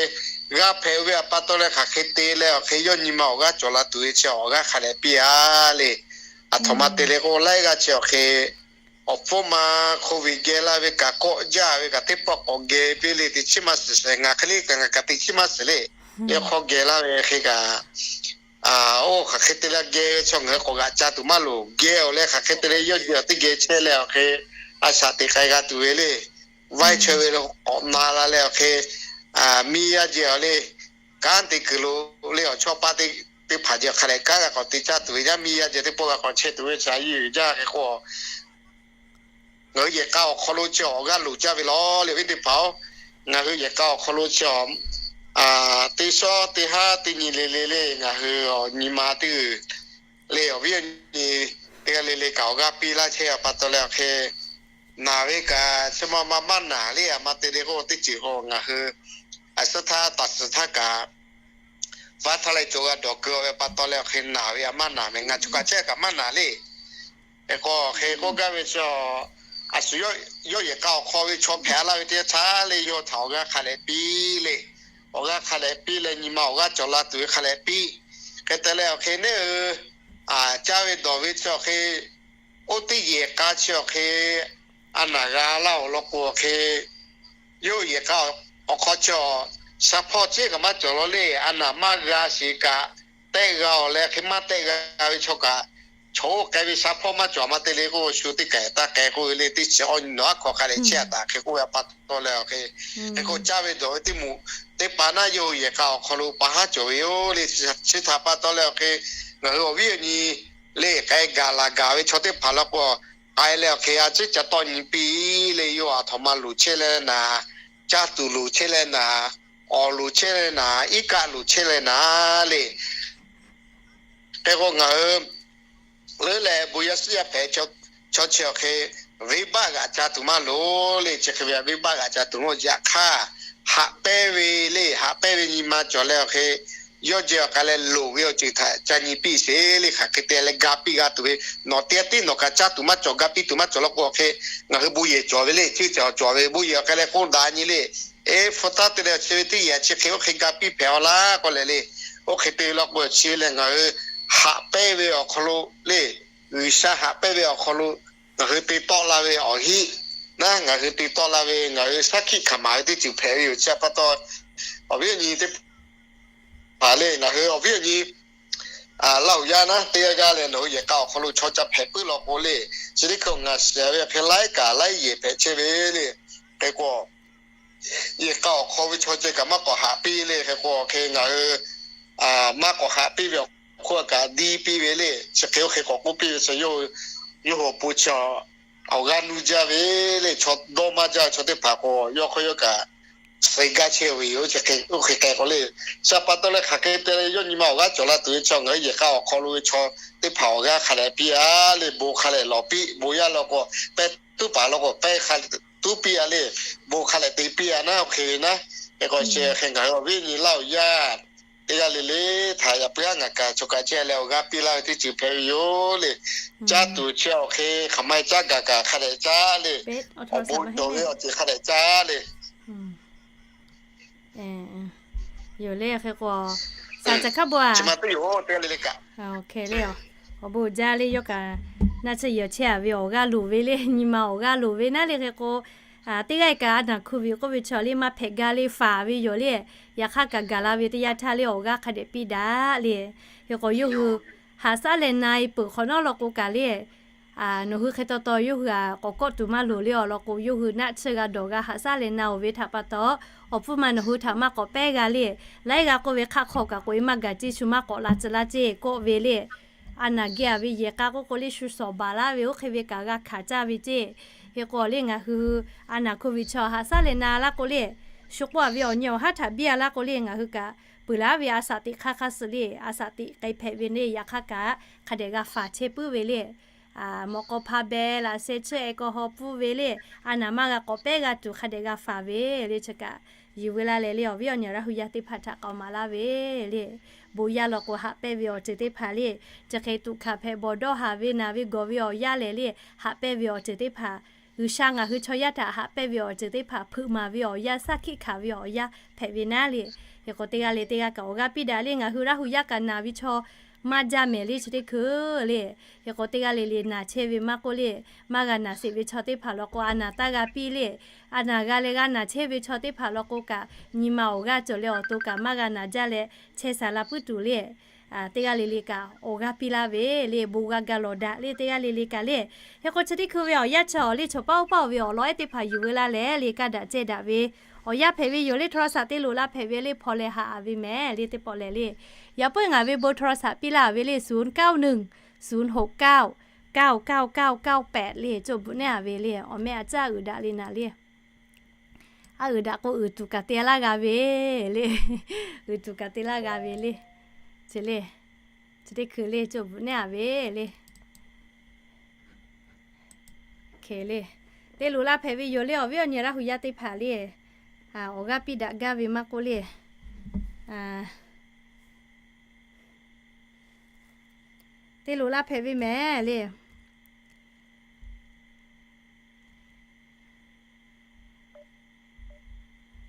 g'a hpehꞈ ve a pa taw leh hk'aˬ hk'e te leh awˬ hk'e yawˇ nyi ma awˬ g'aˇ cawˬ la tuˬ ve chi awˬ g'aˇ hk'a dehꞈ piˇ a le. Aˬ htoꞈ ma te le k'o laiˉ g'aˇ chi awˬ hk'e awˬ pfuhˇ ma Covid geh laˇ ve kaꞈ kawˆ jaˇ ve kaꞈ teˇ pawˆ k'awꞈ geh piˇ le. Teˇ chiˉ maˇ shiˍ shiˍ ngaˬ hk'e le kaꞈ ngaˬ kaꞈ teˇ chiˉ maˇ shiˍ le. Yaꞈ hk'aw geh laˇ ve hk'e kaꞈ, oˇ hk'aˬ hk'e te leh geh ve chaw ngaˬ hui k'awꞈ g'aꞈ ca tuˬ maˇ loˍ. Geh awˬ leh hk'aˬ hk'e te leh yawˇ jehˬ awˬ teˇ geh chehˇ leh awˬ hk'e a shaꞈ teꞈ k'ai g'a tuˬ ve le. Vaiˇ chaweh ve k'awꞈ na la leh awˬ hk'e miˇ yaˇ jehˬ awˬ le kanˉ te kuiˬ lo le awˬ chawˇ paˇ teˇ hpaˍ jehˬ hk'a dehꞈ kanˉ g'a k'awꞈ te caˇ tuˬ ve yaˇ miˇ yaˇ jehˬ teˇ pawˆ g'a k'awꞈ chehˇ tuˬ ve chi a yeˇ uiˍ jaˇ. Hk'e k'o ngaˬ hui yehˬ k'a awˬ hk'aw lo chi awˬ g'aˇ loˍ jaˇ ve lawˬ le awˬ viˉ teˇ hpaˍ-oˬ. Ngaˬ hui yehˬ k'a awˬ hk'aw lo chi a teˇ shawˉ teˇ haˉ teˇ nyi le le le ngaˬ hui awˬ nyi ma teˇ g'uiˬ le awˬ viˉ awˬ nyi teˇ g'aˇ le le kaꞈ awˬ g'aˇ piˇ laˇ chehˇ a pa taw leh awˬ hk'e naˬ ve kaꞈ chi ma ma maˇ naˬ le. A ma te le k'o teˇ ceuˬ k'o ngaˬ hui a suhˉ htaˇ taˍ suhˍ htaˇ kaꞈ vaˇ htaˇ leh cawˬ g'a dawˬ keu ve pa taw leh awˬ hk'e naˬ ve a maˇ naˬ meh ngaˬ choˬ kaꞈ chehˇ kaꞈ maˇ naˬ le. Hk'e k'o hk'e k'oˆ gaˇ ve chi a, a shu yawˇ yehˬ k'a awˬ hk'aw ve chaw hpehꞈ laˇ ve teˇ yanˇ htaˇ le yawˇ htaꞈ awˬ g'aˇ hk'a dehꞈ piˇ le. Awˬ g'aˇ hk'a dehꞈ piˇ leh nyi ma awˬ g'aˇ cawˬ la tuˬ ve hk'a dehꞈ piˇ. Hk'e te leh awˬ hk'e neˉ ui caˇ ve dawˬ ve chi awˬ hk'e oˇ teˇ yehˬ k'a chi awˬ hk'e a naˬ g'a laˇ awˬ lawn k'o awˬ hk'e yawˇ yehˬ k'a awˬ hk'aw chi a sha hpawˇ ceˉ kaꞈ maˇ cawˬ law le. A naˬ maˇ g'a sheˍ kaꞈ tehˆ g'a awˬ leh hk'e maˇ tehˆ g'a ve chaw kaꞈ chaw oˇ k'ai ve sha hpawˇ maˇ cawˬ maˇ te le k'o, shu teˇ kaˬ taˇ k'ai k'oˆ ve le, teˇ chi awˇ nyi nawˬ aˉ hk'aw hk'a leh chehˇ taˍ hk'e k'oˆ ve a pa taw leh awˬ hk'e, hk'e k'o caˇ ve dawˬ ve teˇ moˍ teˇ pa naˉ yawˇ hui yehˬ k'a awˬ hk'aw lo pa haˉ cawˬ ve yoˬ le. Chi htaꞈ pa taw leh awˬ hk'e, ngaˬ hui awˬ viˉ awˬ nyi le k'ai gaˬ laˬ gaˬ ve chaw teˇ hpaˍ law k'o, k'ai leh awˬ hk'e a ciˉ ca tawˇ nyi piˇ le, yawˇ aˬ htoꞈ ma loˍ chehˇ leh naˍ, caˇ tuˬ loˍ chehˇ leh naˍ, awˍ loˍ chehˇ leh naˍ, iˉ kaˆ loˍ chehˇ leh naˍ le. Hk'e k'o ngaˬ hui leuˉ leh bon yaˇ suhˉ yaˇ hpehꞈ chaw chi awˬ hk'e, venˇbaˆ g'aꞈ ca tuˬ maˇ loˍ le. Chi hk'e ve venˇbaˆ g'aꞈ ca tuˬ maˇ loˍ. Yaꞈ hk'aˇ, haꞈ pehnˇ ve le, haꞈ pehnˇ ve nyi ma cawˬ leh awˬ hk'e, yawˇ jehˬ awˬ k'ai leh loˍ ve awˬ ceuˬ htaꞈ ca nyi piˇ sheˍ le. Hk'aˬ hk'e te leh ga piˇ g'a tuˬ ve, nawˬ te tiˉ nawˬ kaꞈ caˇ tuˬ maˇ cawˬ, ga piˇ tuˬ maˇ cawˬ law k'o awˬ hk'e, ngaˬ hui bon yehˬ cawˬ ve le, ciˇ cawˬ cawˬ ve bon yehˬ awˬ k'ai leh k'oˆ daꞈ nyi le. Eˇ, hpu taˇ te leh chi ve teˇ yehˬ chi hk'e oˇ hk'e ga piˇ hpehꞈ aw laˇ k'oˆ leh le. Oˇ hk'e te ve law k'o chi ve lehˬ ngaˬ hui haꞈ pehnˇ ve awˬ hk'aw lo le, G'uiˬsha haꞈ pehnˇ ve awˬ hk'aw lo ngaˬ hui te tawˆ la ve awˬ hinˉ, naˉ ngaˬ hui te tawˆ la ve ngaˬ hui shaˉ hkiˆ hkanˍ maˍ ve teˇ ceuˬ hpehꞈ ve yoˬ. Chi a pa taw, awˬ viˉ awˬ nyi teˇ hpaˍ le, ngaˬ hui awˬ viˉ awˬ nyi Laˇ huˍ yaˇ naˉ teˇ g'aˇ g'aˇ leh nawˬ hui yehˬ k'a awˬ hk'aw lo chaw ca hpehꞈ puiˉ law k'o le, chi teˇ hkui ngaˬ shiˍ ve hk'e laiˉ kaꞈ laiˉ yehˬ hpehꞈ chehˇ ve le. Hk'e k'o, yehˬ k'a awˬ hk'aw ve chaw ceh kaꞈ maˇ k'awꞈ haꞈ piˇ le. Hk'e k'o hk'e ngaˬ hui maˇ k'awꞈ haꞈ piˇ ve awˬ hk'oˆ kaꞈ diˇ piˇ ve le. Chi hk'e oˇ hk'e k'awꞈ k'oˆ piˇ ve chi, yawˇ hui awˬ pon chi awˬ g'aˇ nuˇ jaˇ ve le. Chaw dawˇ maˇ jaˇ chaw teˇ hpaˍ k'o, yawˇ hk'aw yawˇ kaꞈ suh gaˇ chehˇ ve yoˬ. Chi hk'e oˇ hk'e k'ai k'o le, chi a pa taw leh hk'aˬ hk'e te leh yawˇ nyi ma awˬ g'aˇ cawˬ la tuˬ ve chi ngaˬ hui yehˬ k'a awˬ hk'aw lo ve chaw teˇ hpaˍ awˬ g'aˇ hk'a dehꞈ piˇ a le. Bon hk'a lehˬ lawˬ piˇ, bon yaˇ law k'o pehˇ tuˉ paˍ law k'o pehˇ hk'a tuˉ piˇ a le. Bon hk'a lehˬ te piˇ a naˉ oˇ hk'e ve naˉ. Hk'e k'o chi hk'e ngaˬ hui awˬ viˉ nyi Laˇ huˍ yaˇ teˇ g'aˇ le le htaꞈ yaꞈ puiˉ a ngaˬ kaꞈ chaw kaꞈ chehˇ leh awˬ g'aˇ piˇ laˇ ve teˇ ceuˬ hpehꞈ ve yoˬ le. Caˇ tuˬ chi awˬ hk'e hk'aˬ ma caˇ gaˬ kaꞈ hk'a dehꞈ caˇ le. Awˬ bon cawˬ ve awˬ ceuˬ hk'a dehꞈ caˇ le. Yoˬ le hk'e k'o, saˍ caˍ hkaˉ bon a, le le kaꞈ, awˬ bon jaˇ le. Yawˇ kaꞈ naˆ tsuhˇ yehˬ chehˇ a ve awˬ g'aˇ loˍ ve le, nyi ma awˬ g'aˇ loˍ ve naˉ le. Hk'e k'o, teˇ g'aˇ kaꞈ a naˍ hkuˇ ve k'oˆ ve chaw le maˇ hpehꞈ gaˇ le, faˍ ve yoˬ le. Yaꞈ hk'aˇ kaꞈ gaˬ la ve teˇ yanˇ htaˇ le awˬ g'aˇ hk'a dehꞈ piˇ daꞈ le. Hk'e k'o yawˇ hui haꞈ shaˉ leh na e peuˬ hk'awꞈ nawˉ law k'o kaꞈ le, nawˬ hui hk'e taw taw yawˇ hui a k'awꞈ kawˆ tuˬ maˇ loˍ le. Awˬ lawn k'o yawˇ hui naˆ tsuhˇ g'a dawˬ g'a haꞈ shaˉ leh na oˬ ve htaꞈ pa taw, awˬ hpfuhˇ ma nawˬ hui htaꞈ maˇ k'awꞈ pehˇ g'a le. Laiˉ g'a k'oˆ ve hk'aˆ hk'aw kaꞈ k'oꞈ e maˇ gaˬ ceˇ, shu maˇ k'awꞈ la tcuh laˇ ceˇ kawˆ ve le. A naˍ geh a ve yehˬ k'a k'oˆ k'o le shu shawˍ baˬ laˇ ve oˇ hk'e ve kaꞈ g'a hkanˍ caˇ ve ceˇ. Hk'e k'o le ngaˬ hui a naˍ hkuˇ ve chaw haꞈ shaˉ leh na laˇ k'o le, shu k'oˆ a ve awˬ nyi awˬ haˉ htaꞈ biˇ a laˇ k'o le ngaˬ hui kaꞈ peuˬ laˇ ve a shaꞈ teꞈ hk'aˇ hk'aˇ suh le, a shaꞈ teꞈ k'ai hpehꞈ ve le. Yaꞈ hk'aˇ kaꞈ hk'a dehꞈ g'a faˍ chehˇ puiˉ ve le. Mawꞈ k'aw hpa beh laꞈ sheh tsuhˇ e kaw haw pfuhˇ ve le. A naˍ maˇ g'a k'awꞈ pehˉ g'a tuˬ hk'a dehꞈ g'a faˍ ve le. Chi kaꞈ yuˬ ve laˇ leh le awˬ viˉ awˬ nyi Laˇ huˍ yaˇ teˇ hpaˍ htaꞈ k'aoˍ maˍ laˇ ve le. Bon yaˇ law k'o haꞈ pehnˇ ve awˬ ceuˬ teˇ hpaˍ le. Chi hk'e tuꞈ hkanˍ hpehꞈ bawˬ dawˇ haˍ ve naˬ ve gawˬ ve awˬ yanˇ lehˬ le, haꞈ pehnˇ ve awˬ ceuˬ teˇ hpaˍ, G'uiˬsha ngaˬ hui chaw yaˇ htaꞈ haꞈ pehnˇ ve awˬ ceuˬ teˇ hpaˍ hpeuꞈ maˍ ve awˬ yanˇ, shaˉ hkiˆ hkanˍ ve awˬ yanˇ hpehꞈ ve naˉ le. Hk'e k'o teˇ g'aˇ le teˇ g'aˇ kaꞈ awˬ g'aˇ piˇ daꞈ le. Ngaˬ hui Laˇ huˍ yaˇ kaꞈ naˬ ve chaw maˇ jaˇ mehˍ le. Chi teˇ hkui le, hk'e k'o teˇ g'aˇ le le naˬ chehˇ ve maˇ k'oˆ le, maˇ g'a naˬ sheˍ ve chaw teˇ hpaˍ law k'o a naˍ taˇ g'a piˇ le. A naˍ g'a leh g'a naˬ chehˇ ve chaw teˇ hpaˍ law k'o kaꞈ nyi ma awˬ g'aˇ cawˬ leh awˬ to kaꞈ maˇ g'a naˬ jaˇ leh chehˇ sha la puiˉ tuˬ le. Teˇ g'aˇ le le kaꞈ awˬ g'aˇ piˇ laˇ ve le. Bon g'a ga lawˬ daꞈ le teˇ g'aˇ le le kaꞈ le. Hk'e k'o chi teˇ hkui ve awˬ yanˇ chi awˬ le chaw paˇ oˇ paˇ oˬ ve awˬ lawn ehˉ teˇ hpaˍ yuˬ ve laˇ leh le kaˇ daꞈ cehˇ daꞈ ve awˬ yanˇ hpehꞈ ve yoˬ le. โทรศัพท์ te loꞈ la hpehꞈ ve le, hpaw leh haꞈ a ve mehˍ le teˇ pawˆ lehˬ le. Yaꞈ puiˉ ngaˬ ve bon โทรศัพท์ piˇ laˇ ve le ศูนย์เก้าหนึ่งศูนย์หกเก้าเก้าเก้าเก้าแปด le coˇ bvuhꞈ nehˉ a ve le. Awˬ meh a caˇ uiˍ daꞈ le naˍ le. A uiˍ daꞈ k'o uiˍ tuˬ kaꞈ te laˇ g'a ve le. Uiˍ tuˬ kaꞈ te laˇ g'a ve le. Chi le, chi teˇ hkui le coˇ bvuhꞈ nehˉ a ve le. Hk'e le, te loꞈ la hpehꞈ ve yoˬ le awˬ viˉ awˬ nyi Laˇ huˍ yaˇ teˇ hpaˍ le. Awˬ g'aˇ piˇ daꞈ gaˇ ve maˇ k'oˆ le. Te loꞈ la hpehꞈ ve mehˍ le.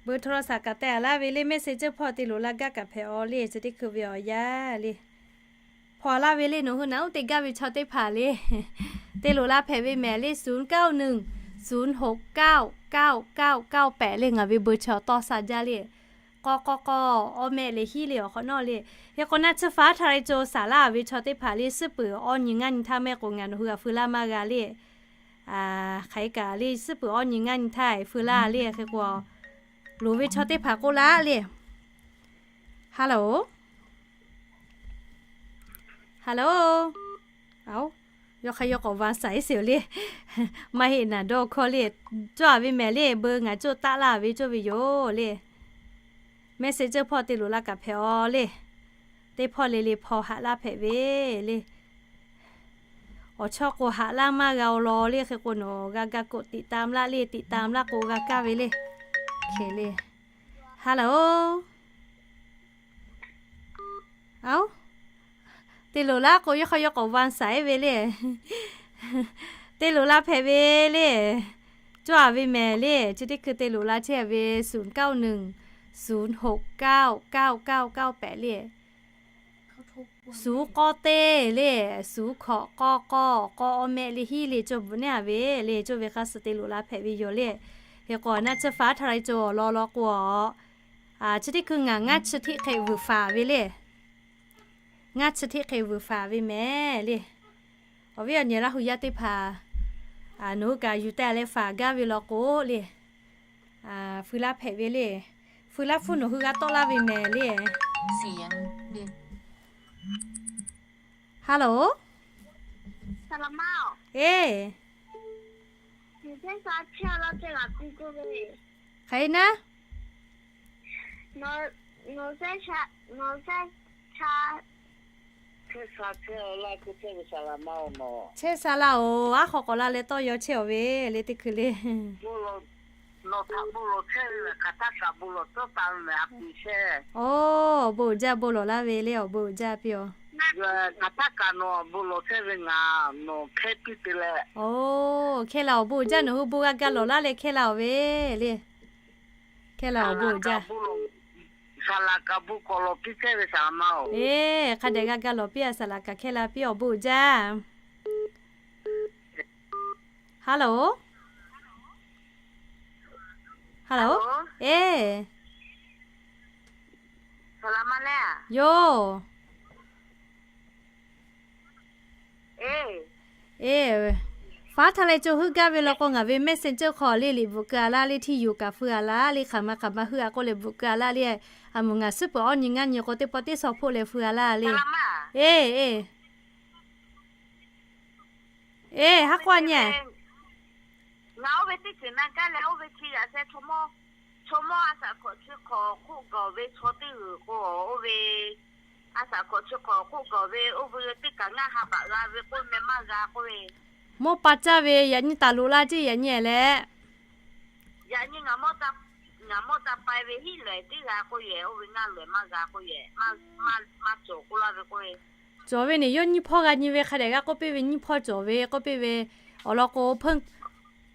Bon โทรศัพท์ kaꞈ teh a laˇ ve le, message hpawˇ te loꞈ la gaˇ kaꞈ hpehꞈ a le. Chi teˇ hkui ve awˬ yanˇ le, hpaw laˇ ve le. Nawˬ hui naˬ uˉ te gaˇ ve chaw teˇ hpaˍ le, te loꞈ la hpehꞈ ve mehˍ le ศูนย์เก้าหนึ่งศูนย์หกเก้าเก้าเก้าเก้าแปด le. Ngaˬ ve bon chi awˬ tawˇ sha jaˇ le. k'awˇ k'awˇ k'awˇ, awˇ mehˆ le hiˉ le awˬ hk'awꞈ nawˉ le. Hk'e k'o naˆ tsuhˇ faˉ htaˇ leh co saˍ laˇ ve chaw teˇ hpaˍ le, suhˉ peuˬ awˇ nyi ngaˇ nyi htaˇ mehˆ k'o ngaˬ nawˬ hui g'a feu laˇ maˇ g'a le. Hk'aˬ hk'e kaꞈ le, suhˉ peuˬ awˇ nyi ngaˇ nyi htaˇ feu laˇ le. Hk'e k'o loˍ ve chaw teˇ hpaˍ k'oˆ laˇ le. Hello, hello. Aoˬ, yawˇ hk'a yawˇ k'awꞈ va saiˍ sheˍ le. Maˇ heˆ naˍ dawˇ hkawˇ le. Cawˇ a ve mehˍ le, beu ngaˬ coˇ taˆ laˇ ve cawˇ ve yoˬ le. Messenger hpawˇ te loˍ la kaꞈ hpehꞈ aw le. Teˇ hpawˇ le le hpaw haꞈ laˇ hpehꞈ ve le. Awˬ chawˇ k'o haꞈ laˇ maˇ g'a aw law le. Hk'e k'o nawˬ g'a ga k'oꞈ tiꞈ tam laˇ le, tiꞈ tam laˇ k'o g'a kaˇ ve le. Hk'e le. Hello. Aoˬ, te loˍ laˇ k'o yawˇ hk'a yawˇ k'awꞈ va saiˍ ve le. Te loˍ la hpehꞈ ve le. Cawˇ a ve mehˍ le, chi teˇ hkui te loˍ la chehˇ ve ศูนย์เก้าหนึ่งศูนย์หกเก้าเก้าเก้าเก้าแปด le. Suˍ k'awˇ teˇ le, suˍ hkawꞈ k'awˇ k'awˇ, k'awˇ awˇ mehˆ le hiˉ le cawˇ bvuhꞈ neˉ a ve le. Cawˇ ve hk'a suh te loˍ la hpehꞈ ve yoˬ le. Hk'e k'o naˆ tsuhˇ faˉ htaˇ leh co awˬ lawn lawn k'o a, chi teˇ hkui ngaˬ ngaˇ chi hteˆ hk'e vuiˬ faˍ ve le. Ngaˇ chi hteˆ hk'e vuiˬ faˍ ve mehˍ le. Awˬ viˉ awˬ nyi Laˇ hu yaˇ teˇ hpaˍ, nawˬ hui kaꞈ yuˬ teh leh faˍ gaˇ ve law k'o le, feu laˇ hpehꞈ ve le. Feu laˇ hpfuhˇ nawˬ hui g'a tawˆ laˇ ve mehˍ le. Hello. Eˬ, hk'aˬ hk'e naˉ. Chehˇ sha laˇ oˬ, aˉ hk'aw k'awꞈ la leh tawˇ yaw chehˇ awˬ ve le teˇ hkui le. Oˬ, awˬ bon uiˍ jaˇ bon lawˬ laˇ ve le, awˬ bon uiˍ jaˇ piˇ aˬ. Oˬ, hkehˇ la awˬ bon uiˍ jaˇ, nawˬ hui bon g'a ga lawˬ laˇ leh hkehˇ la awˬ ve le. Hkehˇ la awˬ bon uiˍ jaˇ. Eˬ, hk'a dehꞈ g'a ga lawˬ piˇ a, saˍ laꞈ kaꞈ hkehˇ la piˇ, awˬ bon uiˍ jaˇ. Hello. Hello. Eˬ, yoˬ. Eˬ, faˉ htaˇ leh co heuˆ gaˇ ve law k'o ngaˬ ve Messenger hk'aw le liꞈ bvuhꞈ keu a laˇ le, ที่อยู่ kaꞈ feu a laˇ le, hk'aˬ ma hk'aˬ ma heuˆ a k'oˆ leh bvuhꞈ keu a laˇ le. A moˍ ngaˬ suhˉ peuˬ awˇ nyi ngaˇ nyi k'o teˇ pawˆ teˇ shaw hpoˆ leh feu a laˇ le. Eˬ, haˉ k'oˆ a nyi a. Ngaˬ oˇ ve teˇ ceuˬ na gaˇ leh oˇ ve chi yaꞈ sheh chaw mawˇ, chaw mawˇ a shaꞈ hkawꞈ chi hk'awꞈ hk'oˆ gaˬ ve chaw teˇ g'uiˬ k'o, oˇ ve a shaꞈ hkawꞈ chi hk'awꞈ hk'oˆ gaˬ ve oˇ ve teˇ kaꞈ ngaˇ ha baꞈ g'a ve k'oˆ meh maˇ g'a k'oˆ ve. Mawˇ pa caˇ ve yaꞈ nyi taˍ loꞈ la ceˇ yaꞈ nyi leh. Yaꞈ nyi ngaˬ mawˇ ca pai ve hiˉ lehˬ teˇ g'a k'oˆ yehˬ, oˇ ve ngaˇ lehˬ maˇ g'a k'oˆ yehˬ, maˇ cawˬ k'oˆ laˇ ve k'oˆ ve. Cawˬ ve neˬ yawˇ nyiˇ hpawˇ g'a nyi ve hk'a dehꞈ g'a k'oˆ piˇ ve nyiˇ hpawˇ cawˬ ve k'oˆ piˇ ve. Awˬ lawn k'o,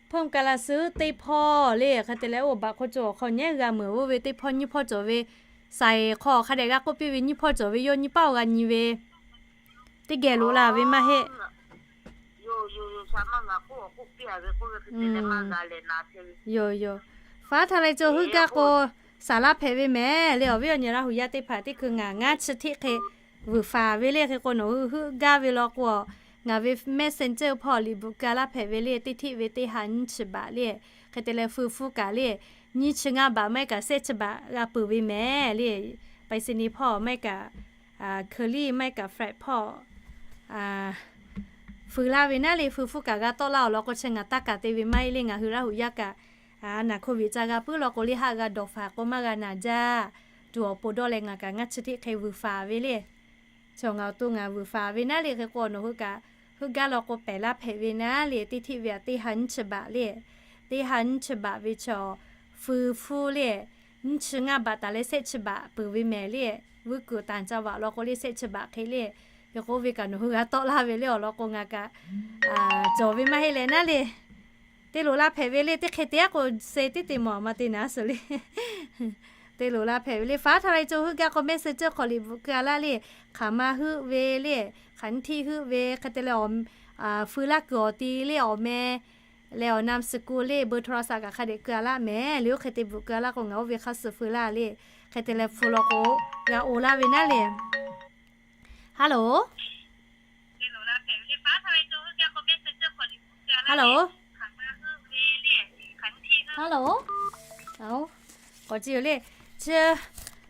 hpeuˇ ka la suhˉ teˇ hpawˇ le, hk'e te leh oˇ baꞈ hk'aw cawˬ awˬ hk'aw nyi g'a meuˬ oˇ ve teˇ hpawˇ nyiˇ hpawˇ cawˬ ve. Saiˍ hk'aw hk'a dehꞈ g'a k'oˆ piˇ ve nyiˇ hpawˇ cawˬ ve, yawˇ nyiˇ paˆ g'a nyi ve. Teˇ geh loꞈ la ve maˇ heˆ. Yoˬ yoˬ. Faˉ htaˇ leh co heuˆ gaˇ k'o, saˍ laˇ hpehꞈ ve mehˍ le. Awˬ viˉ awˬ nyi Laˇ hu yaˇ teˇ hpaˍ teˇ hkui ngaˬ ngaˇ chi hteˆ hk'e vuiˬ faˍ ve le. Hk'e k'o nawˬ hui heuˆ gaˇ ve law k'o, ngaˬ ve Messenger hpawˇ liꞈ bvuhꞈ keu a laˇ hpehꞈ ve le. Teˇ hteˆ ve teˇ ha nyiˇ chi baꞈ le. Hk'e te leh feu hpfuhˇ kaꞈ le, nyiˇ chi ngaˇ baꞈ maˇ heˆ kaꞈ shehˆ chi baꞈ g'a peuˬ ve mehˍ le. Pai se ni hpawˇ maˇ heˆ kaꞈ, hkeu liˇ maˇ heˆ kaꞈ flat hpawˇ feu laˇ ve naˉ le. Feu hpfuhˇ kaꞈ g'a tawˆ laˇ awˬ lawn k'o, chi ngaˬ taˇ kaˍ te ve maˇ heˆ le. Ngaˬ hui Laˇ hu yaˇ kaꞈ naˬ hko viꞈ ca g'a puiˉ law k'o le, haˆ g'a dawˬ faˍ k'o maˇ g'a naˬ jaˇ. Tuˬ awˬ pon dawˇ leh ngaˬ kaꞈ ngaˇ chi hteˆ hk'e vuiˬ faˍ ve le. Chaw ngaˬ awˬ to ngaˬ vuiˬ faˍ ve naˉ le. Hk'e k'o nawˬ hui kaꞈ heuˆ gaˇ law k'o pehˬ laˇ hpehꞈ ve naˉ le. Teˇ hteˆ ve a teˇ ha nyiˇ chi baꞈ le. Teˇ ha nyiˇ chi baꞈ ve chaw feu hpfuhˇ le, nyiˇ chi ngaˇ baꞈ taˍ leh shehˆ chi baꞈ peuˬ ve mehˍ le. Vuiˇ kuiˬ tanˍ ca vaꞈ law k'o le shehˆ chi baꞈ hk'e le. Hk'e k'o oˇ ve kaꞈ nawˬ hui g'a tawˆ laˇ ve le. Awˬ lawn k'o ngaˬ kaꞈ cawˬ ve maˇ heˆ leh naˉ le. Te loꞈ la hpehꞈ ve le. Teˇ hk'e te aˉ k'o se teˇ te mawˬ a ma te naˉ suhˍ le. Te loꞈ la hpehꞈ ve le. Faˉ htaˇ leh co heuˆ gaˇ k'o Messenger hk'aw liꞈ bvuhꞈ keu a laˇ le. Hk'aˬ ma heuˆ ve le, hk'aˬ nyiˇ hteˆ heuˆ ve hk'e te leh, feu laˇ kuiˬ awˬ ti le, awˬ meh leh awˬ นามสกุล le, เบอร์โทรศัพท์ kaꞈ hk'a dehꞈ keu a laˇ mehˍ le. Oˇ hk'e te bvuhꞈ keu a laˇ k'o ngaˬ oˇ ve hk'a suh feu laˇ le. Hk'e te leh hpu law k'o, g'a oˬ laˇ ve naˉ le. Hello. Hello. Hello. K'awꞈ ci yoˬ le. Chi,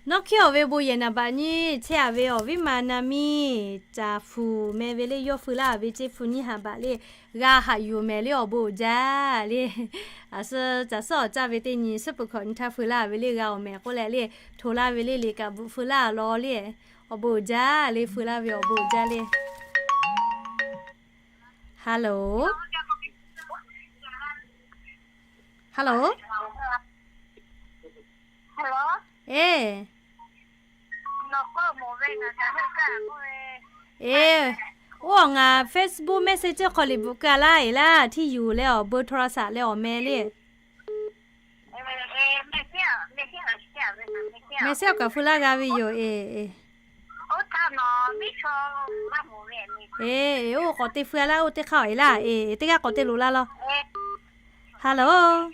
nawˉ hkiˉ awˬ ve bon yehˬ naˍ baꞈ nyi chehˇ a ve awˬ viˉ ma na miˇ Caˬ Hpu meh ve le, yawˇ feu laˇ ve ceˇ hpu nyiˇ ha baꞈ le, g'a haꞈ yuˬ mehˍ le awˬ bon uiˍ jaˇ le. A suh caˬ suhˉ awˬ caˇ ve teˇ nyi suhˉ peuˬ hkawꞈ nyi htaˇ feu laˇ ve le g'a awˬ mehˍ k'oˆ leh le, hto laˇ ve le liꞈ kaꞈ bvuhꞈ feu laˇ law le. Awˬ bon uiˍ jaˇ le, feu laˇ ve awˬ bon uiˍ jaˇ le. Hello. Hello. Eˬ, oˇ ngaˬ Facebook Messenger hk'aw liꞈ bvuhꞈ keu a laˇ eˬ laˇ, hteˇ yuˬ leh awˬ bon hto la saꞈ leh awˬ meh le. Meh sehˉ awˬ kaꞈ feu laˇ g'a ve yoˬ eˬ. Eˬ, oˇ k'awꞈ te feu a laˇ, oˇ teˇ hk'aˇ eˬ laˇ, eˬ, teˇ g'aˇ k'awꞈ te loꞈ la law. Hello.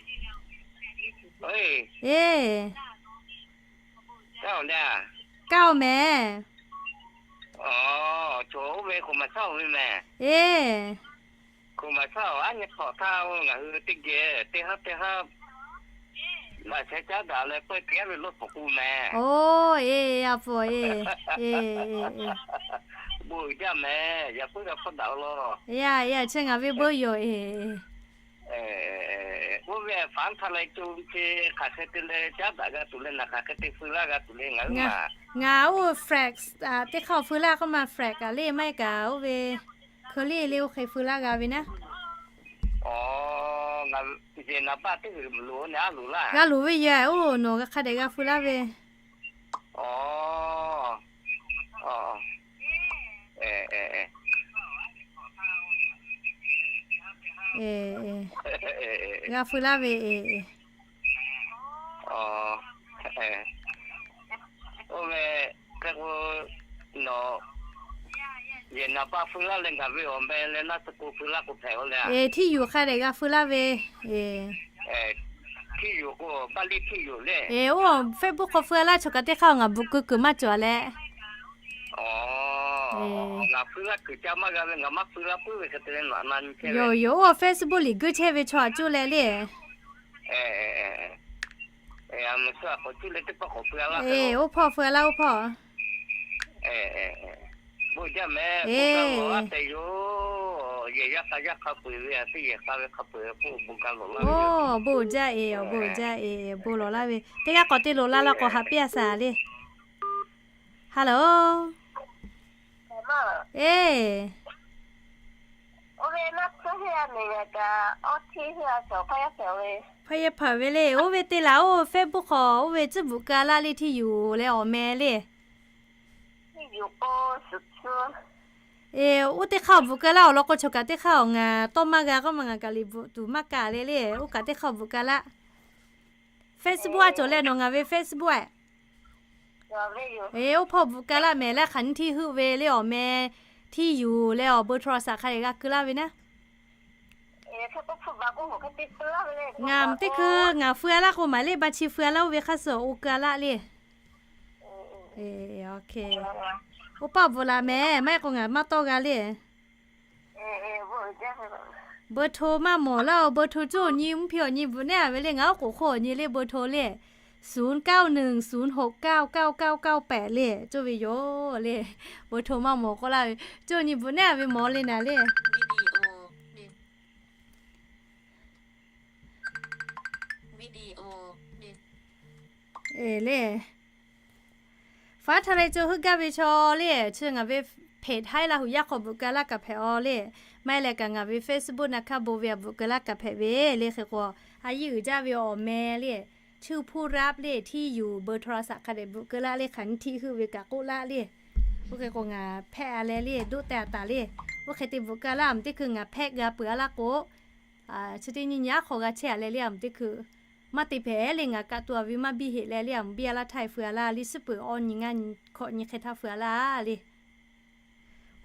Eˬ, kaˇ oˬ mehˍ. Eˬ, oˇ, eˬ, a pu eˬ, eˬ, bon uiˍ jaˇ mehˍ, yaꞈ puiˉ g'a hpfuhˇ daꞈ law. Yaˇ, yaˇ, chi ngaˬ ve bon yoˬ eˬ. Oˇ ve faˉ htaˇ leh co ve ce hk'aˬ hk'e te leh caˉ daꞈ g'a tuˬ leh naˬ hk'aˬ hk'e te feu laˇ g'a tuˬ le ngaˬ hui ma. Ngaˬ oˇ Flex teˇ hk'aˇ feu laˇ k'oˆ ma, Flex kaꞈ le maˇ heˆ kaꞈ oˇ ve Curly le oˇ hk'e feu laˇ g'a ve naˉ. Aˬ, ngaˬ yehˬ naˍ baˆ teˇ g'uiˬ loˍ a loˍ laˇ. G'a loˍ ve yoˬ, oˇ nawˬ hk'a dehꞈ g'a feu laˇ ve. Aˬ, g'a feu laˇ ve. Oˇ ve, hk'e k'o, nawˬ yehˬ naˍ baˆ feu laˇ leh ngaˬ ve awˬ meh leh naˉ suh k'o feu laˇ k'o hpehꞈ-o le. Hteˇ yuˬ hk'a dehꞈ g'a feu laˇ ve. Hteˇ yuˬ k'o, baˆ liˇ hteˇ yuˬ le. Oˇ Facebook hk'aw feu laˇ, chaw kaꞈ teˇ hk'aˇ ngaˬ bvuhꞈ keu kuiˬ maˇ cawˬ leh. Ngaˬ feu laˇ kuiˬ ca maˇ g'a ve, ngaˬ maˇ feu laˇ puiˉ ve hk'e te leh naꞈ na nyi chehˇ ve yoˬ. Oˇ Facebook liꞈ geuˇ chehˇ ve chaw aꞈ cuˇ leh le. Oˇ hpawˇ feu laˇ, oˇ hpawˇ. Bon jaˇ mehˍ, bon jaˇ yoˬ. Yehˬ yaˇ k'a yaˇ hk'a peu-eˬ ve, a teˇ yehˬ k'a ve hk'a peu-eˬ k'o bon ga lawˬ laˇ ve. Oˇ bon jaˇ eˬ, awˬ bon jaˇ eˬ, bon lawˬ laˇ ve. Teˇ g'aˇ k'awꞈ te loꞈ la law k'awꞈ haꞈ piˇ a shaˍ le. Hello. Eˬ, hpaˇ yehˇ hpaˍ ve le. Oˇ ve te laˬ, oˇ Facebook hk'aw oˇ ve tcuhˉ bvuhꞈ keu a laˇ le, hteˇ yuˬ leh awˬ meh le. Eˬ, oˇ teˇ hk'aˇ bvuhꞈ keu laˇ awˬ lawn k'o, chaw kaꞈ teˇ hk'aˇ awˬ ngaˬ tawˇ maˇ g'a k'oˆ ma, ngaˬ kaꞈ liꞈ bvuhꞈ tuˬ maˇ kaꞈ le le, oˇ kaꞈ teˇ hk'aˇ bvuhꞈ keu laˇ. Facebook a cawˬ leh nawˬ ngaˬ ve Facebook ehꞈ. Eˬ, oˇ hpawˇ bvuhꞈ keu laˇ mehˍ leh hk'aˬ nyiˇ hteˇ heuˆ ve le awˬ meh, hteˇ yuˬ leh awˬ bon hto la saꞈ hk'a dehꞈ g'a keu laˇ ve naˉ. Ngaˬ teˇ hkui ngaˬ feu a laˇ k'o maˍ le, ba chi feu a laˇ oˇ ve hk'aˇ suh awˬ o keu a laˇ le. Oˇ paˆ bvuhꞈ laˬ mehˍ, maˇ heˆ k'o ngaˬ maˇ tawˇ g'a le. Bon hto maˇ mawˬ laˇ-oˬ, bon hto coˇ awˬ nyi mvuhˇ hpi awˬ nyi bvuhꞈ nehˉ a ve le, ngaˬ oˉ k'oˍ hk'oˆ awˬ nyi le bon hto le. ศูนย์เก้าหนึ่ง ศูนย์หกเก้า เก้าเก้าเก้าแปด le, coˇ ve yoˬ le. Bon hto maˇ mawˬ k'oˆ laˇ ve, coˇ awˬ nyi bvuhꞈ nehˉ a ve mawˬ le naˍ le. Eˬ le. Faˉ htaˇ leh co heuˆ gaˇ ve chaw le, chi ngaˬ ve เพจ Haiˉ Laˇ huˍ yaˇ hk'aw bvuhꞈ keu laˇ kaꞈ hpehꞈ-aw le. Maˇ heˆ leh kaꞈ ngaˬ ve Facebook naˍ hkaˇ bon ve a bvuhꞈ keu laˇ kaꞈ hpehꞈ ve le. Hk'e k'o, a yiˇ uiˍ jaˇ ve awˬ meh le, ชื่อผู้รับ le, hteˇ yuˬ เบอร์โทรศัพท์ hk'a dehꞈ bvuhꞈ keu laˇ le, hk'aˬ nyiˇ hteˇ heuˆ ve kaꞈ k'oˆ laˇ le. Oˇ hk'e k'o ngaˬ hpehꞈ a leh le, doˆ teh a taˍ le. Oˇ hk'e te bvuhꞈ keu laˇ, a mvuhˇ teˇ hkui ngaˬ hpehꞈ g'a peuˬ a laˇ k'o, chi teˇ nyi nyi aˉ hk'aw g'a chehˇ a leh le, a mvuhˇ teˇ hkui maˇ te hpehꞈ le, ngaˬ kaꞈ to a ve maˇ biˇ heˆ leh le, a mvuhˇ biˇ a laˇ htaˇ e feu a laˇ le, suhˉ peuˬ awˇ nyi ngaˇ nyi hkawꞈ nyi hk'e htaˇ feu a laˇ le.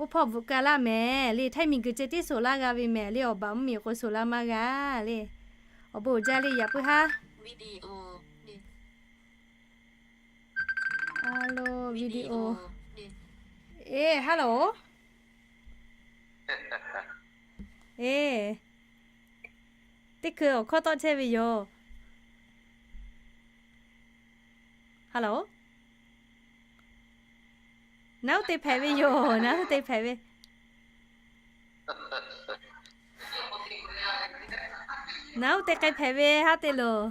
Oˇ hpawˇ bvuhꞈ keu laˇ mehˍ le, htaiˇ miˬ guiˬ ceh tiˉ soˍ laˇ g'a ve mehˍ le, awˬ baˬ mvuhˇ miˬ k'o soˍ laˇ maˇ g'a le. Awˬ bon uiˍ jaˇ le, yaꞈ puiˉ haˉ. Hello, video. Eˬ, hello. Eˬ, teˇ hkui awˬ hkawˇ tawˆ chehˇ ve yoˬ. Hello. Naˉ uˉ te hpehꞈ ve yoˬ. Naˉ uˉ te hpehꞈ ve. Naˉ uˉ te k'ai hpehꞈ ve haˉ te loˬ.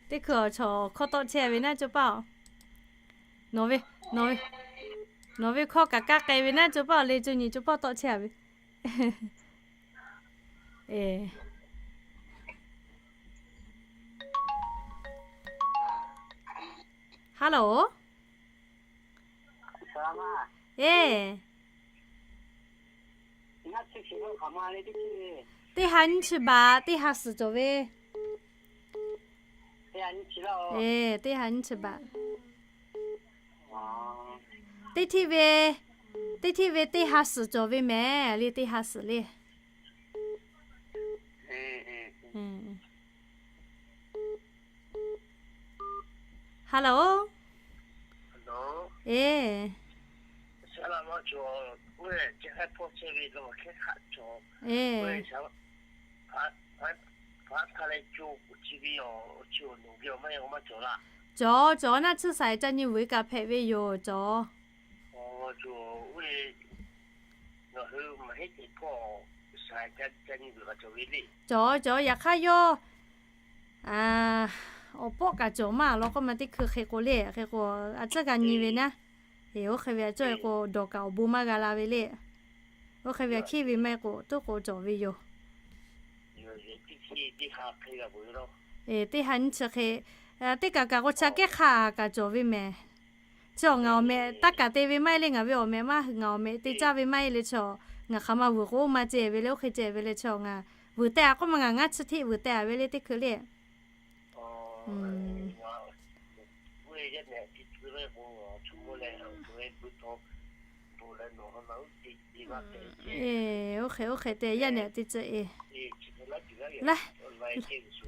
Teˇ hkui awˬ chawˬ hkawˇ tawˆ chehˇ ve naˉ co paˇ-oˬ. Nawˬ ve, nawˬ ve, nawˬ ve hkawˇ kaꞈ kaˇ k'ai ve naˉ co paˇ-oˬ, le co nyi co paˇ tawˆ chehˇ ve. Eˬ. Hello. Eˬ. Teˇ ha nyiˇ chi baꞈ, teˇ ha suhˍ cawˬ ve. Eˬ, teˇ ha nyiˇ chi baꞈ. Teˇ htiˇ ve, teˇ htiˇ ve teˇ ha suhˍ cawˬ ve mehˍ le, teˇ ha suhˍ le. Hello. Eˬ. Eˬ. Cawˬ, cawˬ, naˆ tsuhˇ saˍ ca nyi vuiˬ kaꞈ hpehꞈ ve yoˬ, cawˬ. Cawˬ, cawˬ, yaꞈ hk'aˇ yawˇ awˬ pawˆ kaꞈ cawˬ maˇ law k'oˆ ma teˇ hkui hk'e k'o le, hk'e k'o a tcuhˉ g'a nyi ve naˉ. Eˬ, oˇ hk'e ve a cawˇ e k'o dawˬ kaꞈ awˬ bon maˇ g'a la ve le. Oˇ hk'e ve a hkiˇ ve maˇ heˆ k'o tuˉ k'o cawˬ ve yoˬ. Eˬ, teˇ ha nyiˇ chi hk'e, teˇ kaꞈ kaꞈ k'o chi aꞈ kehˉ hk'a kaꞈ cawˬ ve mehˍ. Chi awˬ ngaˬ awˬ mehꞈ taˇ kaꞈ te ve maˇ heˆ le, ngaˬ ve awˬ mehꞈ maˇ hui ngaˬ awˬ mehꞈ te caˇ ve maˇ heˆ le, chi ngaˬ hk'aˬ ma vuiˬ k'o maˇ ceh ve le, oˇ hk'e ceh ve le, chi ngaˬ vuiˬ teh a k'oˆ ma ngaˬ ngaˇ chi htiˆ vuiˬ teh a ve le teˇ hkui le. Eˬ, oˇ hk'e, oˇ hk'e te yaˇ nehˬ te tcuh eˬ.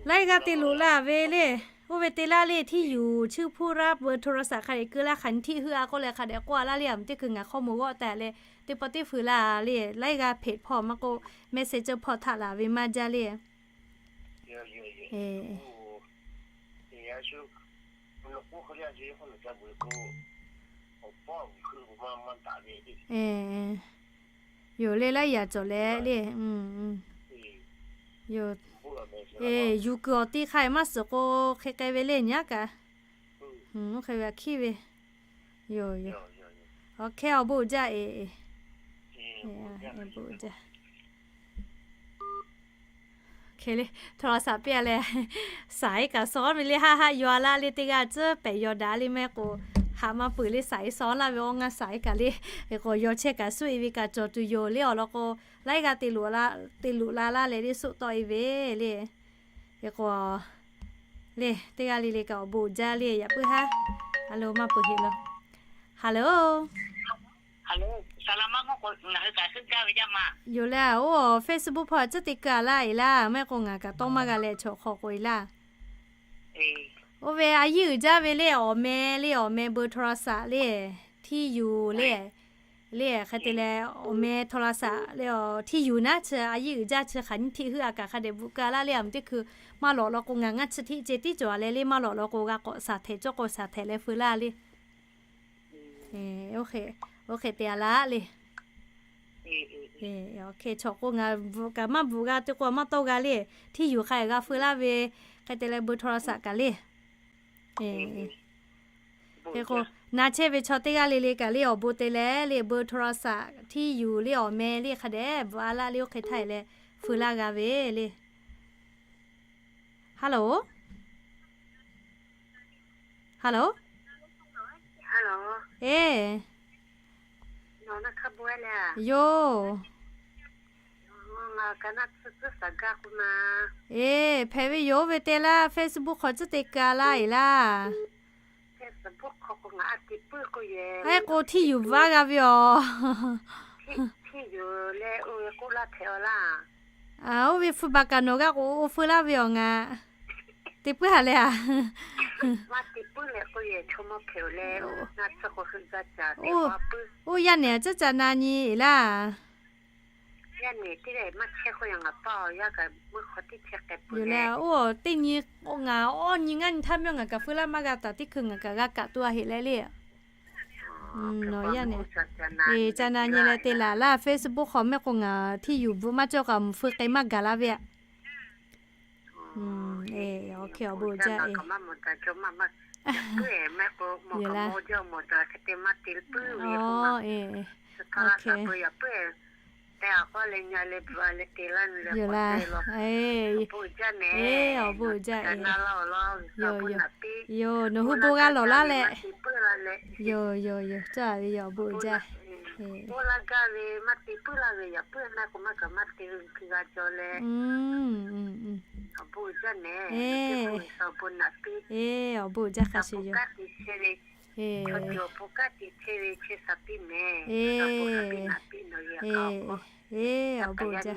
Laiˉ g'aˇ te loꞈ la ve le. Oˇ ve te laˇ le, ที่อยู่ ชื่อผู้รับ เบอร์โทรศัพท์ hk'a dehꞈ keu laˇ, hk'aˬ nyi htiˆ heuˆ a k'oˆ leh hk'a dehꞈ k'oˆ a laˇ le, a meuꞈ teˇ hkui ngaˬ hk'aw mo g'awˆ taˍ leh teˇ pawˆ teˇ hpui laˇ le, laiˉ g'aˇ เพจ hpawˇ maˇ k'oˆ, Messenger hpawˇ htaꞈ laˬ ve maˇ jaˇ le. Yoˬ le, laiˉ yaꞈ cawˬ leh le. Yoˬ. Eˬ, yuˬ kuiˬ awˬ te hk'a maˇ suhˍ k'o hk'e k'ai ve le nyi aˉ kaꞈ. Oˇ hk'e ve a hkiˇ ve. Yoˬ, yoˬ. Awˬ hkehˇ awˬ bon jaˇ eˬ. Bon jaˇ. Hk'e le, โทรศัพท์ piˇ a leh, saˍ iˉ kaꞈ suh ve le, haˆ haˆ yaw a laˇ le, teˇ g'aˇ tcuhˉ pehˍ yaw daꞈ le mehˆ k'o, haꞈ maˇ peuˬ le, saˍ iˉ suh laˇ ve awˇ ngaˇ saˍ iˉ kaꞈ le. Hk'e k'o yaw chehˇ kaꞈ suhˆ e ve kaꞈ cawˬ tuˬ yoˬ le, awˬ lawn k'o laiˉ g'aˇ te loꞈ la, te loꞈ la laˇ leh le suhˆ tawˆ e ve le. Hk'e k'o le, teˇ g'aˇ le le kaꞈ awˬ bon jaˇ le, yaꞈ puiˉ haˉ. Hello, maˇ peuˬ heˆ law. Hello. Yoˬ le, oˇ Facebook hpawˇ tcuhˉ te keu a laˇ eˬ laˇ, maˇ heˆ k'o ngaˬ kaꞈ tawˇ maˇ g'a leh chaw hk'aw k'oꞈ e laˇ. Oˇ ve a yiˇ uiˍ jaˇ ve le, awˬ meh le, awˬ meh เบอร์โทรศัพท์ le, ที่อยู่ le, le hk'e te leh awˬ meh โทรศัพท์ le, ที่อยู่ naˉ chi a yiˇ uiˍ jaˇ chi hk'aˬ nyi htiˆ heuˆ a kaꞈ hk'a dehꞈ bvuhꞈ keu a laˇ le, a meuꞈ teˇ hkui maˇ lawꞈ law k'o ngaˬ ngaˇ chi htiˆ ceh tiˉ cawˬ a leh le, maˇ lawꞈ law k'o g'a k'awꞈ shaˍ htehꞈ cawˇ k'o shaˍ htehꞈ leh feu laˇ le. Oˇ hk'e, oˇ hk'e te a laˇ le. Hk'e chaw k'o ngaˬ bvuhꞈ kaꞈ maˇ bvuhꞈ g'a te k'o maˇ tawˇ g'a le. ที่อยู่ hk'a g'a feu laˇ ve hk'e te leh เบอร์โทรศัพท์ kaꞈ le. Hk'e k'o na chehˇ ve chaw teˇ g'aˇ le le kaꞈ le awˬ bon te leh le เบอร์โทรศัพท์ ที่อยู่ le awˬ meh le hk'a dehꞈ bvuhꞈ a laˇ le, oˇ hk'e htaˇ e leh feu laˇ g'a ve le. Hello. Hello. Eˬ. Yoˬ. Eˬ, hpehꞈ ve yoˬ, oˇ ve te laˇ, Facebook hk'aw tcuhˉ te keu a laˇ eˬ laˇ. Aˉ k'o ที่อยู่ vaˇ g'a ve awˬ. Oˇ ve feu baˬ kaꞈ nawˬ g'a k'o oˇ feu laˇ ve awˬ ngaˬ. Te puiˉ ha leh a. Oˇ, yaˇ nehˬ a ciˉ ca na nyi laˇ. Yoˬ leh, oˇ teˇ nyi, ngaˬ awˬ teˇ nyi k'o ngaˬ awˬ nyi ngaˇ nyi htaˇ mehˆ ngaˬ kaꞈ feu laˇ maˇ g'a taˍ teˇ hkui ngaˬ kaꞈ g'a kaꞈ tuˬ a heꞈ leh le. Nawˬ yaˇ nehˬ, ca na nyi leh te laˬ laˇ. Facebook hk'aw mehˆ k'o ngaˬ htiˇ yuˬ bvuhꞈ maˇ cawˬ kaꞈ mvuhˬ feu k'ai maˇ gaˬ laˇ ve a. Awˬ bon uiˍ jaˇ e. Yoˬ laˇ. Yoˬ laˇ. Awˬ bon uiˍ jaˇ e. Yoˬ yoˬ. Yoˬ, nawˬ hui bon g'a lawˬ laˇ leh. Yoˬ yoˬ yoˬ, caˇ ve yoˬ, awˬ bon uiˍ jaˇ. Eˬ, awˬ bon uiˍ jaˇ hk'a shuˍ yoˬ. Eˬ, eˬ, awˬ bon uiˍ jaˇ. Eˬ, eˬ, awˬ bon uiˍ jaˇ le. Eˬ, eˬ, awˬ bon uiˍ jaˇ.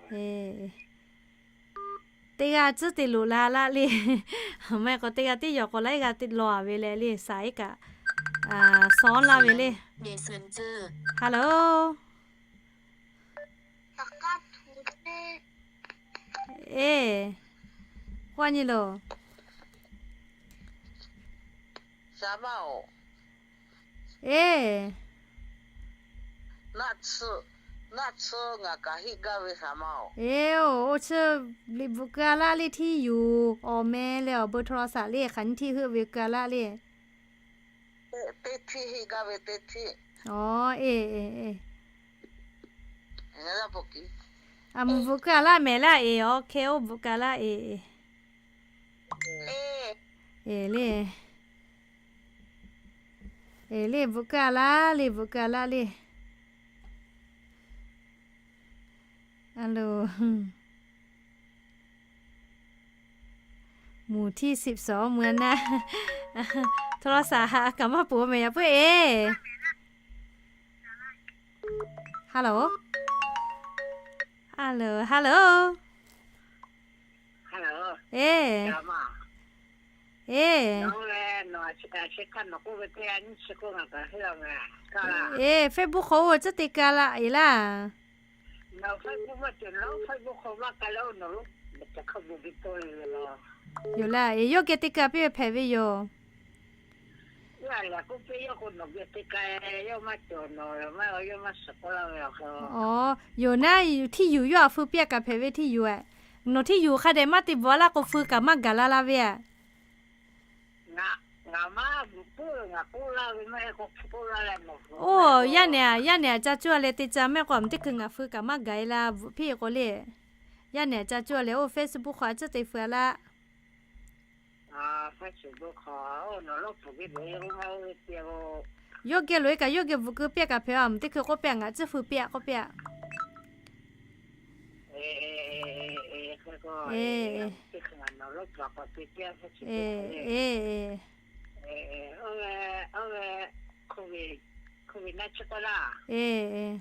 Eˬ, teˇ g'aˇ tcuhˉ te loꞈ la laˇ le. Maˇ heˆ k'o teˇ g'aˇ teˇ yawˬ k'awꞈ laiˉ g'aˇ te lawˬ a ve leh le, saˍ iˉ kaꞈ saw laˇ ve le. Hello. Eˬ, k'oˆ nyi loˬ. Eˬ, eˬ, oˇ chi liꞈ bvuhꞈ keu a laˇ le, htiˇ yuˬ awˬ meh leh awˬ bon hto law saˍ le, hk'aˬ nyi htiˇ heuˆ ve keu a laˇ le. Aˬ, eˬ, eˬ, eˬ. Aˬ, mvuhˬ bvuhꞈ keu a laˇ mehˍ laˇ eˬ, awˬ hk'e oˇ bvuhꞈ keu a laˇ eˬ, eˬ le. Eˬ le, bvuhꞈ keu a laˇ le, bvuhꞈ keu a laˇ le. A loˬ. หมู่ที่สิบสอง mvuhˬ a naˇ. Hto law saˍ ha kaꞈ maˇ poˬ mehˍ yaꞈ puiˉ eˬ. Hello. Hello, hello. Eˬ, eˬ. Eˬ, Facebook hk'aw oˇ ve tcuhˉ te ka laˇ eˬ laˇ. Yoˬ laˇ eˬ, yawˇ geh te ka piˇ ve hpehꞈ ve yoˬ. Aˬ, yoˬ naˉ, htiˇ yuˬ yawˇ a feu piˇ kaꞈ hpehꞈ ve htiˇ yuˬ a. Nawˬ htiˇ yuˬ hk'a dehꞈ maˇ te bvuhꞈ a laˇ k'o feu kaꞈ maˇ gaˬ la la ve a. Oˇ, yaˇ nehˬ, yaˇ nehˬ a ca cuˇ a leh te ca mehˆ k'o a muˬ teˇ hkui ngaˬ feu kaꞈ maˇ gaˬ e la bvuhꞈ piˇ k'o le. Yaˇ nehˬ a ca cuˇ a leh oˇ Facebook hk'aw a tcuhˉ te feu a laˇ. Yawˇ geh loꞈ e kaꞈ yawˇ geh bvuhꞈ keu piˇ kaꞈ hpehꞈ a muˬ teˇ hkui k'oˆ piˇ a, ngaˬ tcuhˉ feu piˇ k'oˆ piˇ a. Eˬ, eˬ, eˬ.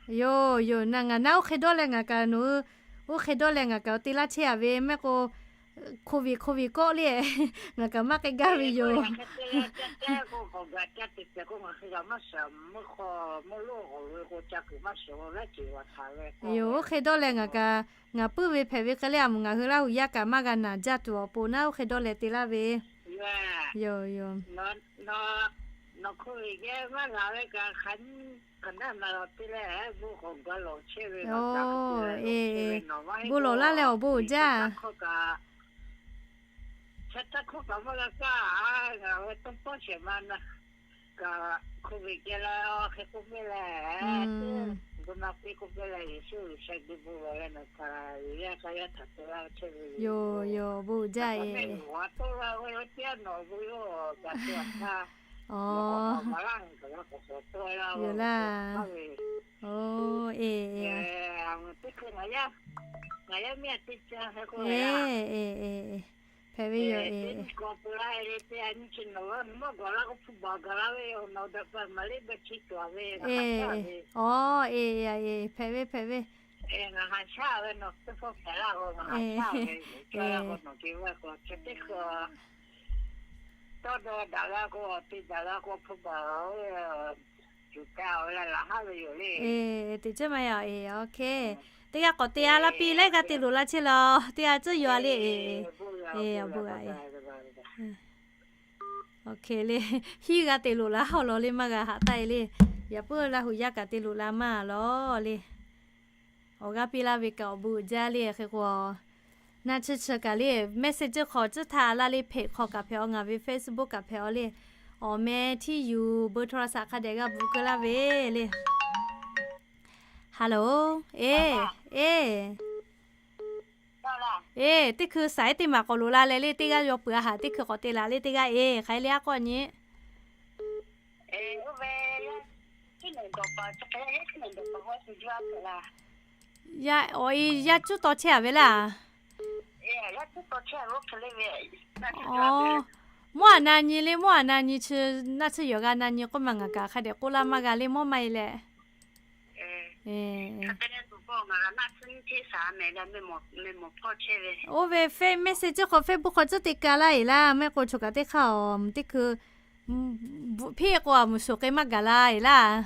Yoˬ, yoˬ, na ngaˬ naˉ oˇ hk'e dawˇ leh ngaˬ kaꞈ nawˬ hui, oˇ hk'e dawˇ leh ngaˬ kaꞈ te laˇ chehˇ a ve mehˆ k'o, hk'oˆ ve hk'oˆ ve kawˆ le, ngaˬ kaꞈ maˇ k'ai gaˇ ve yoˬ. Yoˬ, oˇ hk'e dawˇ leh ngaˬ kaꞈ, ngaˬ puiˉ ve hpehꞈ ve hk'e le a muˬ ngaˬ hui Laˇ huˍ yaˇ kaꞈ maˇ g'a naˬ jaˇ tuˬ awˬ pon naˉ oˇ hk'e dawˇ leh te laˇ ve. Yoˬ, yoˬ. Oˇ, eˬ, bon lawˬ laˇ leh awˬ bon uiˍ jaˇ. Yoˬ, yoˬ, bon uiˍ jaˇ e. Oˬ, yoˬ laˇ. Oˬ, eˬ, eˬ. Eˬ, eˬ, eˬ, eˬ. Hpehꞈ ve yoˬ e. Aw, e, e, hpehꞈ ve, hpehꞈ ve. E, teˇ ceuˬ maˇ yaˇ e, OK. Teˇ g'aˇ k'awꞈ te a laˇ piˇ leh g'a te loˍ la chehˇ la, teˇ g'aˇ tcuhˉ yaw a le e. E, awˬ bon a e. OK le, hiˉ g'a te loˍ la haw law le maˇ g'a haꞈ taˆ e le. Yaꞈ puiˉ Laˇ huˍ yaˇ kaꞈ te loˍ la maˇ law le. Awˬ g'aˇ piˇ laˇ ve kaꞈ awˬ bon uiˍ jaˇ le hk'e k'o, na chi chi kaꞈ le, message hk'aw tcuhˉ htaˇ laˇ le, hpeꞈ hk'aw kaꞈ hpehꞈ aw, ngaˬ ve Facebook kaꞈ hpehꞈ aw le, awˬ meh htiˇ yuˬ เบอร์โทรศัพท์ hk'a dehꞈ g'a bvuhꞈ keu laˇ ve le. Hello, e, e. E, teˇ hkui saiˉ teˇ maˬ k'awꞈ loꞈ la leh le, teˇ g'aˇ yaw peuˬ a haꞈ, teˇ hkui k'awꞈ te laˬ le, teˇ g'aˇ e, hk'aˬ hk'e le a k'awꞈ nyi. Yaˇ, awˬ e, yaˇ cuˉ taw chehˇ a ve laˇ. Mawˇ aꞈ na nyi le, mawˇ aꞈ na nyi chi, naˆ tsuhˇ yawˬ g'a na nyi k'oˆ ma ngaˬ kaꞈ hk'a dehꞈ k'oˆ laˇ maˇ g'a le, mawˇ maˇ e leh. Oˇ ve message hk'aw Facebook hk'aw tcuhˉ te ka laˇ e laˇ, maˇ heˆ k'o choˬ kaꞈ teˇ hk'aˇ awˬ teˇ hkui hpiˇ k'o a muiˬ shoˍ k'e maˇ gaˬ la e laˇ.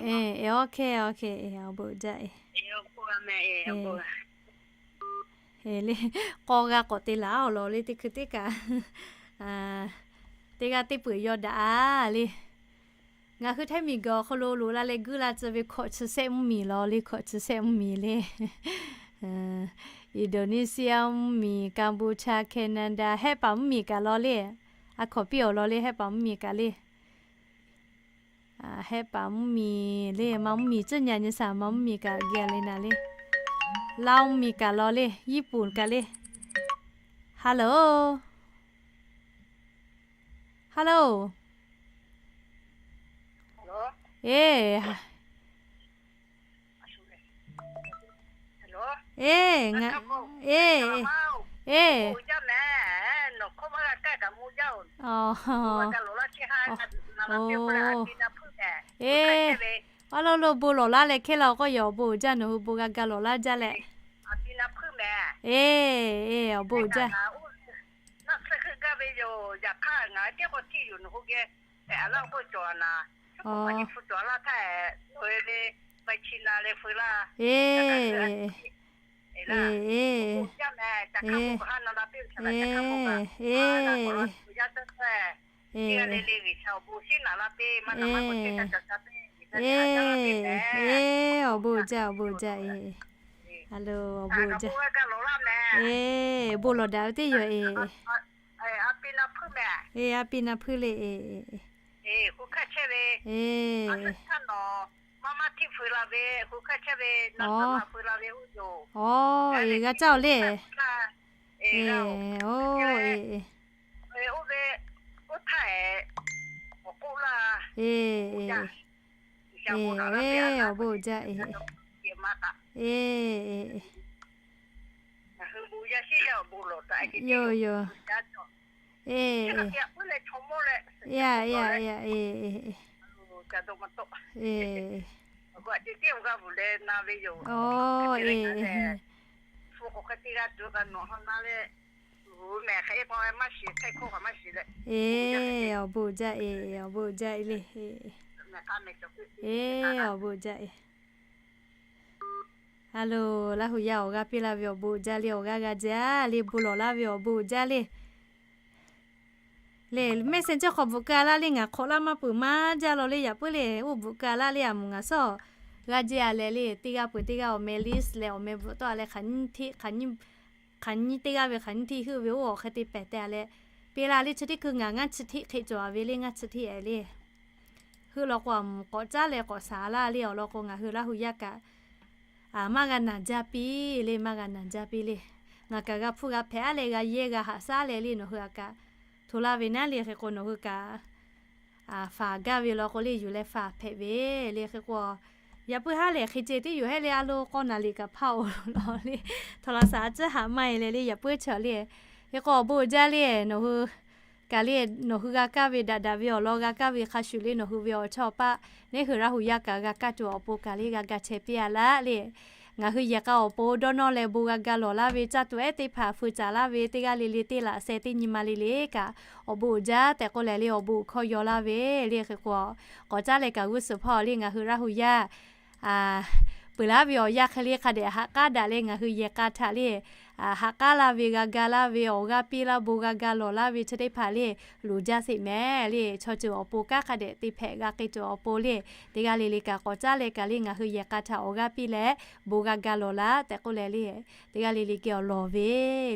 E, OK, OK, awˬ bon jaˇ e. E le, k'awˇ g'a k'awꞈ te laˬ awˬ lawn le teˇ hkui teˇ kaꞈ, teˇ g'aˇ teˇ peuˬ yaw daꞈ a le. Ngaˬ hui htaiˇ miˬguiˬ awˬ hk'aw lo loꞈ la leh guiˇ la tcuh ve hkawꞈ chi sehˆ mvuhˇmiˬ law le, hkawꞈ chi sehˆ mvuhˇmiˬ le. Indonesia mvuhˇmiˬ, Cambodia, Canada, Hehˆ paˍ mvuhˇmiˬ kaꞈ law le. A hkawnˍ piˇ awˬ lawn le, Hehˆ paˍ mvuhˇmiˬ kaꞈ le. Hehˆ paˍ mvuhˇmiˬ le, ma mvuhˇmiˬ tcuhˉ nyi nyi shaˍ, ma mvuhˇmiˬ kaꞈ geh le naˍ le. Laˇ mvuhˇmiˬ kaꞈ law le, Yiˇ puˍ kaꞈ le. Hello, hello. E, e, ngaˬ, e, e. E, a lo lo bon lawˬ laˇ leh hkehˇ la k'o, yawˇ awˬ bon uiˍ jaˇ, nawˬ hui bon g'a ga lawˬ laˇ jaˇ leh. E, e, awˬ bon uiˍ jaˇ. E, e, e, e, e, e, awˬ bon uiˍ jaˇ, awˬ bon uiˍ jaˇ e. A lo, awˬ bon uiˍ jaˇ. E, bon lawˬ daꞈ ve teˇ yoˬ e. E, a piˇ na hpuiˇ le e. E, aˬ, e, g'a caˇ awˬ le. E, oˇ, e, e, e, e, e, awˬ bon uiˍ jaˇ e. E, e, yoˬ, yoˬ. E, e, ya, ya, ya, e, e, e, e, aˬ, e, e, awˬ bon uiˍ jaˇ e, awˬ bon uiˍ jaˇ e le. E, awˬ bon uiˍ jaˇ e. A lo, Laˇ huˍ yaˇ awˬ g'aˇ piˇ laˇ ve awˬ bon uiˍ jaˇ le, awˬ g'aˇ g'a jaˇ le, bon lawˬ laˇ ve awˬ bon uiˍ jaˇ le. Le, messenger hk'aw bvuhꞈ keu a laˇ le, ngaˬ hk'awꞈ laˇ maˇ peuˬ maˇ jaˇ law le, yaꞈ puiˉ le, oˇ bvuhꞈ keu a laˇ le, a moˍ ngaˬ sawˉ g'a jaˇ a leh le, teˇ g'aˇ peuˬ teˇ g'aˇ awˬ meh list leh awˬ meh bvuhꞈ tawˆ a leh hk'aˬ nyiˇ hteˆ, hk'aˬ nyiˇ teˇ g'aˇ ve hk'aˬ nyiˇ hteˆ heuˆ ve oˇ awˬ hk'e te pehˍ te a leh, peꞈ la le chi teˇ hkui ngaˬ ngaˇ chi hteˆ hk'e cawˬ a ve le, ngaˇ chi hteˆ e le. Heuˆ law k'o, a moˍ k'awꞈ caˉ leh k'awꞈ shaˍ laˇ le, awˬ lawn k'o ngaˬ hui Laˇ huˍ yaˇ kaꞈ, a, maˇ g'a naˬ jaˇ piˇ le, maˇ g'a naˬ jaˇ piˇ le. Ngaˬ kaꞈ g'a hpuˇ g'a hpehꞈ a leh g'a yehˇ g'a haꞈ shaˉ leh le, nawˬ hui a kaꞈ hto laˇ ve naˉ le hk'e k'o nawˬ hui kaꞈ, a, faˍ gaˇ ve law k'o le, yuˬ leh faˍ hpehꞈ ve le hk'e k'o, Yaꞈ puiˉ haˉ lehˬ, hk'e ceh tiˉ yoˬ hehˉ le, a lo k'aw naˍ liꞈ kaꞈ hpaˇ-oˬ lawˬ le, htawˇ la shaˍ a ciˉ haꞈ maˇ e leh le, yaꞈ puiˉ chaw le. Hk'e k'o awˬ bon uiˍ jaˇ le, nawˬ hui kaꞈ le, nawˬ hui g'a kaˇ ve daꞈ daꞈ ve awˬ lawn g'a kaˇ ve hk'a shuˍ le, nawˬ hui ve awˬ chawˇ awˬ paˆ neˇ hui Laˇ huˍ yaˇ kaꞈ g'a kaˇ tuˬ awˬ pon kaꞈ le g'a ga chehˇ piˇ a laˇ le. Ngaˬ hui yehˬ k'a awˬ pon dawˇ nawˇ leh bon g'a ga lawˬ laˇ ve caˇ tuˬ ehˉ teˇ hpaˍ feu caˍ laˇ ve teˇ g'aˇ le le teˇ laꞈ sheh teˇ nyi ma le le kaꞈ awˬ bon uiˍ jaˇ tehꞈ k'oˆ leh le, awˬ bon uiˍ hkawˇ yaw laˇ ve le. Hk'e k'o k'awꞈ caˉ leh kaꞈ g'uˇ suhˍ hpawˇ le ngaˬ hui Laˇ huˍ yaˇ peuˬ laˇ ve awˬ yanˇ hk'e le hk'a dehꞈ haꞈ k'aˉ daꞈ leh ngaˬ hui yehˬ k'a htaꞈ le haꞈ k'aˉ laˇ ve, g'a ga laˇ ve, awˬ g'aˇ piˇ laˇ, bon g'a ga lawˬ laˇ ve chi teˇ hpaˍ le loˍ jaˇ sheˍ mehˍ le. Chaw ceuˬ awˬ pon kanˉ hk'a dehꞈ te hpehꞈ g'a k'ai tuˬ awˬ pon le, teˇ g'aˇ le le kaꞈ k'awꞈ caˉ leh kaꞈ le ngaˬ hui yehˬ k'a htaꞈ awˬ g'aˇ piˇ leh bon g'a ga lawˬ laˇ tehꞈ k'oˆ leh le, teˇ g'aˇ le le geh awˬ lawˬ ve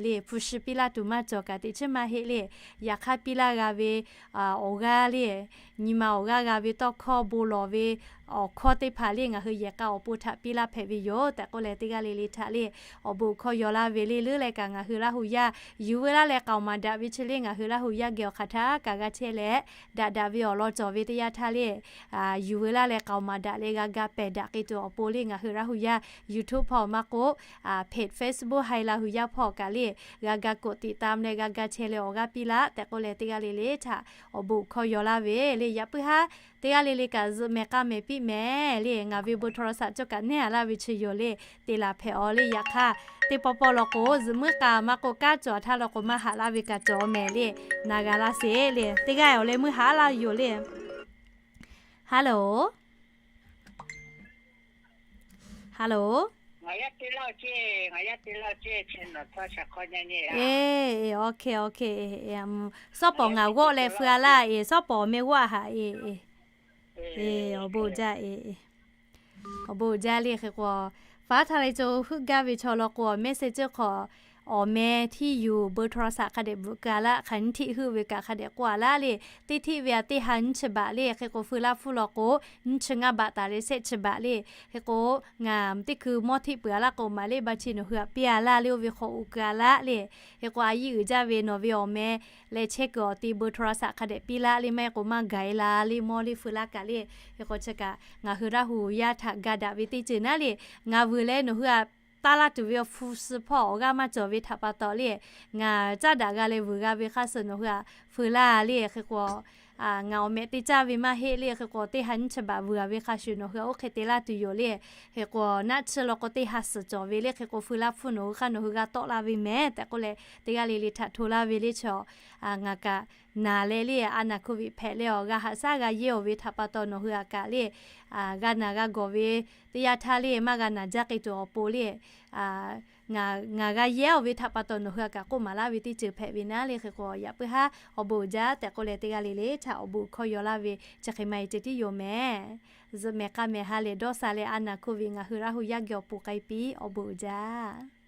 le hpu shi piˇ laˇ tuˬ maˇ cawˬ kaꞈ teꞈ chiˉ maˇ heˆ le. Yaꞈ hk'aˇ piˇ laˇ g'a ve awˬ g'aˇ le, nyi ma awˬ g'aˇ g'a ve tawˇ hkawˇ bon lawˬ ve awˬ hkawˇ teˇ hpaˍ le ngaˬ hui yehˬ k'a awˬ pon htaꞈ piˇ laˇ hpehꞈ ve yoˬ tehꞈ k'oˆ leh teˇ g'aˇ le le htaꞈ le awˬ bon hkawˇ yaw laˇ ve le. Leuˉ leh kaꞈ ngaˬ hui Laˇ huˍ yaˇ yuˬ veu laˇ leh k'aoˍ maˍ daꞈ ve chi le ngaˬ hui Laˇ huˍ yaˇ geh awˬ hk'aˬ htaˇ kaꞈ g'a chehˇ leh, daꞈ daꞈ ve awˬ lawn cawˬ ve teˇ yanˇ htaˇ le yuˬ veu laˇ leh k'aoˍ maˍ daꞈ leh g'a ga pehˬ daꞈ k'ai tuˬ awˬ pon le ngaˬ hui Laˇ huˍ yaˇ YouTube hpawˇ maˇ k'oˆ, page Facebook hai Laˇ huˍ yaˇ hpawˇ kaꞈ le g'a ga กดติดตาม leh g'a ga chehˇ leh awˬ g'aˇ piˇ laˇ tehꞈ k'oˆ leh teˇ g'aˇ le le htaꞈ awˬ bon hkawˇ yaw laˇ ve le. Yaꞈ puiˉ haˉ teˇ g'aˇ le le kaꞈ zuhꞈ mehˍ k'a mehˍ piˇ mehˍ le. Ngaˬ ve bon โทรศัพท์ cawˇ kaꞈ neˇ a laˇ ve chi yoˬ le, te laˬ hpehꞈ aw le. Yaꞈ hk'aˇ teˇ pawˆ pawˆ law k'o zuhꞈ muiˉ k'a maˇ k'oˆ kanˉ cawˬ htaˇ law k'o maˇ haꞈ laˇ ve kaꞈ cawˬ mehˍ le. Na g'a laˇ sheˍ le, teˇ g'aˇ awˬ leh muiˇ haꞈ laˇ yoˬ le. Hello, hello, e, e, OK, OK, e, e, sawˉ pawˍ ngaˬ g'awˆ leh feu a laˇ e, sawˉ pawˍ meh g'awˆ haꞈ e, e, awˬ bon jaˇ e, awˬ bon jaˇ le. Hk'e k'o, faˉ htaˇ leh co heuˆ gaˇ ve chaw law k'o awˬ mehˆ sheh ceuˇ hk'awꞈ awˬ meh htiˇ yuˬ bon โทรศัพท์ hk'a dehꞈ bvuhꞈ keu a laˇ, hk'aˬ nyiˇ htiˆ heuˆ ve kaꞈ hk'a dehꞈ k'oˆ a laˇ le. Teˇ htiˆ ve a teˇ ha nyiˇ chi baꞈ le. Hk'e k'o feu laˇ hpfuhˇ law k'o nyiˇ chi ngaˇ baꞈ taˍ leh shehˆ chi baꞈ le. Hk'e k'o ngaˬ teˇ hkui mawˇ htiˆ peuˬ a laˇ k'o maˍ le ba chi nawˬ hui a piˇ a laˇ le, oˇ ve hk'aw uꞈ keu a laˇ le. Hk'e k'o a yiˇ uiˍ jaˇ ve nawˬ ve awˬ meh leh chehˇ kuiˬ awˬ ti bon โทรศัพท์ hk'a dehꞈ piˇ laˇ le, maˇ heˆ k'o maˇ gaˬ e la le, mawˇ le feu laˇ kaꞈ le. Hk'e k'o chi kaꞈ ngaˬ hui Laˇ huˍ yaˇ htaꞈ ga daꞈ ve teˇ ceuˬ naˉ le, ngaˬ vuiˬ leh nawˬ hui a taˇ laˇ tuˬ ve awˬ hpu suh hpawˇ awˬ g'aˇ maˇ cawˬ ve htaꞈ pa taw le, ngaˬ caˉ daꞈ g'a leh vuiˬ g'a ve hk'a suh nawˬ hui a feu laˇ le. Hk'e k'o ngaˬ awˬ meh te caˇ ve maˇ heˆ le. Hk'e k'o teˇ ha nyiˇ chi baꞈ vuiˬ a ve hk'a shuˍ nawˬ hui a oˇ hk'e te laˇ tuˬ yoˬ le. Hk'e k'o naˆ chi law k'o teˇ ha suhˍ cawˬ ve le. Hk'e k'o feu laˇ hpfuhˇ nawˬ hui hk'aˇ nawˬ hui g'a tawˆ la ve mehˍ tehꞈ k'oˆ leh teˇ g'aˇ le le htaꞈ hto laˇ ve le chaw. Ngaˬ kaꞈ naˬ leh le a naˬ โควิด hpehꞈ leh awˬ g'a haꞈ shaˉ g'a yehˇ awˬ ve htaꞈ pa taw nawˬ hui a kaꞈ le g'a naˬ g'a gawˬ ve teˇ yanˇ htaˇ le maˇ g'a naˬ jaˇ k'ai tuˬ awˬ pon le ngaˬ g'a yehˇ awˬ ve htaꞈ pa taw nawˬ hui a kaꞈ k'oˆ maˍ laˇ ve teˇ ceuˬ hpehꞈ ve naˉ le. Hk'e k'o yaꞈ puiˉ haˉ awˬ bon uiˍ jaˇ tehꞈ k'oˆ leh teˇ g'aˇ le le htaꞈ awˬ bon hkawˇ yaw laˇ ve chi hk'e maˇ e ceh tiˉ yoˬ mehˍ. Zuhꞈ mehˍ k'a mehˍ ha lehˬ dawˇ sha leh a naˬ โควิด ngaˬ hui Laˇ huˍ yaˇ geh awˬ pon k'ai piˇ, awˬ bon uiˍ jaˇ.